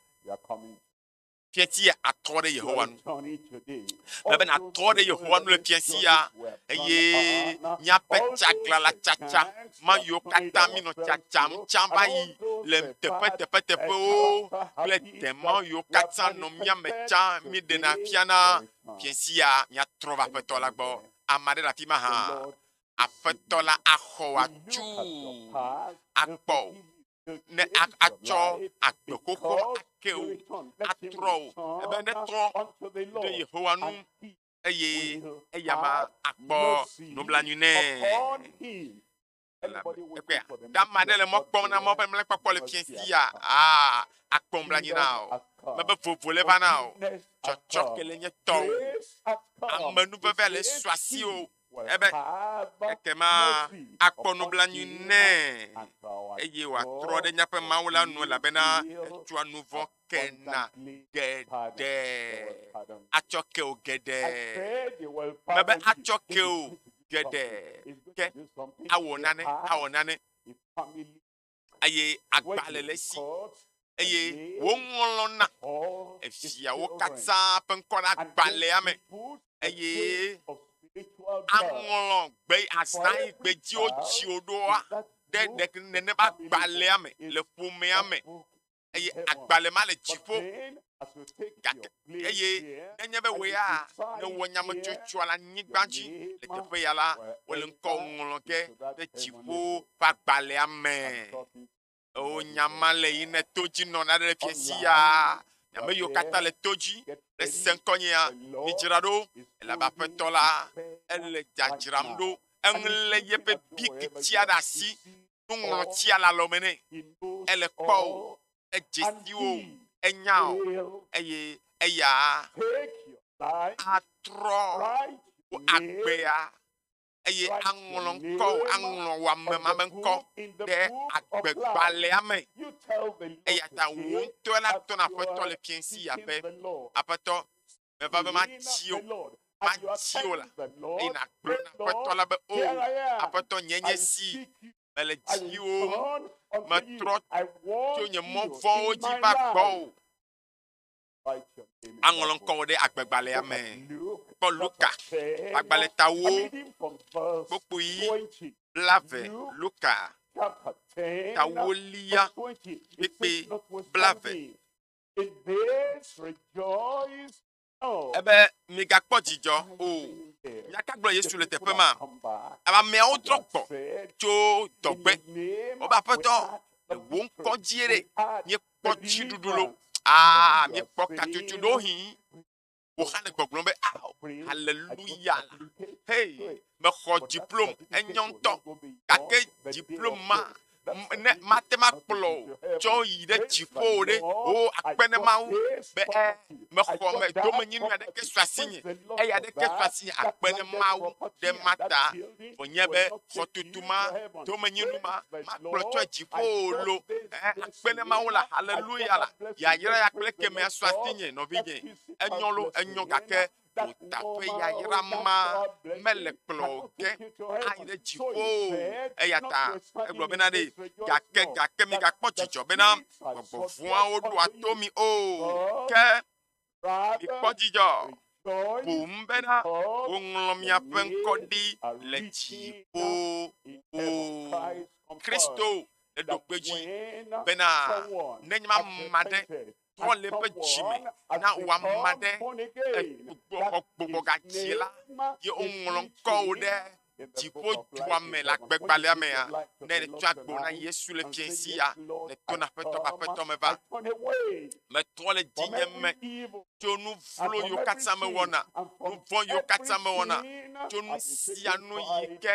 Fiatia atrɔ ɖe Yehowa nu. Mele be nàtrɔ ɖe Yehowa nu le fiasi ya, eye míaƒe tsaglãla tsatsa ma yiwo katã mínɔ tsatsam tsã va yi le teƒeteƒeteƒewo kple dema yiwo katã nɔ mía me tsã míɖena fiana fiasi ya, míatrɔ va Aƒetɔ la gbɔ. Ame aɖe le afi ma hã. Aƒetɔ la axɔ wò atuu akpɔ wò. ne atsɔ agbe xoxo ake wò, atrɔ wò, ebe netrɔ ɖe Yehowa ŋu, eye eyama akpɔ nublanui nɛ. Ekpea, ɖe ame aɖe le mɔ kpɔm na mɔ be mlekpɔkpɔ le fiẽ sia? Aa, akpɔ nublanui na wò. Mebe vovo le va na wò. Tsɔtsɔke le nye tɔwò. Amenuveve le su asiwò. Ebe, ekema akpɔ nublanui nɛ, eye wòatrɔ ɖe míaƒe Mawu la nu, elabena etsɔa nu vɔ̃ kena geɖe. Atsɔ ke wò geɖe. Mebe atsɔ ke wò geɖe. Ke awɔ nane, awɔ nane. Eye agbalẽ le esi, eye woŋlɔna eviawo katã ƒe ŋkɔ ɖe agbalẽa me, eye aŋlɔ gbe azã yi gbe dzi wodzi wo ɖoa ɖe ɖe nenema agbalẽa me le ƒomea me eye agbalẽ ma le dziƒo. Gake eye nenye be wò ya nèwɔ nyametsotsoa le anyigba dzi le teƒe ya la, wole ŋkɔ ŋlɔ ge ɖe dziƒo ƒe agbalẽa me. Eo nya ma le yi ne to dzi nɔna ɖe le fiasi ya. Ame yiwo katã le to dzi le se ŋkɔnyea, midzra ɖo, elabe Aƒetɔ la ele dzadzram ɖo. Eŋlɛ yeƒe bikitsia ɖe asi nuŋlɔtsia le alɔme nɛ. Ele kpɔ o, edze si wo, enya o, eye eya atrɔ wò agbea eye aŋlɔ ŋkɔ wò, aŋlɔ wò ame ma be ŋkɔ ɖe agbegbalẽa me. Eya ta wò ŋutɔe la tɔ na Aƒetɔ le fiẽ si ya be, Aƒetɔ, meva be matsi wò, matsi wò la, eye nàgblɔ na Aƒetɔ la be, O, Aƒetɔ, nye nye si, mele dziwò, metrɔ tso nye mɔ vɔ̃wo dzi va gbɔwò. Aŋlɔ ŋkɔwò ɖe agbegbalẽa me. Kpɔ Luka ƒe agbalẽtawo kpukpui blave, Luka tawolia kpukpui blave. Ebe migakpɔ dzidzɔ o. Nya ka gblɔ Yesu le teƒe ma? Ame ameawo trɔ gbɔ tso dɔgbe. Wobe aƒetɔ, le wò ŋkɔ dzie ɖe, míekpɔ dziɖuɖu lo. Aa, míekpɔ katsotso ɖewohĩ. Wò hã le gbɔgblɔm be, ao, haleluya la. Hei, mexɔ diplom, enyɔ ŋutɔ. Gake diplom ma ne mate ŋu akplɔ wò tsɔ yi ɖe dziƒo o ɖe, o akpe ne Mawu be ɛ mexɔ me domenyinu aɖeke su asinye, eya aɖeke su asinye akpe ne Mawu ɖe mata wònye be xɔtutu ma domenyinu ma makplɔ tsɔ dziƒo o lo ɛ akpe ne Mawu la haleluya la yayra ya kple kemea su asinye nɔvinye enyɔ lo enyɔ gake Wò taƒe yayra ma mele kplɔ ge ayi ɖe dziƒo o. Eya ta egblɔ bena ɖe, gake gake migakpɔ dzidzɔ bena gbɔgbɔ vɔ̃awo ɖoa to mi o, ke mikpɔ dzidzɔ boŋ bena woŋlɔ miaƒe ŋkɔ ɖi le dziƒo o. Kristo le ɖokpe dzi bena nenye ame aɖe trɔ le eƒe dzi me na wò ame aɖe xɔ gbɔgbɔgadzi la, ye woŋlɔ ŋkɔwò ɖe dziƒo dua me le agbegbalẽa mea, ne ètsɔ agbo na Yesu le fiẽ sia, nèto na Aƒetɔ be Aƒetɔ meva. Metrɔ le dzinye me tso nu vlo yiwo katã mewɔna, nu vɔ̃ yiwo katã mewɔna, tso nu sia nu yi ke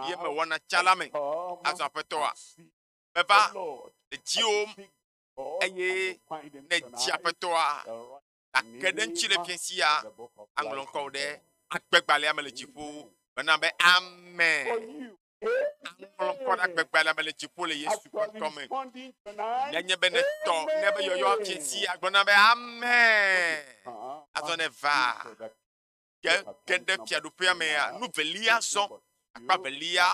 ye mewɔna tsã la me. Azɔ Aƒetɔa, meva le dziwòm eye ne dzi Aƒetɔa, nàke ɖe eŋuti le fiẽ sia, aŋlɔ ŋkɔwò ɖe agbegbalẽa me le dziƒo. Mena be Amen. Aŋlɔ ŋkɔ ɖe agbegbalẽa me le dziƒo le Yesu ƒe ŋkɔ me. Nenye be nètɔ ne be yɔyɔ fiẽ sia, gblɔ na be Amen. Azɔ ne va ge ge ɖe fiaɖuƒea mea, nu velia zɔ, akpa velia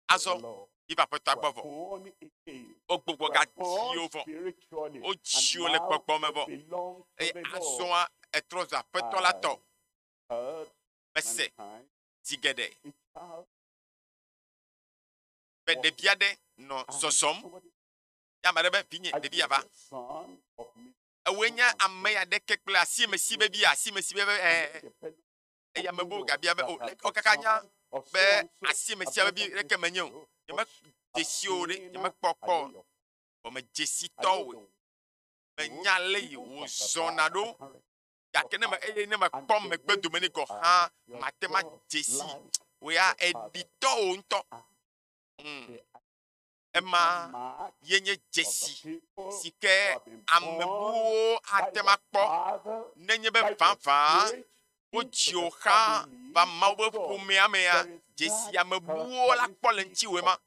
azɔ yi va Aƒetɔa gbɔ vɔ. Wogbugbɔ gadzi wo vɔ. Wodzi wo le gbɔgbɔ me vɔ. Eye azɔa etrɔ zu Aƒetɔ la tɔ. Mese zi geɖe be ɖevi aɖe nɔ zɔzɔm. Ye ame aɖe be, Vinye, ɖevi ya va. Ewòe nye ame ya ɖeke kple asi me si vevi asi me si vevi ɛ. Eye ame bubu gabia be, o, leke wò kaka nya be asi me sia vevi ɖeke menye o. Nyeme dzesi o ɖe, nyemekpɔ kpɔ o. Vɔ medze si tɔwòe. Menya ale yi wòzɔna ɖo. Gake ne me, eye ne mekpɔ megbe dome nɛ gɔ̃ hã, mate ŋu adze si. Wò ya èɖi tɔwò ŋutɔ. Ema ye nye dzesi si ke ame buwo ate ŋu akpɔ nenye be vavã wodzi wò xaa va Mawu ƒe ƒomea mea, dzesi ame buwo la kpɔ le ŋutiwòe ma.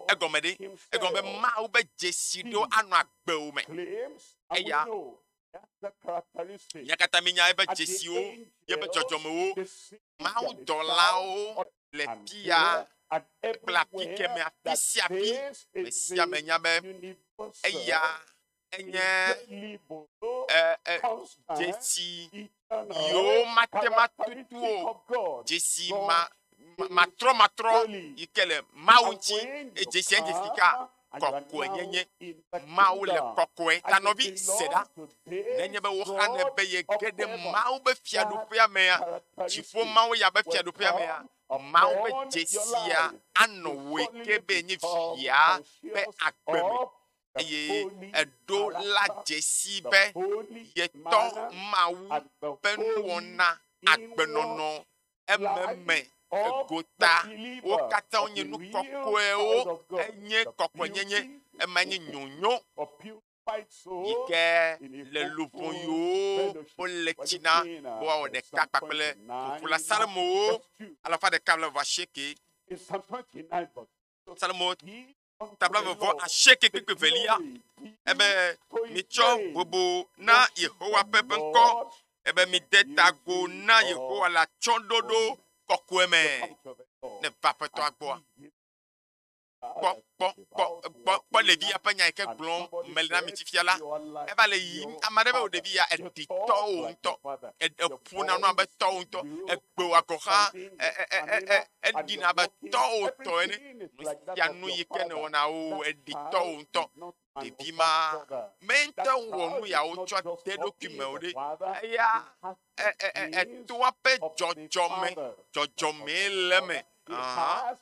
Egɔme ɖe? Egɔme be Mawu ƒe dzesi ɖewo anɔ agbewò me. Eya mía katã míenya eƒe dzesiwo, eƒe dzɔdzɔmewo, mawudɔlawo le fia kple afi keme, afi sia afi. Ame sia ame nya be eya enye dzesi yiwo mate ŋu atutu o, dzesi ma matrɔmatrɔ yi ke le Mawu ŋuti. Edzesia nye dzesi ka? Kɔkɔenyenye. Mawu le kɔkɔe. Ta nɔvi, se ɖa. Nenye be woxanɛ be yege ɖe Mawu ƒe fiaɖuƒea mea, dziƒo Mawu ya ƒe fiaɖuƒea mea, Mawu ƒe dzesia anɔ wòe ke be yenye via ƒe agbe me. Eye eɖo la dzesi be yetɔ Mawu ƒe nuwɔna agbenɔnɔ ememe, egota, wo katã wonye nu kɔkɔewo, enye kɔkɔenyenye, ema nye nyonyo yi ke le luʋɔ yiwo wole tsi na be woawɔ ɖeka kpakple Fofo la. Psalmowo alafa ɖeka blaeve asieke. Psalmo ta blaeve vɔ asieke kpekpe velia ebe mitsɔ bubu na Yehowa ƒe ƒe ŋkɔ ebe mide ta agu na Yehowa le atsyɔ̃ɖoɖo kɔkɔe me. Ne va Aƒetɔa gbɔa, kpɔ, kpɔ, kpɔ, kpɔ, kpɔ ɖevia ƒe nya yi ke gblɔm mele na mi fifia la, eva le yiyim. Ame aɖe be wò ɖevi ya eɖi tɔwò ŋutɔ, eƒona nu abe tɔwò ŋutɔ, egbewòa gɔ̃ hã eɖina abe tɔwò tɔ ene. Nu sia nu yi ke nèwɔna o, eɖi tɔwò ŋutɔ. Ɖevi ma mete ŋu wɔ nu yawo tsɔ de eɖokui me o ɖe, eya etoa ƒe dzɔdzɔme, dzɔdzɔmee le eme. Aha.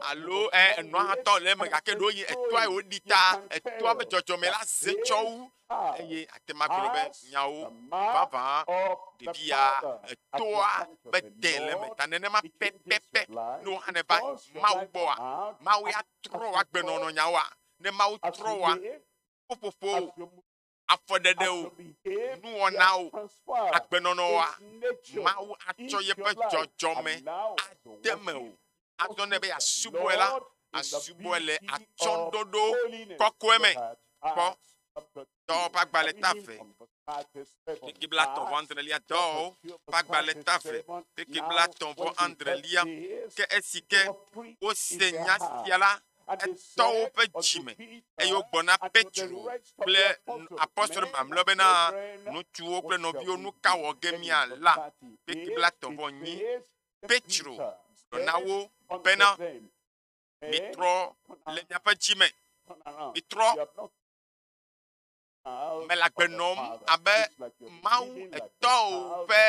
Alo ɛ enɔa hã tɔ le eme gake ɖewohĩ etoa yi wòɖi ta, etoa ƒe dzɔdzɔme la ze tsɔ wu. Eye ate ŋu agblɔ be nyawo vavã ɖevi ya etoa ƒe dẽ le eme. Ta nenema pɛpɛpɛ ne wò hã nèva Mawu gbɔa, Mawu ya trɔ wò agbenɔnɔ nyawoa. Ne Mawu trɔ wòa, ƒuƒoƒo, afɔɖeɖewo, nuwɔnawo, agbenɔnɔwoa, Mawu atsɔ yeƒe dzɔdzɔme ade mewò. Azɔ ne be yeasubɔe la, asubɔe le atsyɔ̃ɖoɖo kɔkɔe me. Kpɔ Dɔwɔwɔ ƒe agbalẽ ta eve, kpekpe blaetɔ̃ vɔ adrelia. Dɔwɔwɔ ƒe agbalẽ ta eve, kpekpe blaetɔ̃ vɔ adrelia. Ke esi ke wose nya sia la, etɔ woƒe dzi me, eye wogblɔ na Petro kple apostolo mamlɛawo bena, Ŋutsuwo kple nɔviwo, nu ka wɔ ge míala? Kpekpe blaetɔ̃ vɔ enyi. Petro gblɔ na wo bena, Mitrɔ le miaƒe dzi me, mitrɔ mele agbe nɔm abe Mawu etɔwò ƒe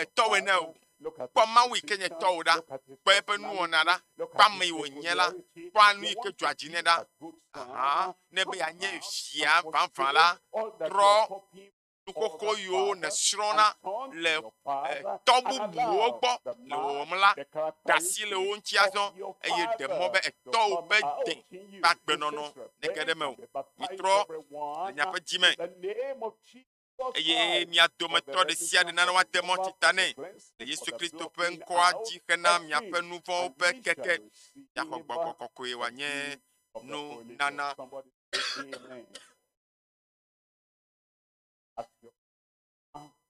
etɔwò ene o. Kpɔ Mawu yi ke nye tɔwò ɖa, kpɔ eƒe nuwɔna ɖa, kpɔ ame yi wònye la, kpɔ nu yi ke dzɔa dzi nɛ ɖa. Aha, ne be yeanye via vavã la, trɔ nu xoxo yiwo nèsrɔ̃na le tɔ bubuwo gbɔ le wɔwɔm la, ɖe asi le wo ŋuti azɔ, eye ɖe mɔ be etɔwò ƒe dẽ ƒe agbenɔnɔ nege ɖe mewò. Mitrɔ le miaƒe dzi me, eye mia dometɔ ɖe sia ɖe nana woade mɔ tsi ta nɛ le Yesu Kristo ƒe ŋkɔa dzi hena miaƒe nu vɔ̃wo ƒe keke. Miaxɔ Gbɔgbɔ Kɔkɔe wòanye nunana.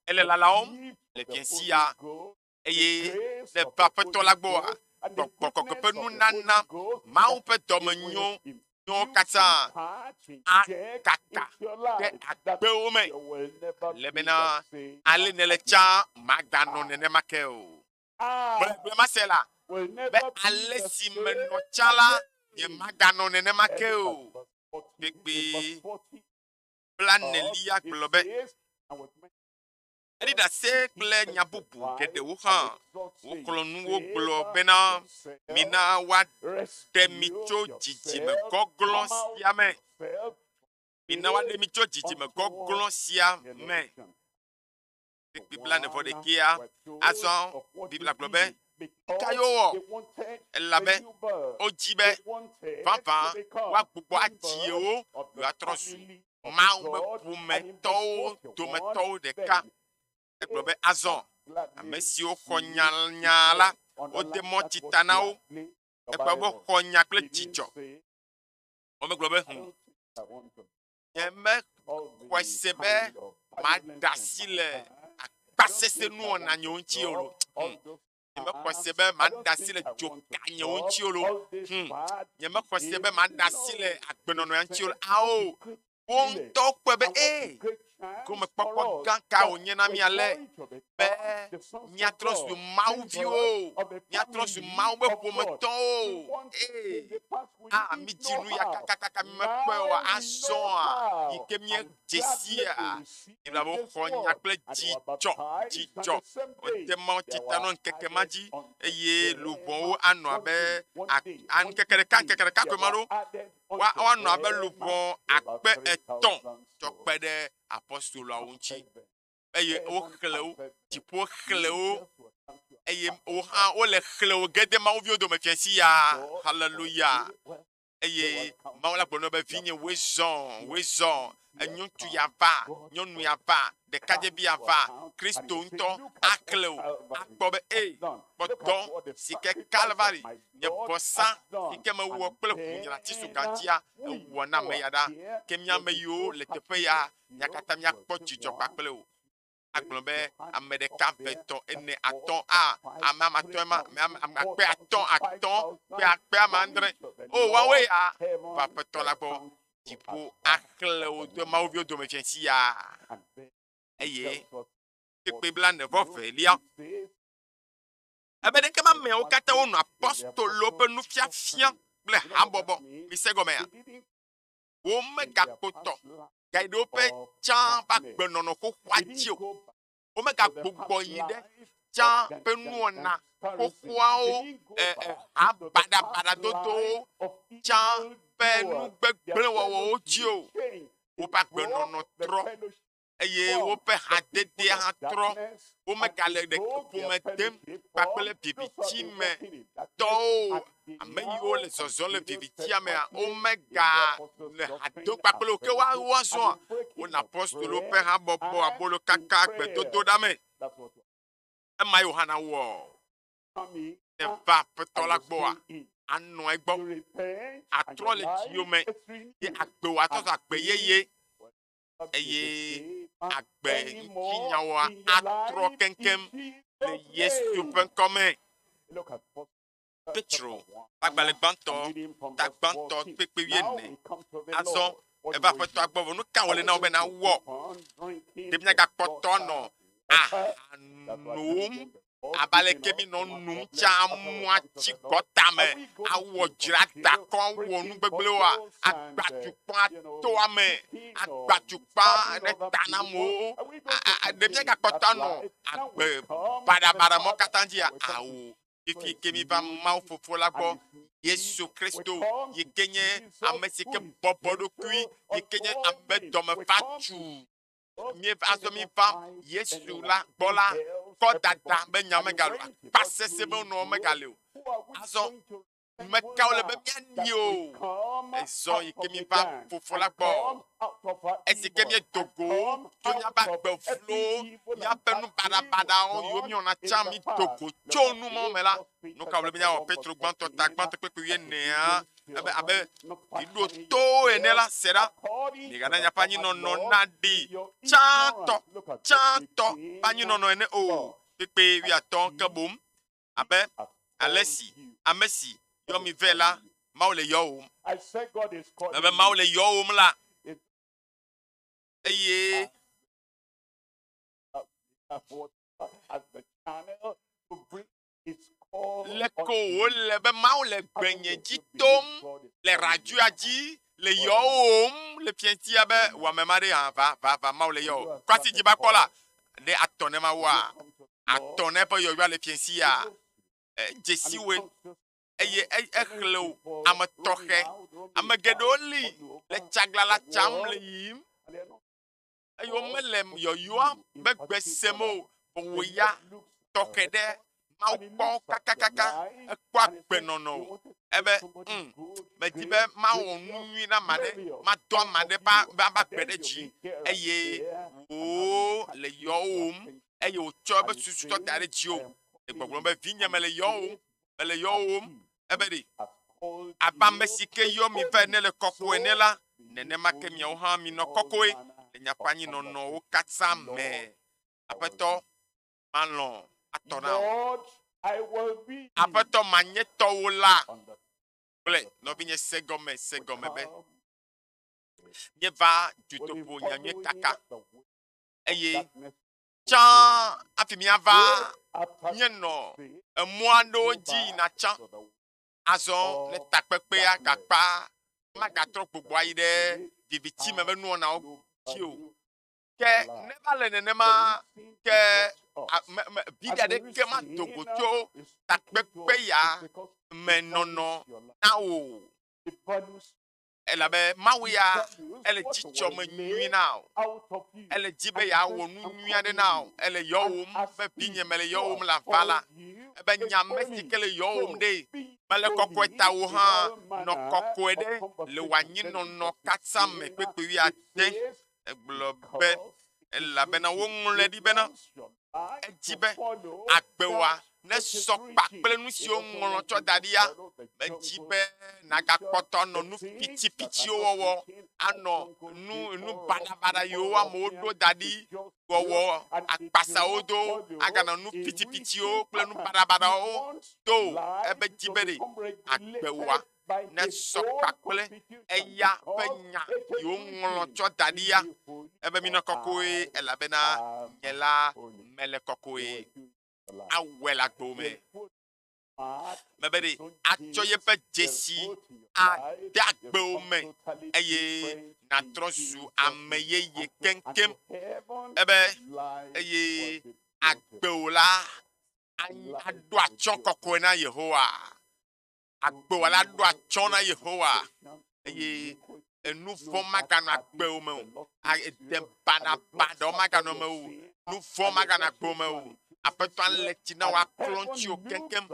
Ele lalawòm le fiẽ sia, eye le ƒe Aƒetɔ la gbɔa, Gbɔgbɔ Kɔkɔe ƒe nunana, Mawu ƒe dɔmenyo nyowo katã akaka ɖe agbewo me, le bena ale nèle tsã maganɔ nenema ke o. Gblɔe mase la, be ale si menɔ tsã la, nyemaganɔ nenema ke o. Kpekpe. blanelia gblɔ be, Eɖi ɖase kple nya bubu geɖewo hã. Woxlɔ̃ nu wo gblɔ bena, Mina woaɖe mi tso dzidzime gɔglɔ̃ sia me. Mina woaɖe mi tso dzidzime gɔglɔ̃ sia me. Kpukpui blaene vɔ ɖekɛa. Azɔ Biblia gblɔ be, Ka yewo wɔ? Elabe wodzi be vavã woagbugbɔ adzi yewo yewoatrɔ zu Mawu ƒe ƒometɔwo dometɔwo ɖeka. Egblɔ be azɔ ame siwo xɔ nya nya la, wode mɔ tsi ta na wo. Egblɔ be xɔ nya kple dzidzɔ. Womegblɔ be hũ. Nyemexɔe se be maɖe asi le akpasesẽ nuwɔna nyewo ŋuti o lo. Hmm. Nyemexɔe se be maɖe asi le dzoka nyewo ŋuti o lo. Hmm. Nyemexɔe se be maɖe asi le agbenɔnɔa ŋuti o lo. Ao, wo ŋutɔ kpɔe be ee, gomekpɔkpɔ gã ka wònye na mí ale be míatrɔ zu Mawu viwo, míatrɔ zu Mawu ƒe ƒometɔwo. Ee, a mídzi nu ya kakakaka mímekpɔe oa, azɔa yi ke míedze sia, Biblia be woxɔ nya kple dzidzɔ, dzidzɔ. Wode Mawu tsita nɔ ŋkeke ma dzi eye luʋɔwo anɔ abe a, ŋkeke ɖeka ŋkeke ɖeka koe ma ɖo. Woanɔ abe luʋɔ 300 tsɔ kpe ɖe apostoloawo ŋuti. Eye woxlẽ wo, dziƒo xlẽ wo, eye wo hã wole xlẽ wo ge de Mawu viwo dome fiẽ sia. Haleluya! Eye Mawu la gblɔ na wo be, Vinye, woe zɔ, woe zɔ, ŋutsu ya va, nyɔnu ya va, ɖekadzevi ya va, Kristo ŋutɔ axlẽ wò, akpɔ be, Ee, kpɔ dɔ si ke Kalvari, nye vɔsa si ke mewɔ kple ʋu nye le atisoga dzia, ewɔ na ame ya ɖa. Ke mía ame yiwo le teƒe ya, mía katã míakpɔ dzidzɔ kpakple wò. Agblɔ be, Ame ɖeka, eve, etɔ̃, ene, atɔ̃, a, ame ame atɔ̃e ma, ame, ame, 500, atɔ̃, kpe 600. O, woawoe ya va Aƒetɔ la gbɔ. Dziƒo axlẽ wo de Mawu viwo dome fiẽ sia. Eye kpekpe 42. Ebe ɖeke ma ameawo katã wonɔ apostolowo ƒe nufiafia kple habɔbɔ. Mise gɔmea? Womegakpɔtɔ gayi ɖe woƒe tsã ƒe agbenɔnɔ xoxoa dzi o. Womegagbugbɔ yi ɖe tsã ƒe nuwɔna xoxoawo, e, e, ha baɖabaɖadodowo, tsã ƒe nu gbegblẽ wɔwɔwo dzi o. Woƒe agbenɔnɔ trɔ eye woƒe hadedea hã trɔ. Womegale ɖeke ƒome dem kpakple viviti me tɔwo o. Ame yiwo le zɔzɔm le vivitia mea, womegale ha dom kpakple wo ke woawo azɔa. Wonɔ apostolowo ƒe habɔbɔ abolokaka gbedodoɖa me. Ema ye wò hã nawɔ. Ne va Aƒetɔ la gbɔa, anɔ egbɔ, atrɔ le dziwò me, ye agbe wò atrɔ zu agbe yeye. eye agbe ŋutinyawoa atrɔ keŋkeŋ le Yesu ƒe ŋkɔ me. Petro, agbalẽ gbãtɔ, ta gbãtɔ, kpekpe wuiene. Azɔ eva Aƒetɔa gbɔ vɔ nu ka wòle na wò be nawɔ? Ɖe míagakpɔtɔ anɔ aha nom Abe aleke míenɔ num tsã amu atsi gɔta me, awɔ dzradakɔ, awɔ nu gbegblẽwoa, agba tukpa ato ame, agba tukpa ɖe ta na amewo. Ɖe míagakpɔtɔ anɔ agbe baɖabaɖa mɔ katã dzia? Ao. Fifi ke míva Mawu Fofo la gbɔ, Yesu Kristo, yi ke nye ame si ke bɔbɔ eɖokui, yi ke nye ame dɔmefatsu. Míeva azɔ míva Yesu la gbɔ la, kɔ dada be nya megali o, akpasesẽ be nɔ megali o. Azɔ meka wòle be míanyi o. Ezɔ yi ke míva Fofo la gbɔ. Esi ke míedo go tso míaƒe agbe vlowo, míaƒe nu baɖabaɖawo yiwo míewɔna tsã mído go tso nu mawo me la, nu ka wòle be míawɔ? Petro gbãtɔ ta gbãtɔ kpekpe wuienea ebe abe ɖo to ene la, se ɖa, migana miaƒe anyinɔnɔ naɖi tsãtɔ, tsãtɔ ƒe anyinɔnɔ ene o, kpekpe wuiatɔ̃ ke boŋ, abe ale si ame si yɔ mi vɛ la, Mawu le yɔwòm. Ebe Mawu le yɔwòm la, eye Leke wòle be Mawu le gbenye dzi tom le radioa dzi le yɔwòm le fiatia be wò ame ma ɖe hã va va va Mawu le yɔwò. Kwasi dzi ba kpɔ la ɖe atɔ ne Mawua atɔ ne eƒe yɔyɔa le fiasia dzesiwoe eye exlẽ wò ame tɔxɛ. Ame geɖewo li le tsaglala tsam le yiyim eye womele yɔyɔa be gbe sem o. Wò ya tɔxɛ ɖe. Mawu kpɔ wo kakakaka, ekpɔ agbenɔnɔ o. Ebe, mm, medi be mawɔ nu nyui na ame aɖe, mado ame aɖe ƒe ƒe agbe ɖe dzi eye wò le yɔwòm eye wòtsɔ eƒe susu tsɔ da ɖe dziwò. Le gbɔgblɔm be, vinye mele yɔwòm, mele yɔwòm. Ebe ɖe, abe ame si ke yɔ mi va ene le kɔkɔe ene la, nenema ke miawo hã minɔ kɔkɔe le miaƒe anyinɔnɔwo katã me. Aƒetɔ, malɔ̃ atɔ na wò. Aƒetɔ, manye tɔwò la. Kple nɔvinye se gɔme, se gɔme be, míeva dutoƒo nyanyui kaka eye tsã hafi míava míenɔ emɔ aɖewo dzi yina tsã. Azɔ ne takpekpea gakpa, magatrɔ gbugbɔ ayi ɖe viviti me ƒe nuwɔnawo dzi o. Ke ne va le nenema, ke viɖe aɖeke mado go tso takpekpe ya me nɔnɔ na wò o. Elabe Mawu ya ele dzidzɔme nyui na wò. Ele di be yeawɔ nu nyui aɖe na wò. Ele yɔwòm be vinye mele yɔwòm le ava la. Ebe nye ame si ke le yɔwòm ɖe, mele kɔkɔe ta wò hã nɔ kɔkɔe ɖe le wò anyinɔnɔ katã me kpekpe wuiade. Egblɔ be, elabena woŋlɔe ɖi bena, Edzi be agbewoa nesɔ kpa kple nu siwo ŋlɔ tsɔ da ɖia. Medzi be nàgakpɔtɔ anɔ nu fitifitiwo wɔwɔ, anɔ nu nu baɖabaɖa yiwo amewo ɖo da ɖi wɔwɔ, akpasawo do, aganɔ nu fitifitiwo kple nu baɖabaɖawo do o. Ebe dzi be ɖe agbewoa nesɔ kpakple eya ƒe nya yi woŋlɔ tsɔ da ɖia. Ebe minɔ kɔkɔe elabena nye la mele kɔkɔe. Awɔe le agbewo me. Mebe ɖe atsɔ yeƒe dzesi ade agbewo me eye nàtrɔ zu ame yeye keŋkeŋ. Ebe eye agbewo la aɖo atsyɔ̃ kɔkɔe na Yehowa. Agbewɔla ɖo atsyɔ̃ na Yehowa, eye enu vɔ̃ maganɔ agbewo me o. Ede baɖabaɖawo maganɔ eme o. Nu vɔ̃ maganɔ agbewo me o. Aƒetɔ alé tsi na wò aklɔ ŋutiwò keŋkeŋ.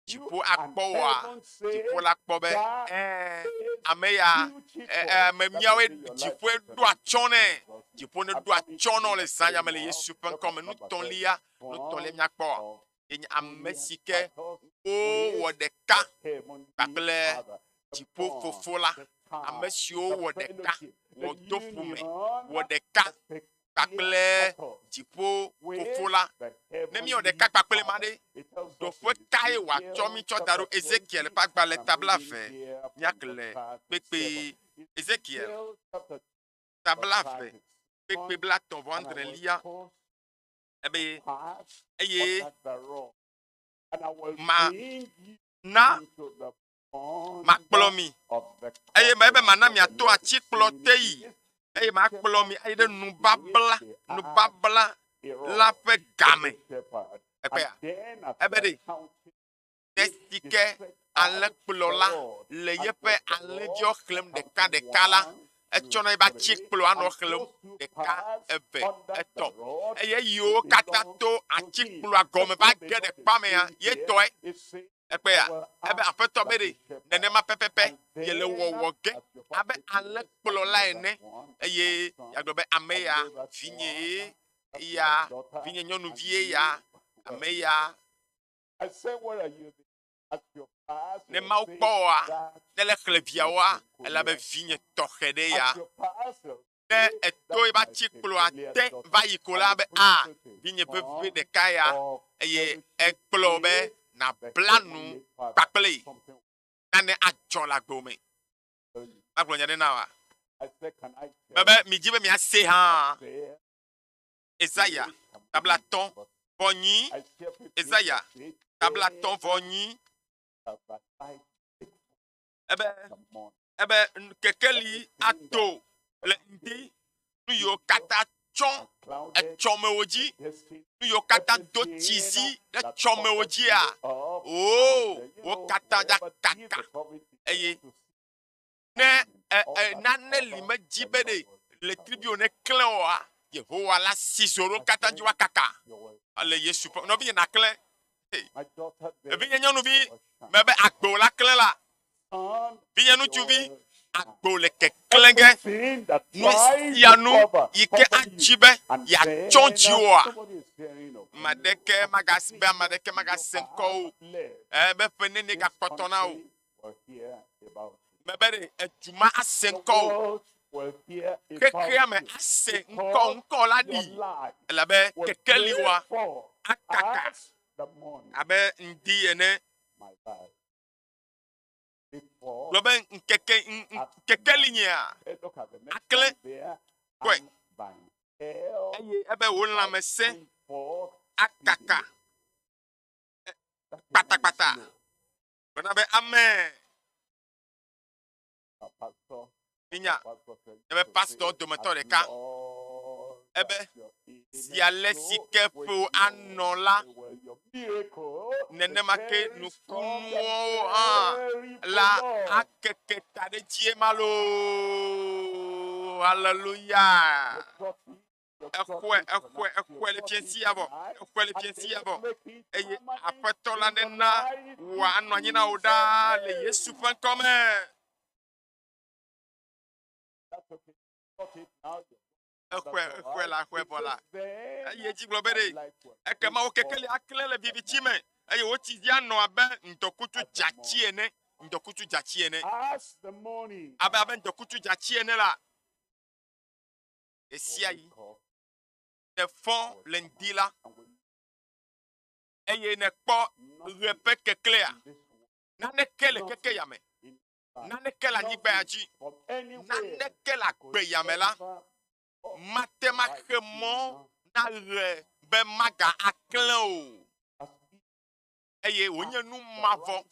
Dziƒo akpɔ wòa? Dziƒo la kpɔ be, ɛ̃, ame ya, ɛ, ame míawoe dziƒoe ɖo atsyɔ̃ nɛ. Dziƒo neɖo atsyɔ̃ na wò le zã ya me le Yesu ƒe ŋkɔ me. Nu tɔ̃lia, nu tɔ̃lia míakpɔ ye nye ame si ke wowɔ ɖeka kpakple Dziƒofofo la, ame siwo wɔ ɖeka, wɔ do ƒome, wɔ ɖeka kpakple Dziƒofofo la. Ne míewɔ ɖeka kpakple ema ɖe, ɖoƒe kae wòatsɔ mí tsɔ da ɖo? Ezekiel ƒe agbalẽ ta blaeve, míaxlẽ kpekpe. Ezekiel ta blaeve, kpekpe blaetɔ̃ vɔ adrelia. Ebe eye ma na makplɔ mi eye ebe mana miato atikplɔ te yi eye makplɔ mi ayi ɖe nubabla nubabla la ƒe game. Ekpea ebe ɖe ɖe si ke alẽkplɔla le yeƒe alẽviwo xlẽm ɖekaɖeka la, etsɔna eƒe atikplɔ anɔ xlẽm ɖeka, eve, etɔ̃. Eye eyiwo katã to atikplɔa gɔme va ge ɖe kpa mea, ye tɔe. Ekpea, ebe Aƒetɔ be ɖe, nenema pɛpɛpɛ yele wɔwɔ ge abe alẽkplɔla ene. Eye yeagblɔ be, Ame ya, vinyee ya, vinye nyɔnuvie ya, ame ya, Ne Mawu kpɔ wòa, ne le xlẽ viawoa, elabe vinye tɔxɛ ɖe ya. Ne eto ebe atikplɔa te va yi ko la be a vinye vevi ɖeka ya eye ekplɔ be nabla nu kpakple nane adzɔ le agbe me. Magblɔ nya ɖe na wa. Mebe midzi be miase hã. Esaya tabla tɔn vɔ nyi. Esaya tabla tɔn vɔ nyi. Ebe ebe kekeli ato le ŋdi nu yiwo katã tsɔ etsɔmewo dzi nu yiwo katã do tsizi ɖe tsɔmewo dzia oo wo katã dza kaka eye Ne e, e, nane li medzi be ɖe ɣletriviwo neklẽ oa, Yehowa la si zo ɖo katã dzi woakaka. Ale Yesu ƒe nɔvinye naklẽ. Vinye nyɔnuvi, mebe agbo la klẽ la. Vinye ŋutsuvi, agbo le keklẽ ge. Nu sia nu yi ke atsi be yeatsɔ dziwòa, ame aɖeke magase be ame aɖeke magase ŋkɔ o. Ebe ƒe nenie gakpɔtɔ na wò. Mebe ɖe edu ma ase ŋkɔ o. Xexea me ase ŋkɔ ŋkɔ la ɖi elabe kekeli wa akaka abe ŋdi ene. Gblɔ be ŋkeke kekeli nyea aklẽ kɔe eye ebe wò lãmesẽ akaka kpatakpata. Gblɔ na be amen. Minya ebe pastor dometɔ ɖeka ebe zi ale si ke ƒewo anɔ la, nenema ke nukunuwo hã la akeke ta ɖe dzie ma loo. Haleluya. Exɔe, exɔe, exɔe le fiẽsi ya vɔ. Exɔe le fiẽsi ya vɔ. Eye Aƒetɔ la nena wòanɔ anyi na wò ɖaa le Yesu ƒe ŋkɔ me. Exɔe, exɔe la, exɔe vɔ la. Eye edzi gblɔ be ɖe, ekema wò kekeli aklẽ le viviti me, eye wò tsi dzi anɔ abe ŋdɔkutsu dzatsi ene, ŋdɔkutsu dzatsi ene. Abe abe ŋdɔkutsu dzatsi ene la, ɣesiaɣi nèfɔ le ŋdi la, eye nèkpɔ ɣe ƒe keklẽa, naneke le keke yame, naneke le anyigba ya dzi, naneke le agbe yame la, mate ŋu axe mɔ na ɣe be maga aklẽ o. Eye wònye nu mavɔ.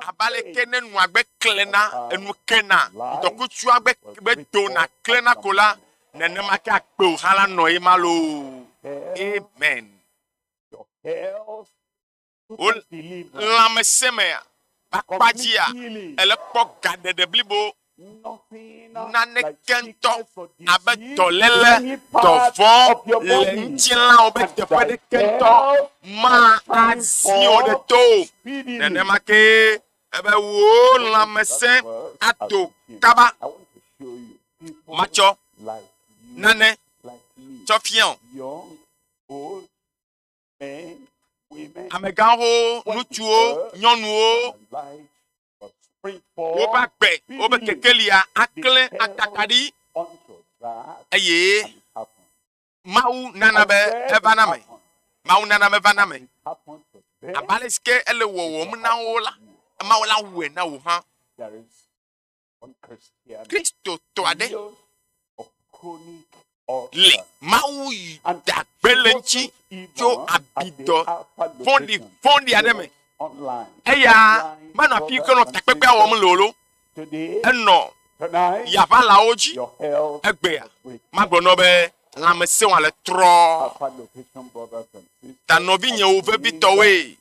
Abe aleke ne nua gbe klẽna, enu kena, ŋdɔkutsua gbe gbe dona klẽna ko la, nenema ke akpewo hã la nɔ ye ma loo. Amen. Wo lãmesẽ mea, akpa dzia, ele kpɔ gaɖeɖe blibo naneke ŋutɔ abe dɔléle, dɔvɔ̃ le ŋutilãwo be teƒe ɖeke ŋutɔ ma azi wò ɖe to o. Nenema kee ebe wò lãmesẽ ato kaba. Matsɔ nane tsɔ fia wò. Amegãwo, ŋutsuwo, nyɔnuwo, woƒe agbe, woƒe kekelia aklẽ akaka ɖi eye Mawu nana be eva na me. Mawu nana be eva na me. Abe ale si ke ele wɔwɔm na wo la, Mawu la wɔe na wò hã. Kristotɔ aɖe le Mawu da gbe le ŋuti tso abidɔ vɔ̃ɖi vɔ̃ɖi aɖe me. Eya menɔ afi ke nɔ takpekpea wɔm le o lo. Enɔ yaʋalawo dzi egbea. Magblɔ nɔ be lãmesẽ wɔ le trɔ. Ta nɔvinyewo vevitɔwoe.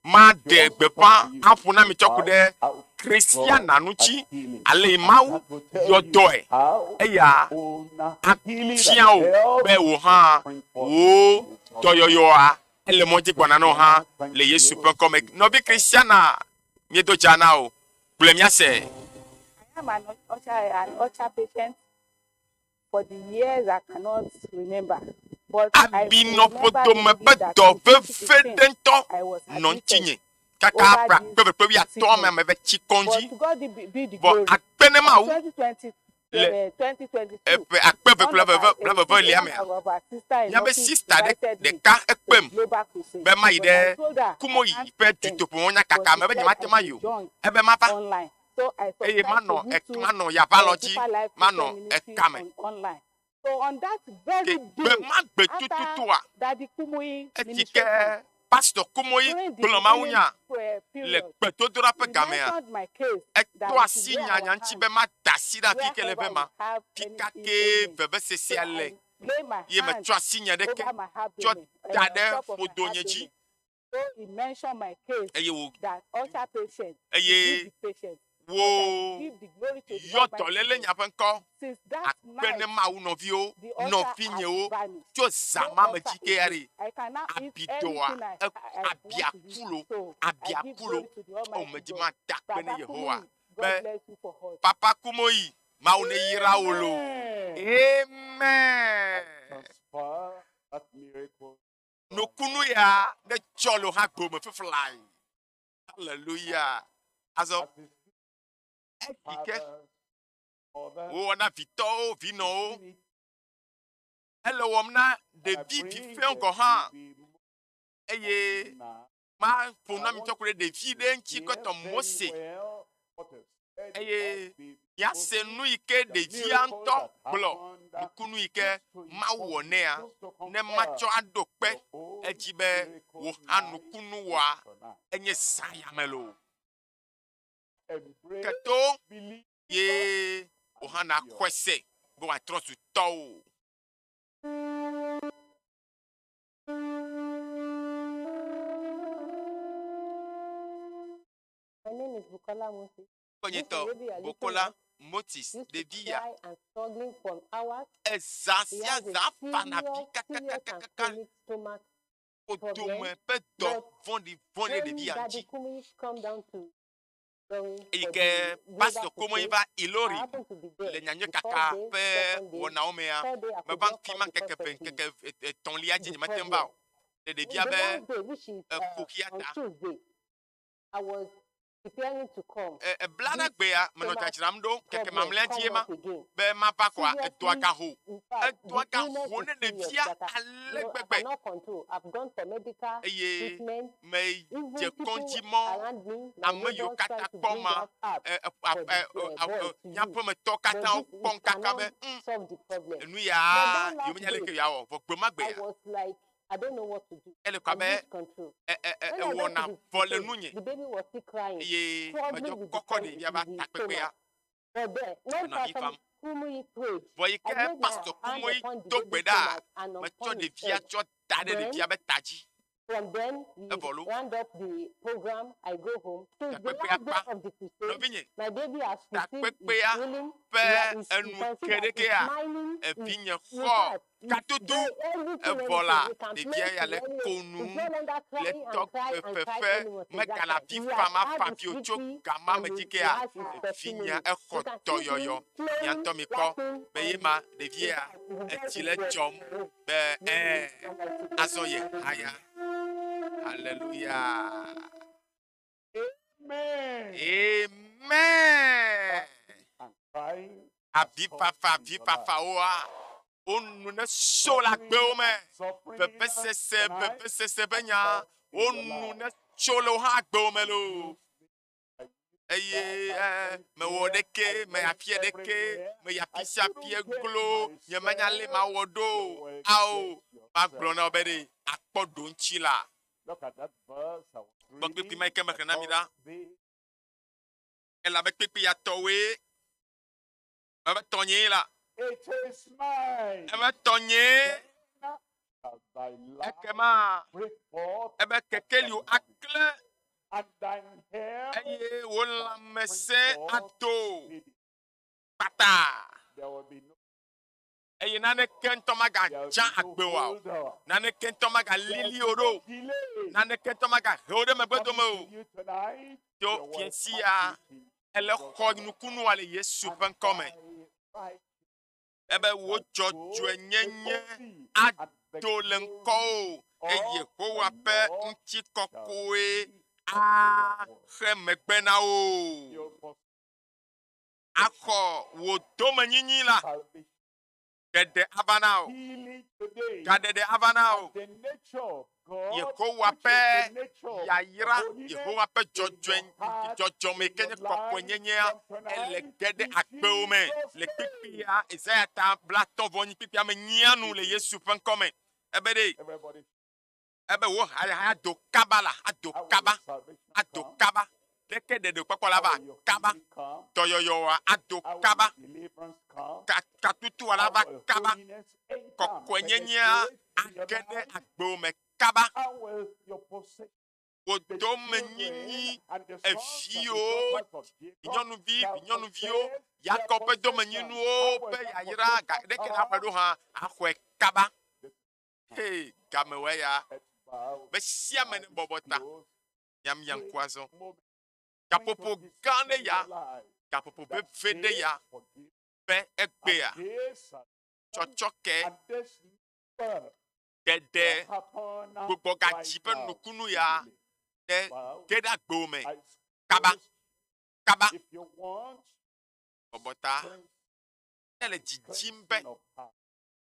Maɖe gbeƒã aƒo na mi tsɔ ku ɖe Christiana ŋuti, ale yi Mawu yɔ dɔe. Eya afia wò be wò hã wò dɔyɔyɔa ele mɔ dzi gbɔna na wò hã le Yesu ƒe ŋkɔ me. Nɔvi Christiana, míedo dza na wò. Gblɔe míase. I am an ulcer, an ulcer patient for the years I cannot remember. But I Abinɔƒodome ƒe dɔ veve ɖe ŋutɔ nɔ ŋutinye kaka ƒe akpe eve kple wuiatɔ̃ me ame eve tsi kɔdzi. Vɔ akpe ne Mawu le eƒe akpe eve kple blaeve-vɔ-elia mea, míaƒe sista ɖe ɖeka ekpem be mayi ɖe Kumoyi ƒe dutoƒo nyakaka me be nyemate ŋu ayi o. Ebe mava eye manɔ manɔ yaʋalɔ dzi, manɔ ekame. Ke gbe ma gbe tututua, esi ke Pastor Kumoyi gblɔ mawunya le gbedodoɖa ƒe gamea, etɔ asi nyanya ŋuti be mada asi ɖe afi ke le ƒe ma, fika kee vevesesea le, ye metsɔ asinye ɖeke tsɔ da ɖe ƒodonye dzi. So he mentioned my case Eye wò that ulcer patient, eye the patient. Wo But I give the glory to the yɔ Almighty dɔléle God. nya ƒe ŋkɔ Since that akpe ne night, Mawu nɔviwo, the ulcer nɔvinyewo has vanished. tso zã No ma me ulcer dzi ke ya again. ɖe I can now eat abidɔa anything I, I, I want abia to eat. ku lo So I abia give ku lo glory to the o Almighty medzi God. ma da akpe ne Baba Yehowa Kumuyi, God be bless you for us. Papa Kumuyi Mawu ne yra wò lo. Amen. Transfer that miracle. Nukunu ya ne tsɔ lo hã gome fiflae. Hallelujah. Azɔ esi ke wowɔ na vitɔwo, vinɔwo, ele wɔm na ɖevi vifɛwo gɔ̃ hã eye maƒo nu na mi ŋutɔ ku ɖe ɖevi ɖe ŋuti kɔtɔ Mose eye míase nu yi ke ɖevia ŋutɔ gblɔ nukunu yi ke Mawu wɔ nɛa ne matsɔ aɖo kpe edzi be wò hã nukunu wɔa enye zã ya me loo. Keto ye wò hã nàxɔe se be wòatrɔ zu tɔwò. My name is Bukola Moses. Kpenyetɔ Bukola Moses ɖevi ya. Ezã sia zã fana vi kakakakaka ƒodome ƒe dɔ vɔ̃ɖivɔ̃ɖi ɖe ɖevi ya ŋuti. Eyi ke Pastor Komoyi va Ilori le nyanyuikaka ƒe wɔnawo mea, meva ŋuti ma ŋkeke eve ŋkeke etɔ̃lia dzi nyemete ŋu va o. Le ɖevia be ekuxia ta. Ebla ɖe gbea, menɔ dzadzram ɖo ŋkeke mamlɛa dzie ma be mava kɔa, edoa ga ho. Edoa ga ho ne ɖevia ale gbegbe. Eye medze kɔdzi mɔ ame yiwo katã kpɔ ma, míaƒemetɔwo katã wokpɔm kaka be, ŋ, enu ya yewomenya leke yewoawɔ o. Vɔ gbe ma gbea, ele ko abe ewɔna vɔ le nunye eye medzɔ kɔkɔ ɖevia va takpekpea. Menɔ avi fam. Vɔ yi ke Pastor Kumoyi do gbe ɖa, metsɔ ɖevia tsɔ da ɖe ɖevia be ta dzi. Evɔ lo. Takpekpea kpa. Nɔvinye, takpekpea ƒe enu ke ɖekea, evinye xɔ katoto evɔ la, ɖevia ya le ko nu, le tɔ fefe, megale avi fam afa avi o tso gama me dzi kea, evinyea exɔ dɔyɔyɔ. Mia ŋutɔ mikpɔ be ye ma ɖevia etsi le dzɔm be ɛɛ azɔ ye haya. Hallelujah. Amen. Amen. Avifafa, avifafawoa, wo nu ne so le agbewo me. Vevesese, vevesese ƒe nya, wo nu ne tso le wo hã agbewo me loo. Eye eh, mewɔ ɖeke, meyi afia ɖeke, meyi afi sia afia glo, nyemenya le mawɔ ɖo o. Ao, magblɔ na wò be ɖe akpɔ ɖoŋtsi la. Kpɔ kpukpui ma yi ke mexlẽ na mi ɖa. Elabe kpukpui ya tɔwoe ebe tɔnyee la. Ebe tɔnyee. Ekema ebe kekeliwo aklẽ eye wò lãmesẽ ado kpata. Eye naneke ŋutɔ magadza agbe wòa o. Naneke ŋutɔ magalili wò ɖo o. Naneke ŋutɔ magahe wò ɖe megbedome o. To fiẽ sia, èle xɔ nukunua le Yesu ƒe ŋkɔ me. Ebe wò dzɔdzɔenyenye ado le ŋkɔwò eye Yehowa ƒe ŋutikɔkɔe axe megbe na wò. Axɔ wò domenyinyi la, ɖeɖe ava na wò. Gaɖeɖe ava na wò. Yehowa ƒe yayra, Yehowa ƒe dzɔdzɔe, dzɔdzɔme ke nye kɔkɔenyenyea, ele ge ɖe agbewo me. Le kpukpuia, Yesaya ta blatɔ̃ vɔ nyi kpukpuia me nyia nu le Yesu ƒe ŋkɔ me. Ebe ɖe, ebe wò hayahaya do kaba la, ado kaba, ado kaba. Leke ɖeɖekpɔkpɔ la va kaba, dɔyɔyɔa ado kaba, ka, katutua la va kaba, kɔkɔenyenyea age ɖe agbewò me kaba. Wò domenyinyi, eviwo, vinyɔnuvi, vinyɔnuviwo, Yakob ƒe domenyinuwo ƒe yayra ɖeke naxɔe ɖo hã, axɔe kaba. Hey, game wɔ eya. Me sia ame ne bɔbɔ ta. Miamia ŋku azɔ. Gaƒoƒo gã ɖe ya, gaƒoƒo veve ɖe ya be egbea tsɔtsɔke ɖeɖe gbugbɔgadzi ƒe nukunu ya ne ge ɖe agbewò me kaba kaba. Bɔbɔ ta ne le dzidzim be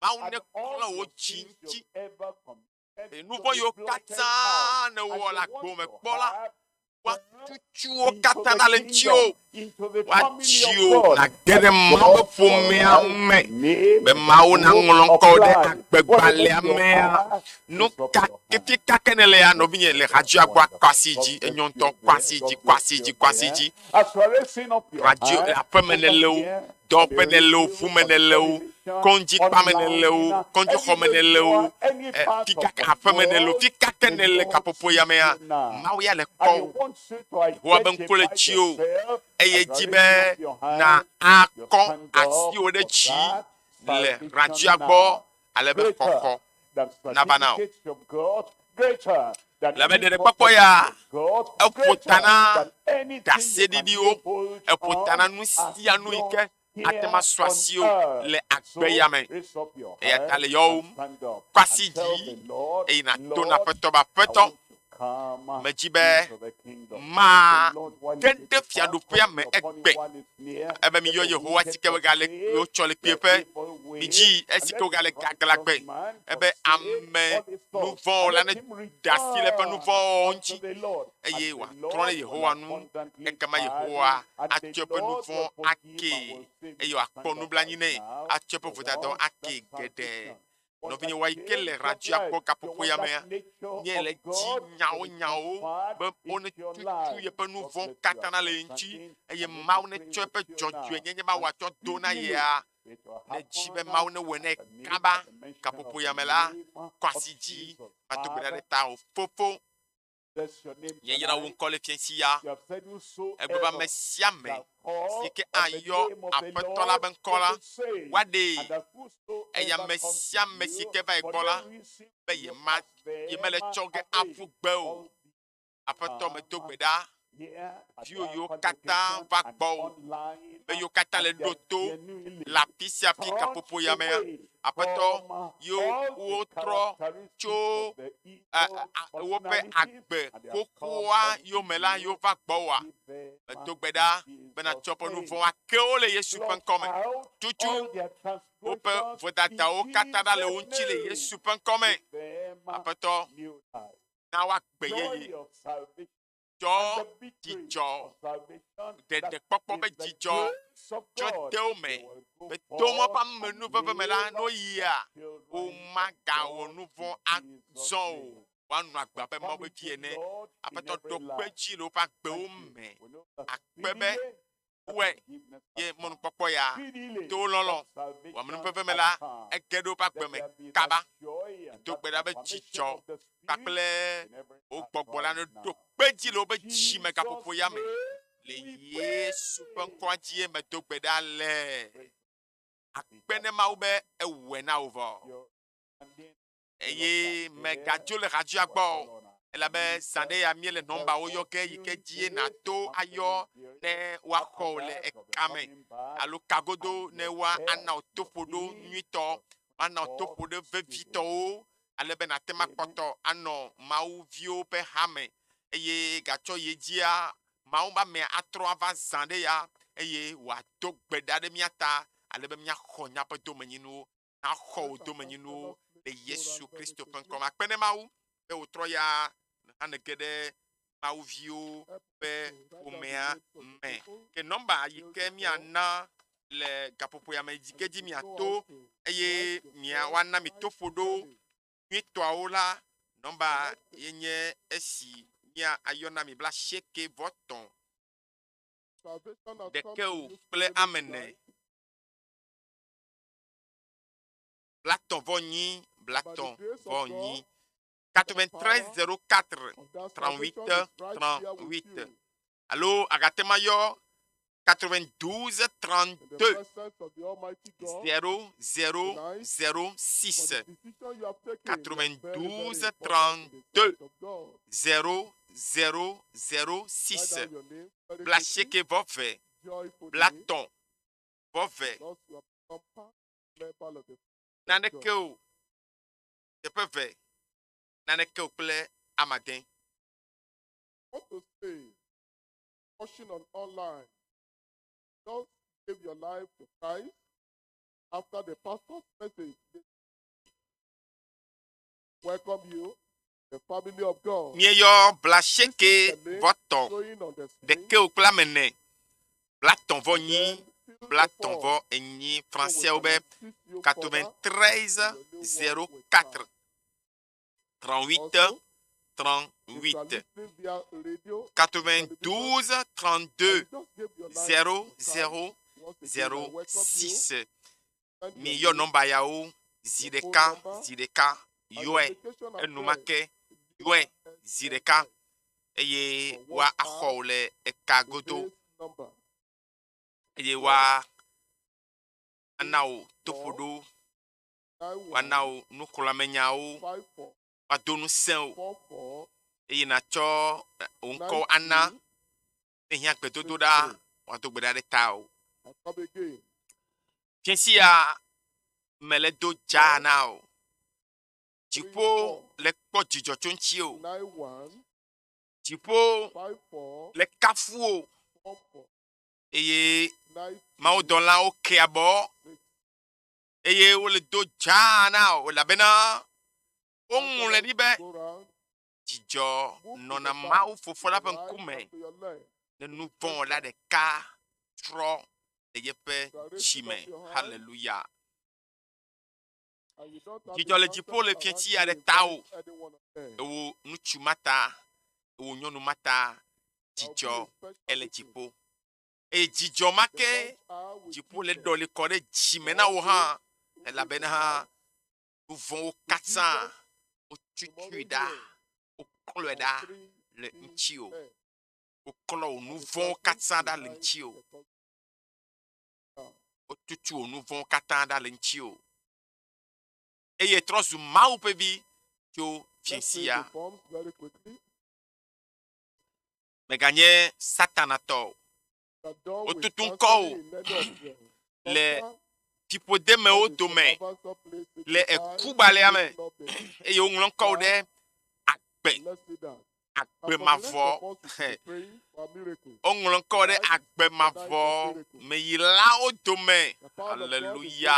Mawu neklɔ wò dzi ŋuti. Nu vɔ̃ yiwo katã nèwɔ le agbewò me kpɔ la, woatutu wo katã ɖa le ŋutiwò. Woatsi wò nàge ɖe Mawu ƒe ƒomea me be Mawu naŋlɔ ŋkɔwò ɖe agbegbalẽa mea. Nu ka fi ka ke nèle ya, nɔvinye, le hadzia gbɔa, kɔ asi dzi. Enyo ŋutɔ. Kɔ asi dzi, kɔ asi dzi, kɔ asi dzi. Radio le aƒeme nèle o, dɔwɔƒe nèle o, ʋu me nèle o, kɔdzikpa me nèle o, kɔdzixɔ me nèle o, fi ka ke aƒeme nèle o, fi ka ke nèle gaƒoƒo ya mea, Mawu ya le kpɔ wò. Yehowa be ŋku le dziwò eye dzi be na akɔ asiwò ɖe dzi le radioa gbɔ ale be xɔxɔ nava na wò. Le be ɖeɖekpɔkpɔ ya, eƒo ta na ɖaseɖiɖiwo, eƒo ta na nu sia nu yi ke ate ŋu asu asiwò le agbe ya me. Eya ta le yɔwòm, kɔ asi dzi eye nàto na Aƒetɔ be, Aƒetɔ, Medzi be mage ɖe fiaɖuƒea me egbe. Ebe miyɔ Yehowa si ke wogale wotsɔ le kpuieƒe. Midzi esi ke wogale gaglãgbe. Ebe ame nuvɔ̃wɔla neɖe asi le eƒe nuvɔ̃wɔwɔ ŋuti eye wòatrɔ ɖe Yehowa ŋu. Ekema Yehowa atsɔ eƒe nuvɔ̃ akee eye wòakpɔ nublanui nɛ, atsɔ eƒe vodadawo akee geɖe. Nɔvinye wa yi ke le radioa gbɔ gaƒoƒo ya mea, nye le dzi nyawo nyawo be wone tutu yeƒe nu vɔ̃ katã na le ye ŋuti eye Mawu netsɔ eƒe dzɔdzɔenyenye be wòatsɔ do na yea. Ne dzi be Mawu newɔe nɛ kaba gaƒoƒo ya me la, kɔ asi dzi mado gbe ɖa ɖe tawò. Fofo, Nye yra wò ŋkɔ le fiẽ sia. Egblɔ be ame sia ame si ke ayɔ Aƒetɔ la be ŋkɔ la, woaɖee. Eye ame sia ame si ke va egbɔ la, be yema, yemele tsɔ ge aƒu gbe o. Aƒetɔ, medo gbe ɖa viwò yiwo katã va gbɔwò, be yiwo katã le ɖo to le afi sia afi gaƒoƒo ya mea, Aƒetɔ, yiwo wotrɔ tso woƒe agbe xoxoa yome la, yiwo va gbɔwòa, medo gbe ɖa be nàtsɔ woƒe nu vɔ̃wo ake wo le Yesu ƒe ŋkɔ me. Tutu woƒe vodadawo katã ɖa le wo ŋuti le Yesu ƒe ŋkɔ me. Aƒetɔ, na woagbe yeye. Tsɔ dzidzɔ, ɖeɖekpɔkpɔ ƒe dzidzɔ tsɔ de wo me be to Mawu ƒe amenuveve me la, ne woyia, womagawɔ nu vɔ̃ azɔ o. Woanɔ agbe abe Mawu ƒe vi ene. Aƒetɔ, ɖo kpe edzi le woƒe agbewo me. Akpe be wɔe ye mɔnukpɔkpɔ ya to lɔlɔ̃ wò amenuveve me la, ege ɖe woƒe agbe me kaba. Do gbe ɖa be dzidzɔ kpakple wò gbɔgbɔ la neɖo kpe dzi le woƒe dzi me gaƒoƒo ya me. Le Yesu ƒe ŋkɔa dzie medo gbe ɖa le. Akpe ne Mawu be ewɔe na wò vɔ. Eye mègadzo le hadzia gbɔ o, elabe zã ɖe ya míele nɔmbawo yɔ ge yi ke dzie nàto ayɔ ne woaxɔ wò le eka me alo kagodo ne woana wò toƒoɖo nyuitɔ, woana wò toƒoɖo vevitɔwo ale be nàte ŋu akpɔtɔ anɔ Mawu viwo ƒe ha me. Eye gatsɔ yi edzia, Mawu ƒe amea atrɔ ava zã ɖe ya eye wòado gbe ɖa ɖe mía ta ale be míaxɔ míaƒe domenyinuwo. Naxɔ wò domenyinuwo le Yesu Kristo ƒe ŋkɔ me. Akpe ne Mawu be wòtrɔ ya hã nège ɖe Mawu viwo ƒe ƒomea me. Ke nɔmba yi ke míana le gaƒoƒo ya me yi ke dzi miato eye mia woana mi toƒoɖo nyuitɔawo la, nɔmba ye nye esi mía ayɔ na mi 85 ɖeke o kple ame ene. 34 vɔ enyi, 34 vɔ enyi. 93 04 38 38 alo agate ma yɔ 92 32 0 0 0 6 92 32 0 0 0 6 blaasieke vɔ ve blatɔ̃ vɔ ve naneke o teƒe ve naneke o kple amade. Want to say, watching on online, just give your life to Christ after the pastor's message. Welcome you, the family of God. Míeyɔ blaasieke vɔ tɔ̃ ɖeke o kple ame ene, blatɔ̃ vɔ nyi, blatɔ̃ vɔ enyi, Franseawo be 93 04 38 38 92 32 00 06. Miyɔ nɔmba yawo zi ɖeka zi ɖeka yɔe enumake yɔe zi ɖeka eye woaxɔ wò le eka godo eye woana wò toƒoɖo, woana wò nuxlɔ̃amenyawo, woado ŋusẽ wò eye nàtsɔ wò ŋkɔ ana ne hiã gbedodoɖa, woado gbe ɖa ɖe tawò. Fiẽ sia mele do dzaa na o. Dziƒo le kpɔ dzidzɔ tso ŋuti o. Dziƒo le kafu o. Eye mawudɔlawo ke abɔ eye wole do dzaa na o elabena woŋlɔe ɖi be dzidzɔ nɔna Mawu Fofo la ƒe ŋkume ne nu vɔ̃ wɔla ɖeka trɔ le yeƒe dzi me. Haleluya! Dzidzɔ le dziƒo le fiẽti aɖe tawò. Ewò ŋutsu ma ta, ewò nyɔnu ma ta, dzidzɔ ele dziƒo. Eye dzidzɔ ma ke dziƒo le ɖɔli kɔ ɖe dzime na wò hã, elabena nu vɔ̃wo katã wotutui ɖa, woklɔe ɖa le ŋutiwò. Woklɔ wò nu vɔ̃wo katã ɖa le ŋutiwò. Wotutu wò nu vɔ̃wo katã ɖa le ŋutiwò. Eye trɔ zu Mawu ƒe vi tso fiẽ sia. Mèganye Satana tɔ o. Wotutu ŋkɔwò le fiƒodemewo dome le ekugbalẽa me eye woŋlɔ ŋkɔwò ɖe agbe agbe mavɔ woŋlɔ ŋkɔwò ɖe agbe mavɔ meyilawo dome. Aleluya.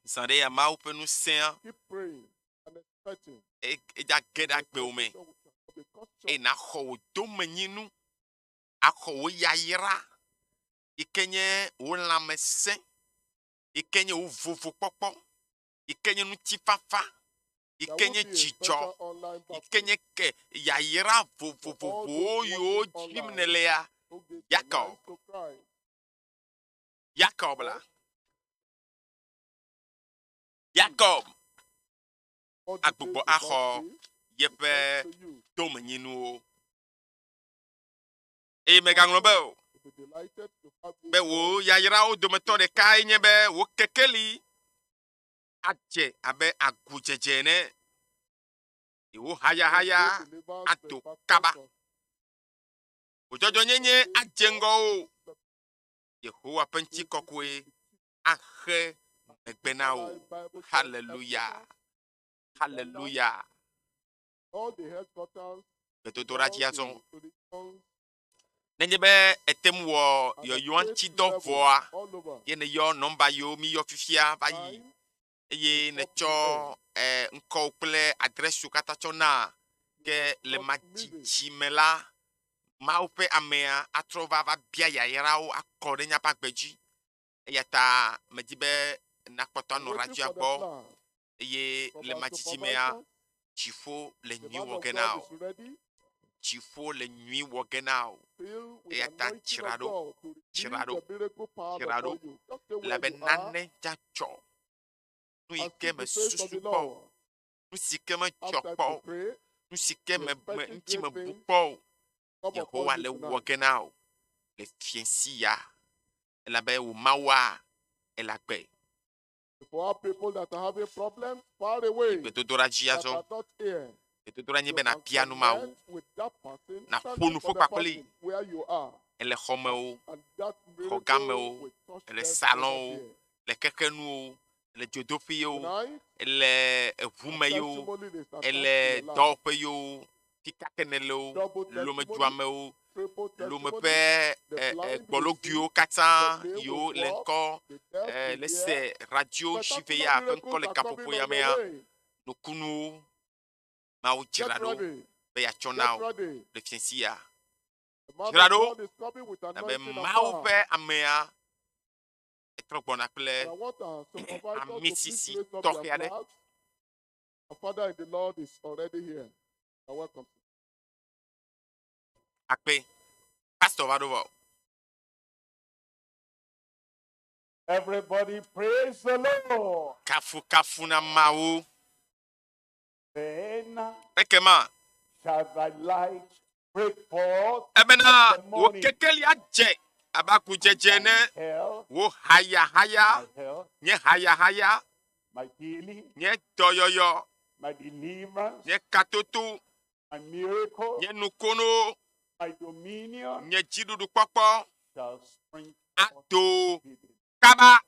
Zã ɖe ya Mawu ƒe ŋusẽa edza ge ɖe agbewo me eye nàxɔ wò domenyinu, axɔ wò yayra yi ke nye wò lãmesẽ, yi ke nye wò vovokpɔkpɔ, yi ke nye ŋutifafa, yi ke nye dzidzɔ, yi ke nye ke yayra vovovowo yiwo dim nèlea, Yakob. Yakob la. Yakob agbugbɔ axɔ yeƒe domenyinuwo. Eye mègaŋlɔ be o be wò yayrawo dometɔ ɖekae nye be wò kekeli adze abe agudzedze ene, eye wò hayahaya ado kaba. Wò dzɔdzɔenyenye adze ŋgɔwò. Yehowa ƒe ŋutikɔkɔe axe megbe na wò. Haleluya! Haleluya! Gbedodoɖa dzi azɔ. Nenye be ète ŋu wɔ yɔyɔa ŋuti dɔ vɔa, ye nèyɔ nɔmba yiwo míyɔ fifia va yi eye nètsɔ eh, ŋkɔwo kple adrɛsiwo katã tsɔ na ke le madzidzi me la, Mawu ƒe amea atrɔ va va bia yayrawo akɔ ɖe míaƒe agbe dzi. Eya ta medi be nakpɔtɔ anɔ radioa gbɔ eye le madzidzi mea, dziƒo le nyui wɔ ge na wò. Dziƒo le nyui wɔ ge na wò. Eya ta dzra ɖo, dzra ɖo, dzra ɖo, elabe nane dzadzɔ. Nu yi ke mesusu kpɔ o. Nu si ke medzɔ Have time kpɔ to o, pray. nu si ke me me Expecting ŋuti great mebu things kpɔ o, come upon Yehowa you le wɔ tonight. ge na wò le fiẽsi ya elabe wò Mawua ele agbe. For our people that are having problems far away, Gbedodoɖa dzi that azɔ. are not here, Gbedodoɖa nye you be can nàbia nu Mawu, connect with that person, nàƒo standing nu for ƒo the kpakpli. person where you are. Ele xɔmewo, And that xɔgamewo, miracle will touch ele them over salɔnwo, there. le kekenuwo, le dzodoƒewo, Tonight, ele a eʋume yewo, testimony is attached to ele your life. dɔwɔƒe yewo, fika ke nele wo, Double testimony, lomeduamewo, triple lome testimony. ƒe The e, e, blind will see, gbɔloguiwo katã the lame yiwo will le walk, ŋkɔ the deaf e, will le hear. se radio Spectacular sive ya ƒe ŋkɔ miracles le are gaƒoƒo coming ya on mea, your way. nukunuwo Mawu Get dzra ɖo ready. be yeatsɔ Get na wò ready. le fiẽsi ya. The man Dzra of ɖo God is coming with elabe anointing and Mawu power. ƒe amea etrɔ gbɔna kple And I want our supervisors to ami please sisi raise up tɔxɛ their aɖe. flags. Our Father in the Lord is already here. You are welcome. Akpe. Pastor va ɖo vɔ. Everybody praise the Lord. Kafukafu na Mawu. Then Ekema shall thy light break forth ebena as the wò morning. kekelia dze abe akudzedze Thy ene. health, Wò hayahaya, my health, nye hayahaya, my healing, nye dɔyɔyɔ, my deliverance, nye katoto, my miracle, nye nukono, my dominion nye dziɖuɖukpɔkpɔ shall spring forth ado speedily. kaba.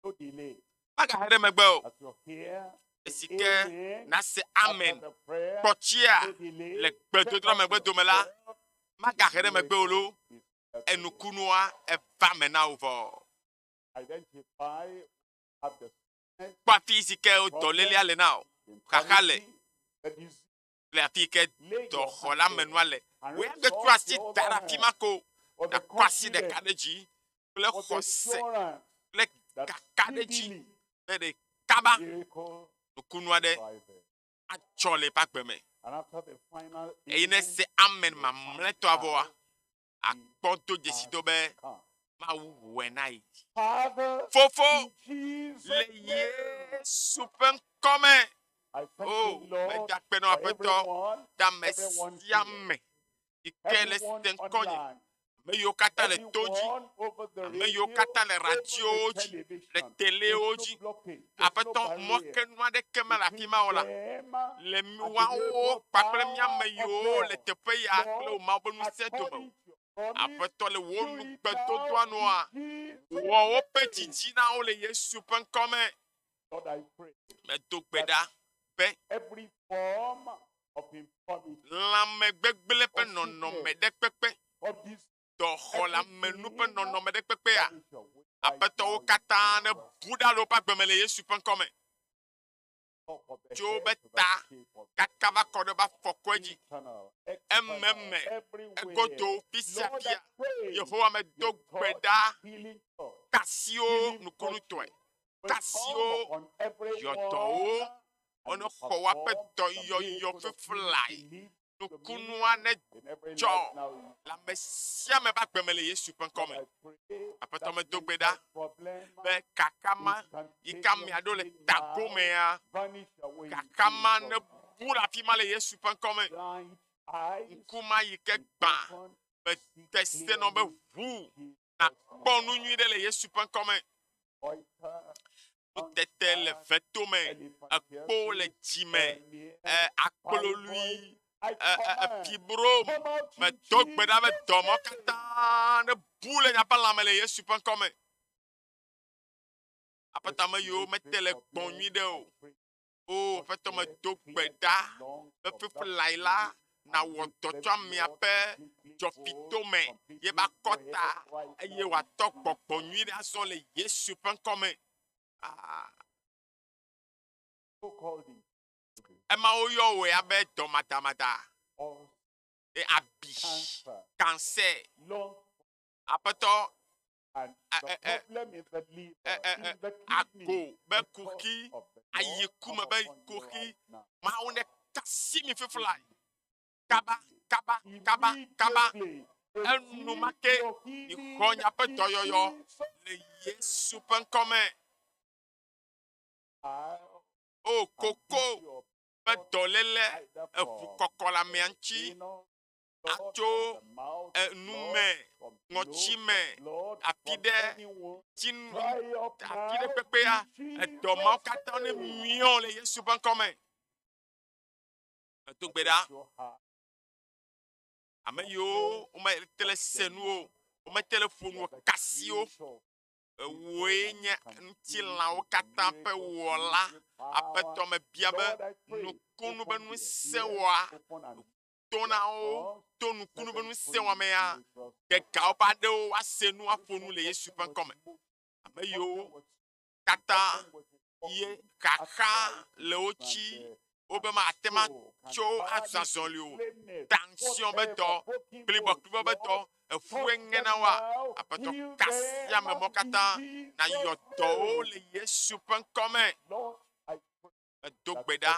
No delay. Magahe ɖe megbe o. As you hear the Esi ke amen nase after amen the prayer, kpɔtsia no delay. le Check gbedodoɖa up megbe dome la, yourself. magahe ɖe megbe o lo. Miracle is happening. Enukunua eva me na wò vɔ. Identify have the sickness, Kpɔ afi si ke dɔlélia le na wò. Xaxa le infirmity, the disease. le afi yi ke Lay your hand dɔxɔlamenua there le. and Wò ya raise ge trɔ up asi the da ɖe other afi hand ma ko. for the Nàkɔ asi ɖeka confidence, ɖe dzi kple for the xɔse assurance kple that kaka ɖe dzi speedily be ɖe kaba miracle nukunu aɖe arriveth. atsɔ le eƒe agbe me. And after the final Eye ne amen, se amen you find mamlɛtɔa vɔa, out he akpɔ do dzesi has do be come. Mawu wɔe na ye. Father, Fofo in Jesus' le name, Yesu ƒe ŋkɔme. I thank O you, Lord, meda akpe na for Aƒetɔ everyone, ɖe ame everyone sia here, ame yi ke le everyone se ŋkɔnye. online, Ame yiwo katã le to dzi, everyone over the ame yiwo radio, katã le over the radiowo dzi, le television. There's telewo no dzi. blockage, there's no Aƒetɔ barrier mɔkenu aɖeke mele afi between ma o la. them Le and the woawo miracle kpakple mía power ame of yiwo le God. teƒe ya kple Lord, wò Mawu ƒe ŋusẽ dome o. according to your promise, Aƒetɔ le wò do it now nugbedodoa nua, in Jesus' wɔ woƒe name. dzidzi na wo le Yesu ƒe ŋkɔme. Lord, I pray Medo gbe that ɖa be every form of infirmity, lãmegbegblẽ ƒe of nɔnɔme sickness, ɖe kpekpe, of disease, dɔxɔlamenu ƒe everything nɔnɔme ɖe kpekpea, vanish away right aƒetɔwo now in katã ne Jesus' bu ɖa le woƒe agbe me le Yesu ƒe ŋkɔme. Top of the Tso head woƒe to the ta tip of the kaka va kɔ ɖe woƒe afɔkɔe dzi, internal, external, ememe, everywhere. egodo, fi sia Lord, I fia. pray Yehowa medo your gbe touch, ɖa healing touch, kasiwo healing touch nukunutɔe, will come kasiwo upon everyone yɔdɔwo, and wone you xɔ woƒe perform the dɔyɔyɔ miracle of healing, fiflae. belief, Nukunua dominion ne in every dzɔ life now in le ame sia ame ƒe agbe me le Yesu ƒe Lord, ŋkɔme. I pray Aƒetɔ that medo gbe mental ɖa problem be kakama yi ke ame aɖewo le instantaneously now tagomea, vanish away in kakama Jesus' ne name. bu le afi ma le Yesu ƒe ŋkɔme. Blind eyes Ŋkuma yi ke be gbã open, be see te se nɔ be clearly ʋu in Jesus' nakpɔ name. nu nyui ɖe le Yesu ƒe ŋkɔme. Goiter, Nutete le cancer, vetome, ekpo le elephantiasis, dzime, hernia, e, akplolui, fibroid, I e, e, e, command, fibrom. come out in Medo gbe ɖa be Jesus' dɔmɔ name. katã ne bu le miaƒe lãme le Yesu ƒe ŋkɔme. Aƒetɔ ame yiwo mete Respiratory le gbɔ̃ problem, nyui ɖe I o. pray O God Aƒetɔ clear, medo gbe clear ɖa the lungs be of that fiflae la spirit and nawɔ give dɔ them tso amea Lord ƒe completely whole, dzɔfitome, completely yebe akɔta healed right eye now in wòatɔ gbɔgbɔ Jesus' nyui ɖe azɔ le Yesu ƒe ŋkɔme. Ah, So called it ema woyɔ wòe abe dɔmadamada, or e abi, cancer, cancer. lung, Aƒetɔ and eh, the eh, eh, problem is the liver, eh, eh, in eh, the kidney. ago be The touch kuxi, of the Lord ayikume come be upon you kuxi, right now. Mawu ne kasi mi fiflae. Kaba, kaba, kaba, kaba. Immediately receive Enumake your mixɔ healing miaƒe in dɔyɔyɔ Jesus' le Yesu ƒe ŋkɔme. I O koko ƒe dɔléle eʋu kɔkɔ le amea ŋuti atso enu me, ŋɔtsi me, afi ɖe tsinu, afi ɖe kpekpea, edɔ mawo katã ne miɔ le Yesu ƒe ŋkɔ me. Medo gbe ɖa. Ame yiwo womete le se nu o, womete le ƒo nu o, kasiwo Ewòe nye ŋutilãwo katã ƒe Wɔla. Aƒetɔ, mebia be nukunu be ŋusẽwɔa to na wo to nukunu be ŋusẽwɔamea ɖe ga woƒe aɖewo woase nu aƒo nu le Yesu ƒe ŋkɔ me. Ame yiwo katã ye xaxa le wo tsi wobe mate ma tso azɔ azɔli o tension be dɔ kplibɔkplibɔ be dɔ eƒu eŋe na woa aƒetɔ kasia me mɔ katã nayɔ dɔwo le Yesu ƒe ŋkɔ me. Medo gbe ɖa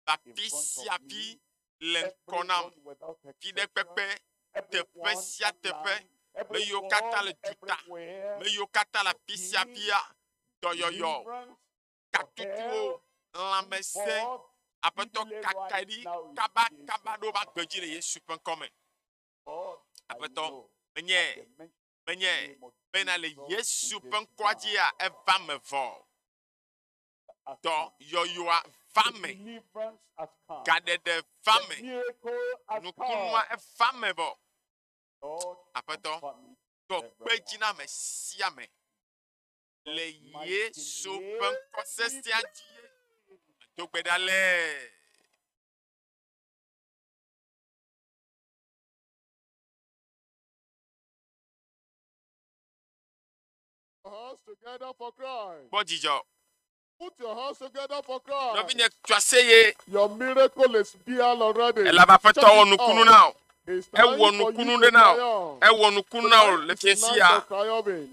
le afi sia afi le ŋkɔ nam fi ɖe kpekpe teƒe sia teƒe me yiwo katã le duta me yiwo katã le afi sia afia dɔyɔyɔ katutuwo, lãmesẽ, Aƒetɔ kakae ɖi kabakaba ɖo woƒe agbe dzi le Yesu ƒe ŋkɔ me. Aƒetɔ, menye, menye bena le Yesu ƒe ŋkɔa dzia, eva me vɔ. Dɔ yɔyɔa va me. Gaɖeɖe va me. Nukunua eva me vɔ. Aƒetɔ, tɔ kpe dzi na ame sia ame. le Yesu ƒe ŋkɔ sesẽa dzi. Do gbe ɖa le. Hands together for Christ. Kpɔ dzidzɔ. Put your hands together for Christ. Nɔvinye tso aseye. Your miracle is here already. Elabe Aƒetɔ Check wɔ it nukunu out. na wò. It's time Ewɔ for you nukunu to ɖe na wò. triumph. Ewɔ nukunu na wò le Tonight is fiẽ a night sia. of triumphing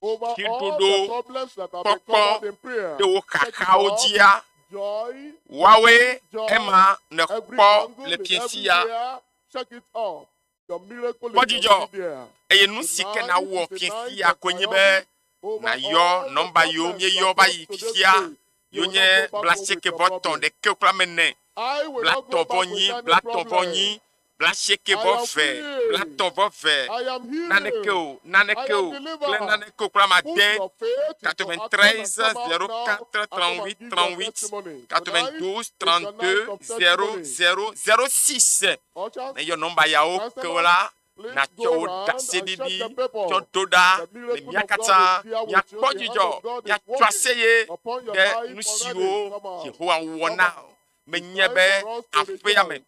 over all Dziɖuɖu the problems that have been kpɔkpɔ covered in prayer. ɖe wò Check it xaxawo out. dzia, Joy, woawoe joy, ema every nèkpɔ angle le in fiẽ sia. everywhere. Check it out. Your miracle Kpɔ is dzidzɔ already there. eye nu si ke Tonight nàwɔ is a fiẽ night sia of koe nye be triumphing over nàyɔ all the nɔmba yiwo problems you míeyɔ have va brought yi to this fifia place. You yiwo will nye not go back home with blaasieke your vɔ tɔ̃ problem. ɖekɛ kple ame ene, I will not blatɔ̃ go vɔ back nyi, with any blatɔ̃ vɔ problem. nyi, blaasieke I vɔ am ve, free. blatɔ̃ vɔ ve, I am naneke healed. o, I naneke am o, kple delivered. naneke o kple ame Put ade, your faith into action and 93 come out now 04 and come and 38 give your 38 testimony. Tonight 92 is the night 32 of 0 testimony. 0 06. Ushers, Ne yɔ nɔmba yawo ke wo counselors, la, please nàtsɔ go wo round and check ɖaseɖiɖi the paper. tsɔ do ɖa The ne miracle mía of God katã is there with you. míakpɔ The hand dzidzɔ, of God is míatso working aseye upon your ɖe life nu already. siwo Come on. Yehowa wɔ Come na on. wò. It's Menye time be for us to aƒea me, rejoice.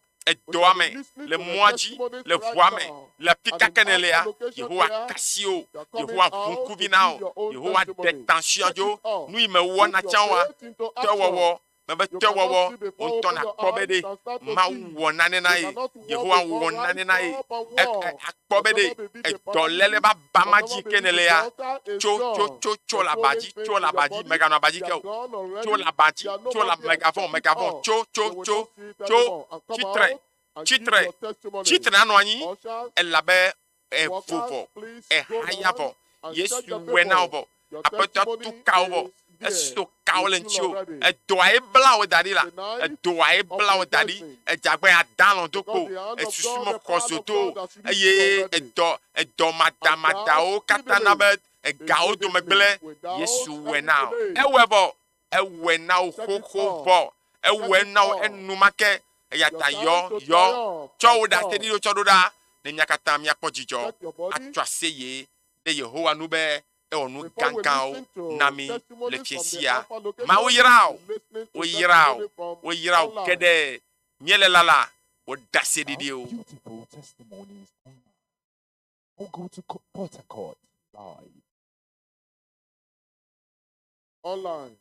We edɔa shall be me, listening le to the mɔa dzi, testimonies le right ʋua me, now. le afi And ka in ke nèlea, our location Yehowa there, kasi wò, you are coming Yehowa ʋu out to ŋkuvi give na wò, your own Yehowa ɖe testimony. tension Check dzo, it out. nu yi mewɔna Put your tsã oa, faith into tɔwɔwɔ, action. mebe You tɔwɔwɔ, cannot see before wò ŋutɔ open your nàkpɔ be eyes ɖe and start to Mawu see. wɔ nane na You ye, cannot walk Yehowa before wɔ rise nane na ye. up and E, e, walk. akpɔ be ɖe Whatever may be the edɔléle paralysis, be aba ma whatever dzi may ke be the nèlea, daughter is tso tso gone. tso tso The le aba swollen dzi, veins tso le in your aba dzi, body, mèganɔ aba dzi they ke are o. gone Tso already. le aba dzi, They are no tso le more there. megavɔ, Check it megavɔ, out. tso tso You will tso not see it tso, anymore. And come tsitre, out and give tsitre, your testimony. tsitre nanɔ anyi Ushers, elabe evo workers, vɔ, please go ehaya round vɔ, and Yesu check the wɔe na wò paper. vɔ. Your Aƒetɔ tu testimony kawo vɔ, is there eso kawo le with you ŋutiwò, already. edɔa ye bla wò da ɖi la, The night edɔa ye of bla wò da ɖi, rejoicing. edzagbe adalɔ̃ do Because kpo, the hand of esusu God, me the xɔ power of zoto o, God has reached you eye already. edɔ edɔ And that madamadawo katã na speedily be egawo is dome immediately, gblẽ. without Yesu wɔe any na wò. delay. Ewɔe vɔ, ewɔe na wò Check it xoxo all. vɔ, Check ewɔe it na wò all. enumake. Eya Your ta time yɔ to yɔ triumph tsɔ has wò come. ɖaseɖiɖiwo tsɔ ɖo ɖa ne mía katã míakpɔ dzidzɔ Check your body. atso aseye ɖe Yehowa nu be ewɔ nu Before we gãgãwo listen to na mí le testimonies fiẽ from the sia. Alpha location, Mawu yra wò, we listening to woyra wò, testimony from woyra wò online. geɖe. Míele lala wò Our ɖaseɖiɖiwo. beautiful testimonies online. Or go to Port Harcourt live. Online.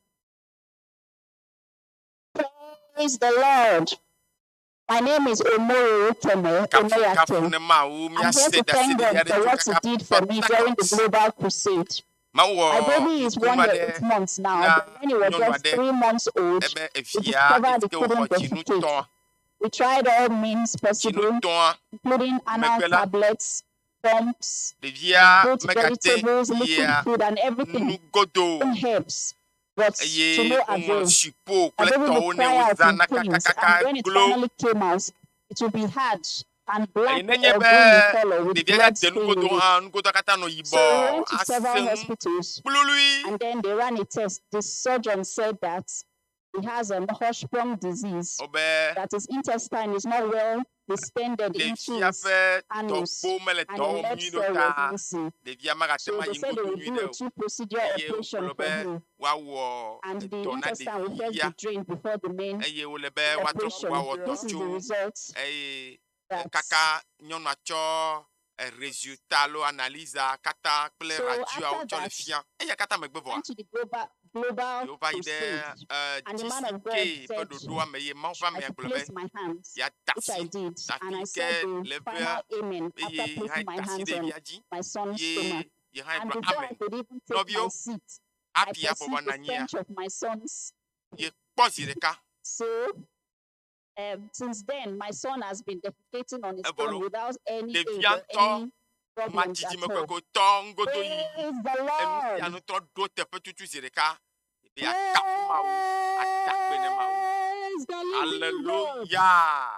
Praise the Lord. My name is Omoro Tome Kafu kafu Omoyake. ne Mawu I'm here míase to thank ɖaseɖiɖi God aɖe for tso what He kaka did for Port me during the Harcourt. Global Crusade. Mawu My wɔ baby is nukunu 1 year, aɖe 8 months now, na but when he was nyɔnu just aɖe 3 months old, ebe we evia discovered esi he ke wòxɔ couldn't defecate. dzinutɔ̃ We tried all means possible, dzinutɔ̃a including anal megbe la tablets, pumps, ɖevia fruit, megate vegetables, liquid yia food, and everything, nugodo o. even herbs. But to Eye no woŋlɔ avail. sipo I kple gave him tɔwo the ne cry out wozã in na pains, kakakaka and when it glo. finally came out, it will be hard and Eye black nenye or be green in color with ɖevia blood ɖe de stained nugodo in it. hã, nugodoa katã nɔ So we yibɔ went to ase several ŋu hospitals, kplolui. and then they ran a test. The surgeon said that he has a Hirschsprung disease, Wobe that his intestine is not well distended into ɖevia his ƒe anus, dɔgbo mele and dɔ the wɔm lead nyuie cell ɖo was ta missing. ɖevia magate So ŋu they ayi said they nugodo would nyuie do ɖe a o. two procedure Eye operation wogblɔ for be him, woawɔ and the edɔ na intestine will first ɖevia be drained before the main eye wole be woatrɔ operation. woawɔ dɔ This is tso the result eye that kaka nyɔnua tsɔ resultat alo analyse katã kple So radioawo after tsɔ le that, fia. Eya katã megbe vɔa went to the global global yewo va yi ɖe crusade, and the man of God GCK ƒe said ɖoɖoa me eye Mawu ƒe I amea should gblɔ be place my hands, yeada which I asi did, and I afi said ke the le final ƒea amen after eye placing hã my da asi hands ɖe on ɖevia dzi my son's ye stomach. ye hã And gblɔ before I amen. could even take my Nɔviwo seat, I hafi abɔbɔ perceived nɔ the anyia stench of my son's. ye kpɔ zi ɖeka So since then, my son has been defecating on his evɔ own lo without any aid ɖevia or ŋutɔ any problems at madzidzi all. ko tɔ ŋgodo yi Praise the enu sia Lord. nu trɔ ɖo teƒe tutu zi ɖeka be yeakafu Mawu ada akpe ne Mawu. Praise the living God. Hallelujah.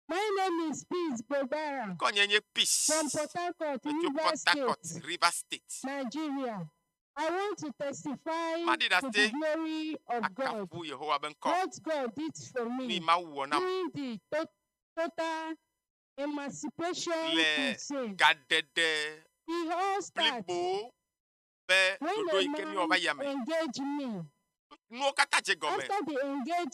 My name is Peace Bobara Ŋkɔnye nye Peace from Port Harcourt, metso Rivers Port State, Harcourt, Rivers State. Nigeria. I want to testify Maɖi to ɖase the glory of God. akafu Yehowa be ŋkɔ. What God did for Nu yi me Mawu wɔ nam during the total emancipation le crusade. gaɖeɖe It all starts blibo be when ɖoɖo a yi ke míewɔ va man yia me. engaged me. Nuwo katã dze gɔme. After the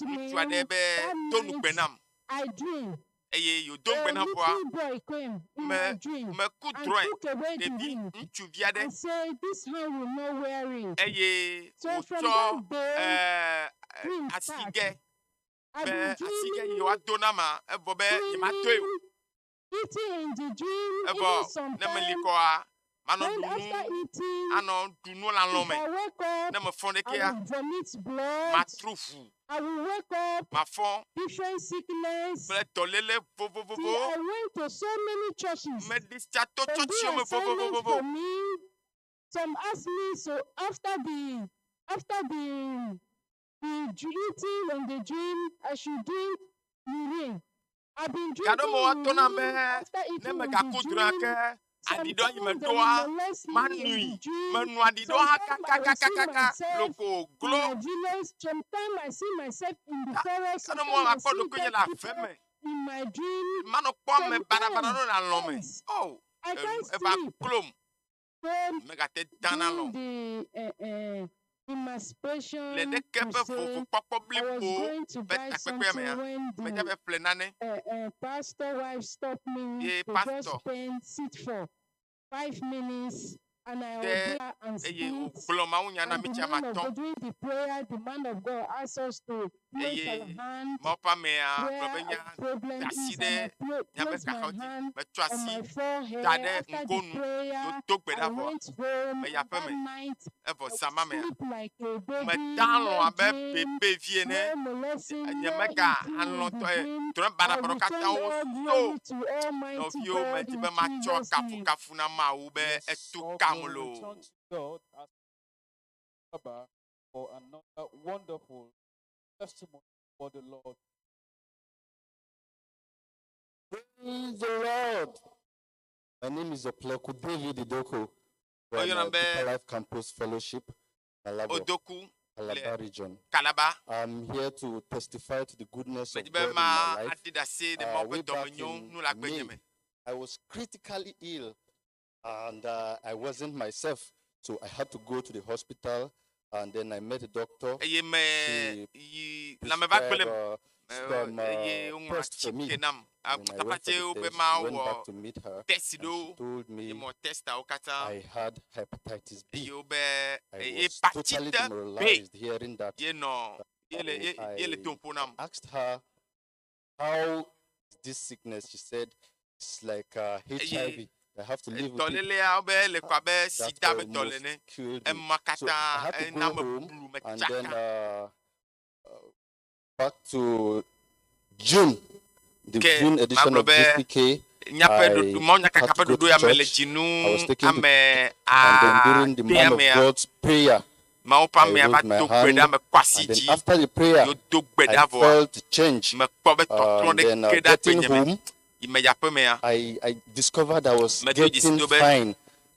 Ŋutsu aɖe engagement, be that do nugbe night, nam I dreamed. eye yedo A ŋugbe nam vɔa little boy came in me my dream meku and drɔ̃e took away the ɖevi ring ŋutsuvi aɖe and said, This hand will not wear it. eye So from wòtsɔ that day, ɛɛ dream start. asigɛ I've be been asigɛ yi dreaming, woado nam a evɔ be nyematoe o. dreaming, eating in the dream, Evɔ even ne meli sometimes kɔa manɔ when ɖu after nu eating, anɔ ɖu nu le alɔ̃ if me. I wake up, Ne mefɔ I ɖekea will vomit blood. matro ʋu I will wake up, mafɔ different sickness. kple dɔléle See, vovovovowo. I went to so many churches. Meɖi tsa to They do tsɔtsiwo me assignment vovovovo. for me. Some asked me so after the after the the eating and the dream, I should drink urine. I've been Gaɖo drinking me woato nam be urine after ne eating in the megaku drɔ̃ea dream. ke aɖiɖɔ yi Sometimes they meɖoa will molest me in manui. the dream. Menu aɖiɖɔ hã Sometimes I will see kakakakaka myself loko in glo. my village. Sometimes I see myself in the Ta forest. ke ne Sometimes I makpɔ see ɖokuinye dead le ave people me. in my dream. Manɔ kpɔ ame baɖabaɖa Sometimes ɖewo le alɔ̃ me. yes, Oh, I enu can't eva sleep. klom. So Megate dana during lɔ. the emancipation Le ɖeke ƒe crusade, vovokpɔkpɔ I was blibo going to ƒe buy takpekpea something mea, when medze the be ƒle nane. pastor wife stopped me Ye to just pastor spend sit for 5 minutes and I ɖe obeyed her and eye split. wògblɔ mawunya na And mí the tsi ame man of atɔ̃. God, during the prayer, the man of God asked us to place our Eye hand Mawu ƒe amea gblɔ where be our nya problem da asi is, and ɖe I míaƒe placed my xaxawo dzi. hand Metsɔ on asi my da forehead. ɖe After the ŋgonu prayer, wodo gbe I ɖa vɔa went home, meyi and aƒe that me. night Evɔ I zã ma mea, sleep like a baby, meda no alɔ̃ abe dream, bebevi ene. no molesting, Nye no mega eating in alɔ̃ the tɔ dream. drɔ̃e I baɖabaɖawo katã returned all woso. glory to Almighty Nɔviwo God medi in be matsɔ Jesus' name. kafukafu na Mawu be Yes, eto all kam glory loo. return to God as Baba for another wonderful testimony for the Lord. Praise the Lord. My name is Opleku David Idoko from Woyɔnam be Deeper Life Campus Fellowship, Malabo, Odoku le Calabar region. Kalaba. I'm here to testify to the goodness Medi of be God in ma my life. aɖi ɖase ɖe Mawu Way ƒe back dɔmenyo in nu le agbenye May, me. I was critically ill and I wasn't myself. So I had to go to the hospital and then I met a doctor. Eye me She yi lãmeva prescribed gblẽ me. some Eye woŋlɔ tests for me. atike nam. And then I went for the Tafatsewo be test, went mawɔ back to meet her, test and she ɖewo. told Ye me mewɔ testawo katã. I had hepatitis B. Eye wobe I was totally hepatite B demoralized hearing that. ye nɔ ye le ye ye le I tom ƒo nam. asked her, how is this sickness? She said, it's like Eye HIV. I have to live with it. dɔlélea wobe ele kɔ abe That sida be dɔle almost ne. killed me. Ema So I katã had to ena go me home blu me and then tsaka. back to June, the Ke June edition magblɔ of be GCK. míaƒe I ɖoɖo mawunyakaka had to ƒe go ɖoɖo to ya me le church. dzinu I was taken to ame and then during the ade man of mea God's prayer, Mawu ƒe I amea va raised my do gbe hand, ɖa mekɔ asi and then dzi after the prayer, yewodo gbe I ɖa vɔa felt change. mekpɔ be tɔtrɔ And then ɖe ke ɖe getting agbenye me home, yi me yi aƒemea I, I discovered I was medo dzesi getting do be fine.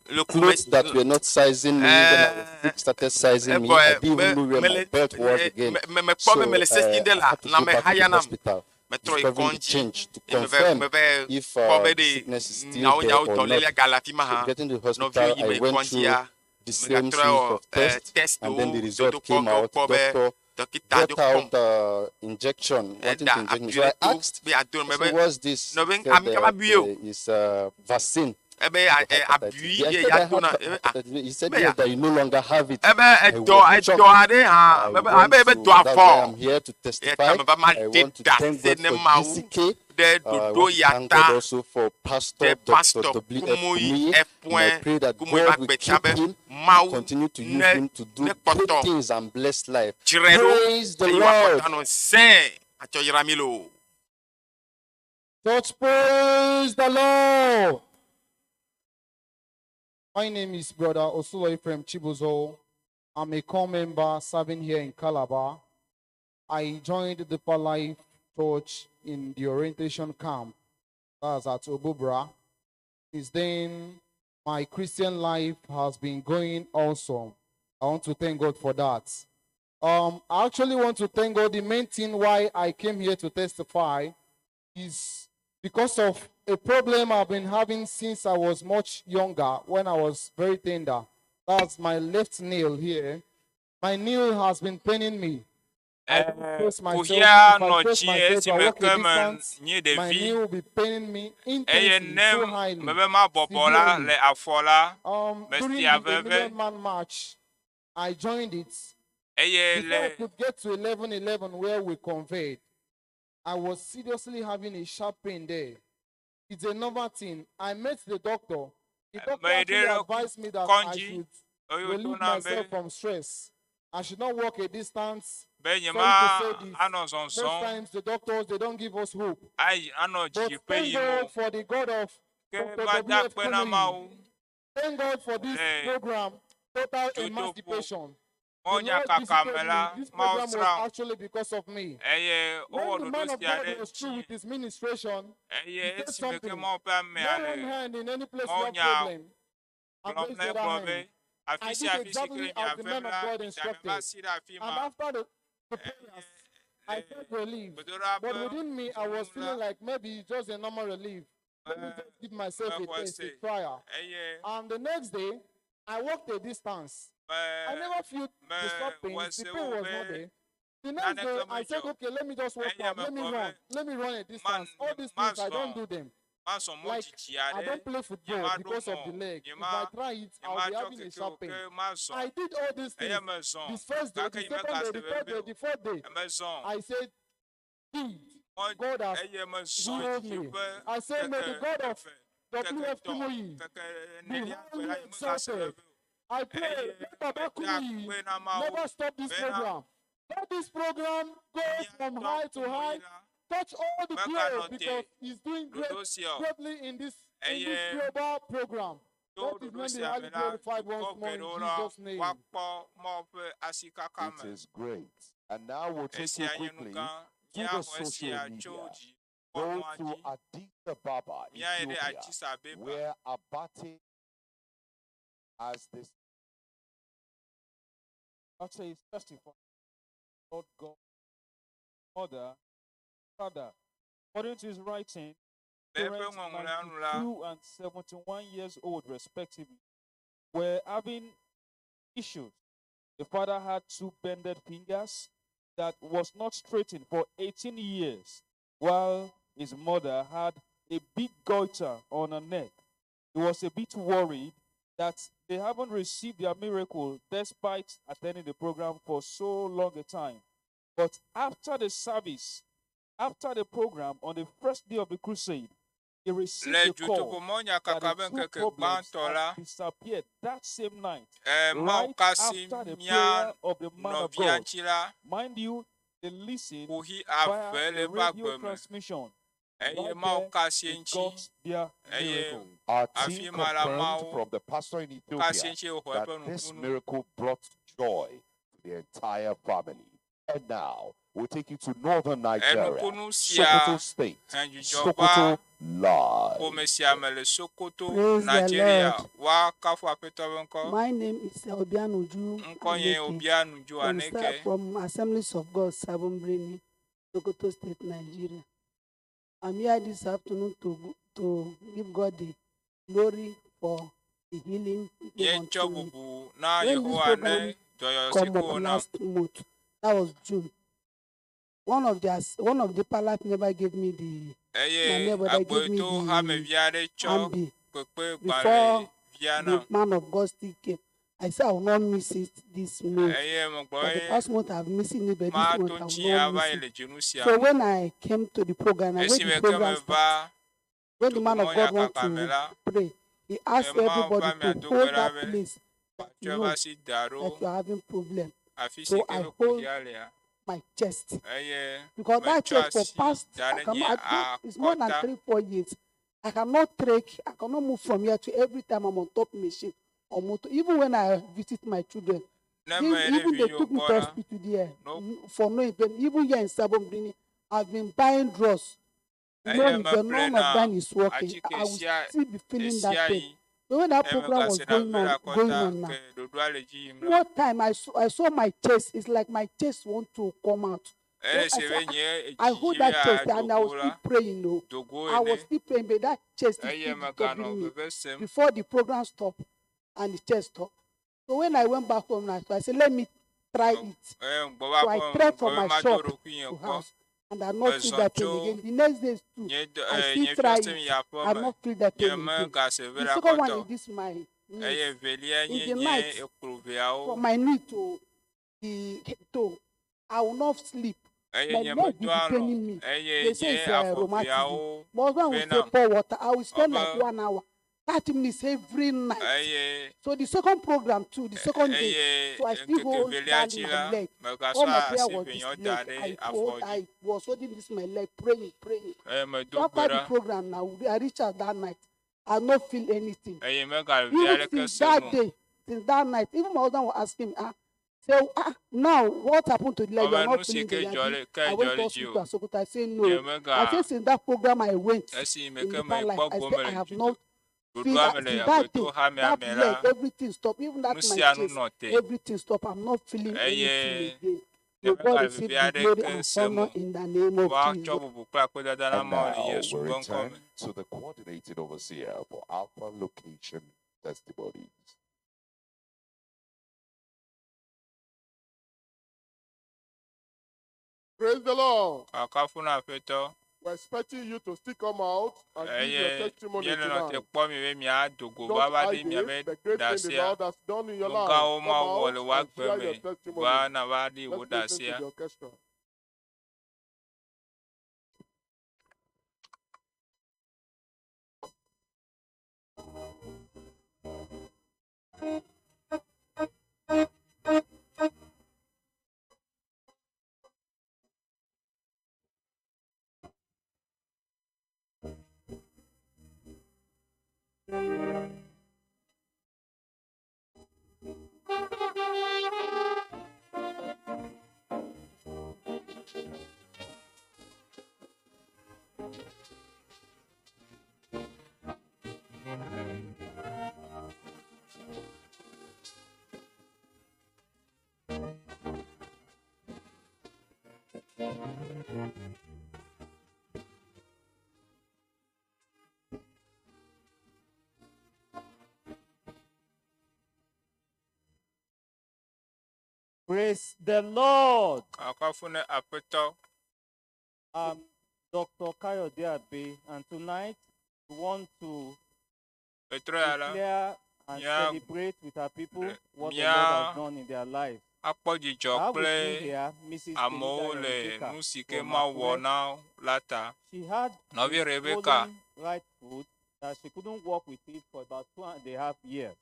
loku me Clothes that were not sizing me when I was sick started sizing me. evɔ I didn't be even know where my mele belt was again. me mekpɔ So be mele sesi ɖe I la had to go lãme back to haya the nam hospital, metrɔ yi discovering the kɔndzi change to eye meve confirm meve if kpɔ be the ɖe sickness is still nyawo there nyawo or not. dɔlélia gale afi ma So hã getting to the nɔviwo hospital, yi I me went through kɔndzia the same megatrɔ series wɔ of tests, and then testiwo the result dodokpɔ came ke out. wokpɔ be Doctor dɔkita brought do kpɔm out injection, wanting eɖa to inject me. abi So I ɖe to asked, be yeado I me said, be "What's this?" nɔvi He said, ami kaba bui o "It's a vaccine ebe for hepatitis abui B." I ye said, "I yeado had na ebe ah hepatitis B." He said, be "Yes, ya that you no longer have it." ebe I edɔ was shocked. edɔ aɖe hã I ebe want abe ebe to, dɔa that's why vɔ I'm here to eya ta testify. meva ma I ɖe want to thank ɖase God ne for Mawu GCK. ɖe I ɖoɖo want to ya thank ta God also for Pastor ɖe Dr. pastor W.F. Kumuyi Kumuyi. And I Efue pray that Kumuyi ƒe God will agbe ta keep be him and Mawu continue to use ne him to do ne great kpɔtɔ things and bless life. dzrae ɖo Praise the eye Lord. wòakpɔtɔ anɔ sẽ atsɔ yra mi loo. Church, praise the Lord. My name is Brother Osulo Ephraim Chibuzo. I'm a core member serving here in Calabar. I joined the Deeper Life Church in the orientation camp. That's at Obubra. Since then, my Christian life has been going awesome. I want to thank God for that. I actually want to thank God. The main thing why I came here to testify is because of a problem I've been having since I was much younger, when I was very tender. That's my left nail here. My nail has been paining me. I don't press myself. Kuxia If I nɔ press dzi myself, I esime walk ke a me distance, nye my ɖevi knee will be paining me eye intensely, ne so highly, mebe mabɔbɔ la severely. le afɔ la During mesia the veve Million Man March, I joined it. eye Before I le could get to 11:11 where we conveyed, I was seriously having a sharp pain there. It's another thing. I met the doctor. The doctor me actually ɖe advised me that I kɔdzi should eye relieve wòtona be myself from stress. I should not walk a distance. be Sorry nye to ma say this. anɔ Most zɔzɔm times the doctors they don't give us hope. ayi anɔ But dzidziƒe thank yim o God for the God of ke Dr. mada W.F. kpe na Kumuyi. Mawu Thank God for this le program, Total dzodoƒo Emancipation. The mɔnya Lord kaka visited me me. la This Mawu program was srãm actually because of me. eye wowɔ When the ɖoɖo man of sia God ɖe was through dzi with his ministration, eye he said esime ke something. Mawu ƒe amea Lay le one hand in any place you have mawunya problem and gblɔm raise na the egblɔ other be hand. I afi sia did afi si ke exactly nye as the avem man of la God da meva instructed. si ɖe afi And ma after the prayers, I felt relief. gbedoɖa But ƒe within me, I was dzonu la feeling like maybe it's just a normal relief. Let me just give myself a mexɔe test, a se trial. eye And the next day, I walked a distance. I me never felt the sharp mewɔe pain. The se pain wo was be not there. The next day, naneke I said, medzɔ okay, let me just walk eye out. Let me mekpɔ run. be Let me run a ma distance. All these things, I don't mazɔ do them. mazɔ mɔ Like, dzidzi I aɖe don't play nye football maɖo because of mɔ the leg. nye If ma I try it, nye I'll be matsɔ having a keke o sharp pain. ke mazɔ I did all these eye things. mezɔ The first day, gake the nye second day, megase the third veve day, o the fourth day. mezɔ I said, "Indeed, mɔ God has eye mezɔ healed me. dzidziƒe I say, may the keke God of eve keke W.F. tɔ̃ Kumuyi keke be enelia gbe highly la nye megase exalted. veve o I pray, eye let Baba meda Kumuyi akpe na Mawu never stop this bena program. Let this program go from míatɔ high to Kumuyi high, la touch all the globe meganɔ te because he's doing great, ɖoɖo sia o greatly in this in this eye global program. to Let his ɖoɖo name be sia highly me la glorified dukɔ once more in geɖewo la Jesus' name. woakpɔ Mawu ƒe asikaka It me is great. And now we'll take you esia nye nu quickly gã to the míaxɔ social esia tso media. dzi Go kpɔnua to dzi Addis Ababa, míayi ɖe Ethiopia, Addis Abeba where Abate has this. Abate is testifying, Lord God, mother, father. According to his writing, le eƒe parents ŋɔŋlɔa nu la 92 and 71 years old, respectively, were having issues. The father had two bended fingers that was not straightened for 18 years, while his mother had a big goiter on her neck. He was a bit worried that they haven't received their miracle despite attending the program for so long a time. But after the service, after the program, on the first day of the crusade, he received le a call dutoƒomɔnyakaka that be the two ŋkeke problems gbãtɔ had la disappeared that same night, e, Mawu right kasi after the mía prayer of the man of nɔvia God. ŋuti la Mind you, they listened kuxi via ave le a eƒe radio agbe me transmission. eye Right Mawu there, kasi they ŋuti got their eye miracle. Our afi team ma la confirmed Mawu from the pastor in kasi Ethiopia ŋuti wòxɔ that eƒe this nukunu. miracle brought joy to the entire family. And now, we'll take you to northern Nigeria, Enukunu sia Sokoto State, he dzidzɔ va Sokoto Live. ƒome sia me le Sokoto, Praise the Nigeria. Lord. Woakafu Aƒetɔ ƒe ŋkɔ. My name is Obianuju Ŋkɔ nye Aneke Obianuju from, Sa- Aneke. from Assemblies of God, Sabumbrini, Sokoto State, Nigeria. I'm here this afternoon to, to give God the glory for the healing he gave Nye tsɔ unto me. bubu na When this Yehowa ne program dɔyɔyɔ si come ke up wòna. last month, that was June. One of the one of the palace member gave me the my Eye neighbor that gave me agboto the hamevi aɖe tsɔ ambi kpekpe before gbalẽ via the nam. man of God still came. I said I will not miss it this month. Eye megblɔ For the ye past month I've missing it, but this mato month I ŋuti will not ava miss yi it. le dzinu sia So me. when I came to the program and when Esime the ke program meva started, when the man of God want dugumɔnyakaka me to la, pray, he asked Mawu everybody va mia to do hold gbe ɖa that be place that you tsɔe know va si da that ɖo you are having problem. afi si So ke I be hold kuxia lea. my chest Eye because that metsɔ chest for asi past da I ɖe cannot, nye I don't, it's more than akɔta. 3, 4 years. I cannot trek, I cannot move from here to every time I'm on top machine or motor. Even when I visit my children, Ne even, me ɖe even they vinyewo took me gbɔ to la, hospital there no for no event. Even here in Sabombrini, I've been buying drugs. No eye event, none meƒle of na them is working. atike I will sia still be feeling that pain. ɣesiaɣi. But when that Eye program was megasena going veve on, le going akɔta on now, ke ɖoɖoa le dzi yim la. one time I saw my chest. It's like my chest want to come out. So Ele I si said, be "Ah," nye I hold edzi that be chest and I was adogo still la, praying. No, dogo I was ene. still praying, but that chest is Eye still meganɔ disturbing me. veve sem. Before the program stopped, and the chest stopped. So when I went back home now, I said, let me try it. Eye ŋgbɔ va So I aƒeme tried ŋgbɔ from be my mado shop ɖokuinye to kpɔ. house, and I not feel Mezɔ that pain tso again. The next day too, nye dɔ I eh, still nye try fiase it. yi I aƒeme. not feel that Nye pain again. megase veve The le second one akɔta o. is this my Eye knees. evelia In nye the nye night, ekploveawo. from my knee to the toe, I will not sleep. Eye My nye leg will medɔ be alɔ̃. paining me. Eye They say nye it's rheumatism. afɔveawo My husband will say venam. pour water. I will spend like Ɔbe 1 hour, 30 minutes every night. eye So the second program too, the second day, eye so I still ŋkeke hold velia that dzi my la, leg. megasɔ All my prayer asi was this vinyewo da leg. ɖe I afɔ hold, dzi. I was holding this my leg, praying, praying. Eye medo So gbe after the ɖa. program now, I reached out that night. I not feel anything. Eye megale vi Even aɖeke since sem that o. day, since that night, even my husband was asking me, ah, say, ah, now what happened to the leg? You Ɔbe are nu not si feeling ke the dzɔ leg. le ke I dzɔ went to le dzi hospital o. at Sokoto. I say Nye no. I mega say since that program I went esi me in ke the mekpɔ life, I gome say I le have dzi not feel ɖoɖoa that me le since that day, agbetɔ hamea that me leg, la, everything stopped. Even that nu my sia nu chest, nɔ te. everything stopped. I'm not feeling anything Eye again. nye May God megale receive vevi the glory aɖeke and sem honor o. in the name of Woatsɔ Jesus. bubu kple akpedada na And Mawu le now Yesu we ƒe ŋkɔ return me. to the coordinating overseer for Alpha Location Testimonies. Praise the Lord. Akafu na Aƒetɔ. We're expecting you to still come out and give your Eye testimony míele nɔ te tonight. kpɔ mi be miado go Don't va va ɖe hide it. miabe The great thing the ɖasea. Lord has done in your Nu life. gãwo Come Mawu wɔ out le wò and agbe share your me. testimony. Va na va ɖe wò Let's listen to ɖasea. the orchestra. Praise the Lord. Akafu ne Aƒetɔ. I'm Dr. Kayode Abe, and tonight we want to Petrɔ ya la, declare and mía celebrate with our people what the mía Lord has done in their lives. akpɔ dzidzɔ I have with kple me here Mrs. amewo Temidayo le Rebecca nu si ke from Mawu wɔ Akure. na wo la ta. She had Nɔvi a Rebecca swollen right foot that she couldn't walk with it for about 2.5 years.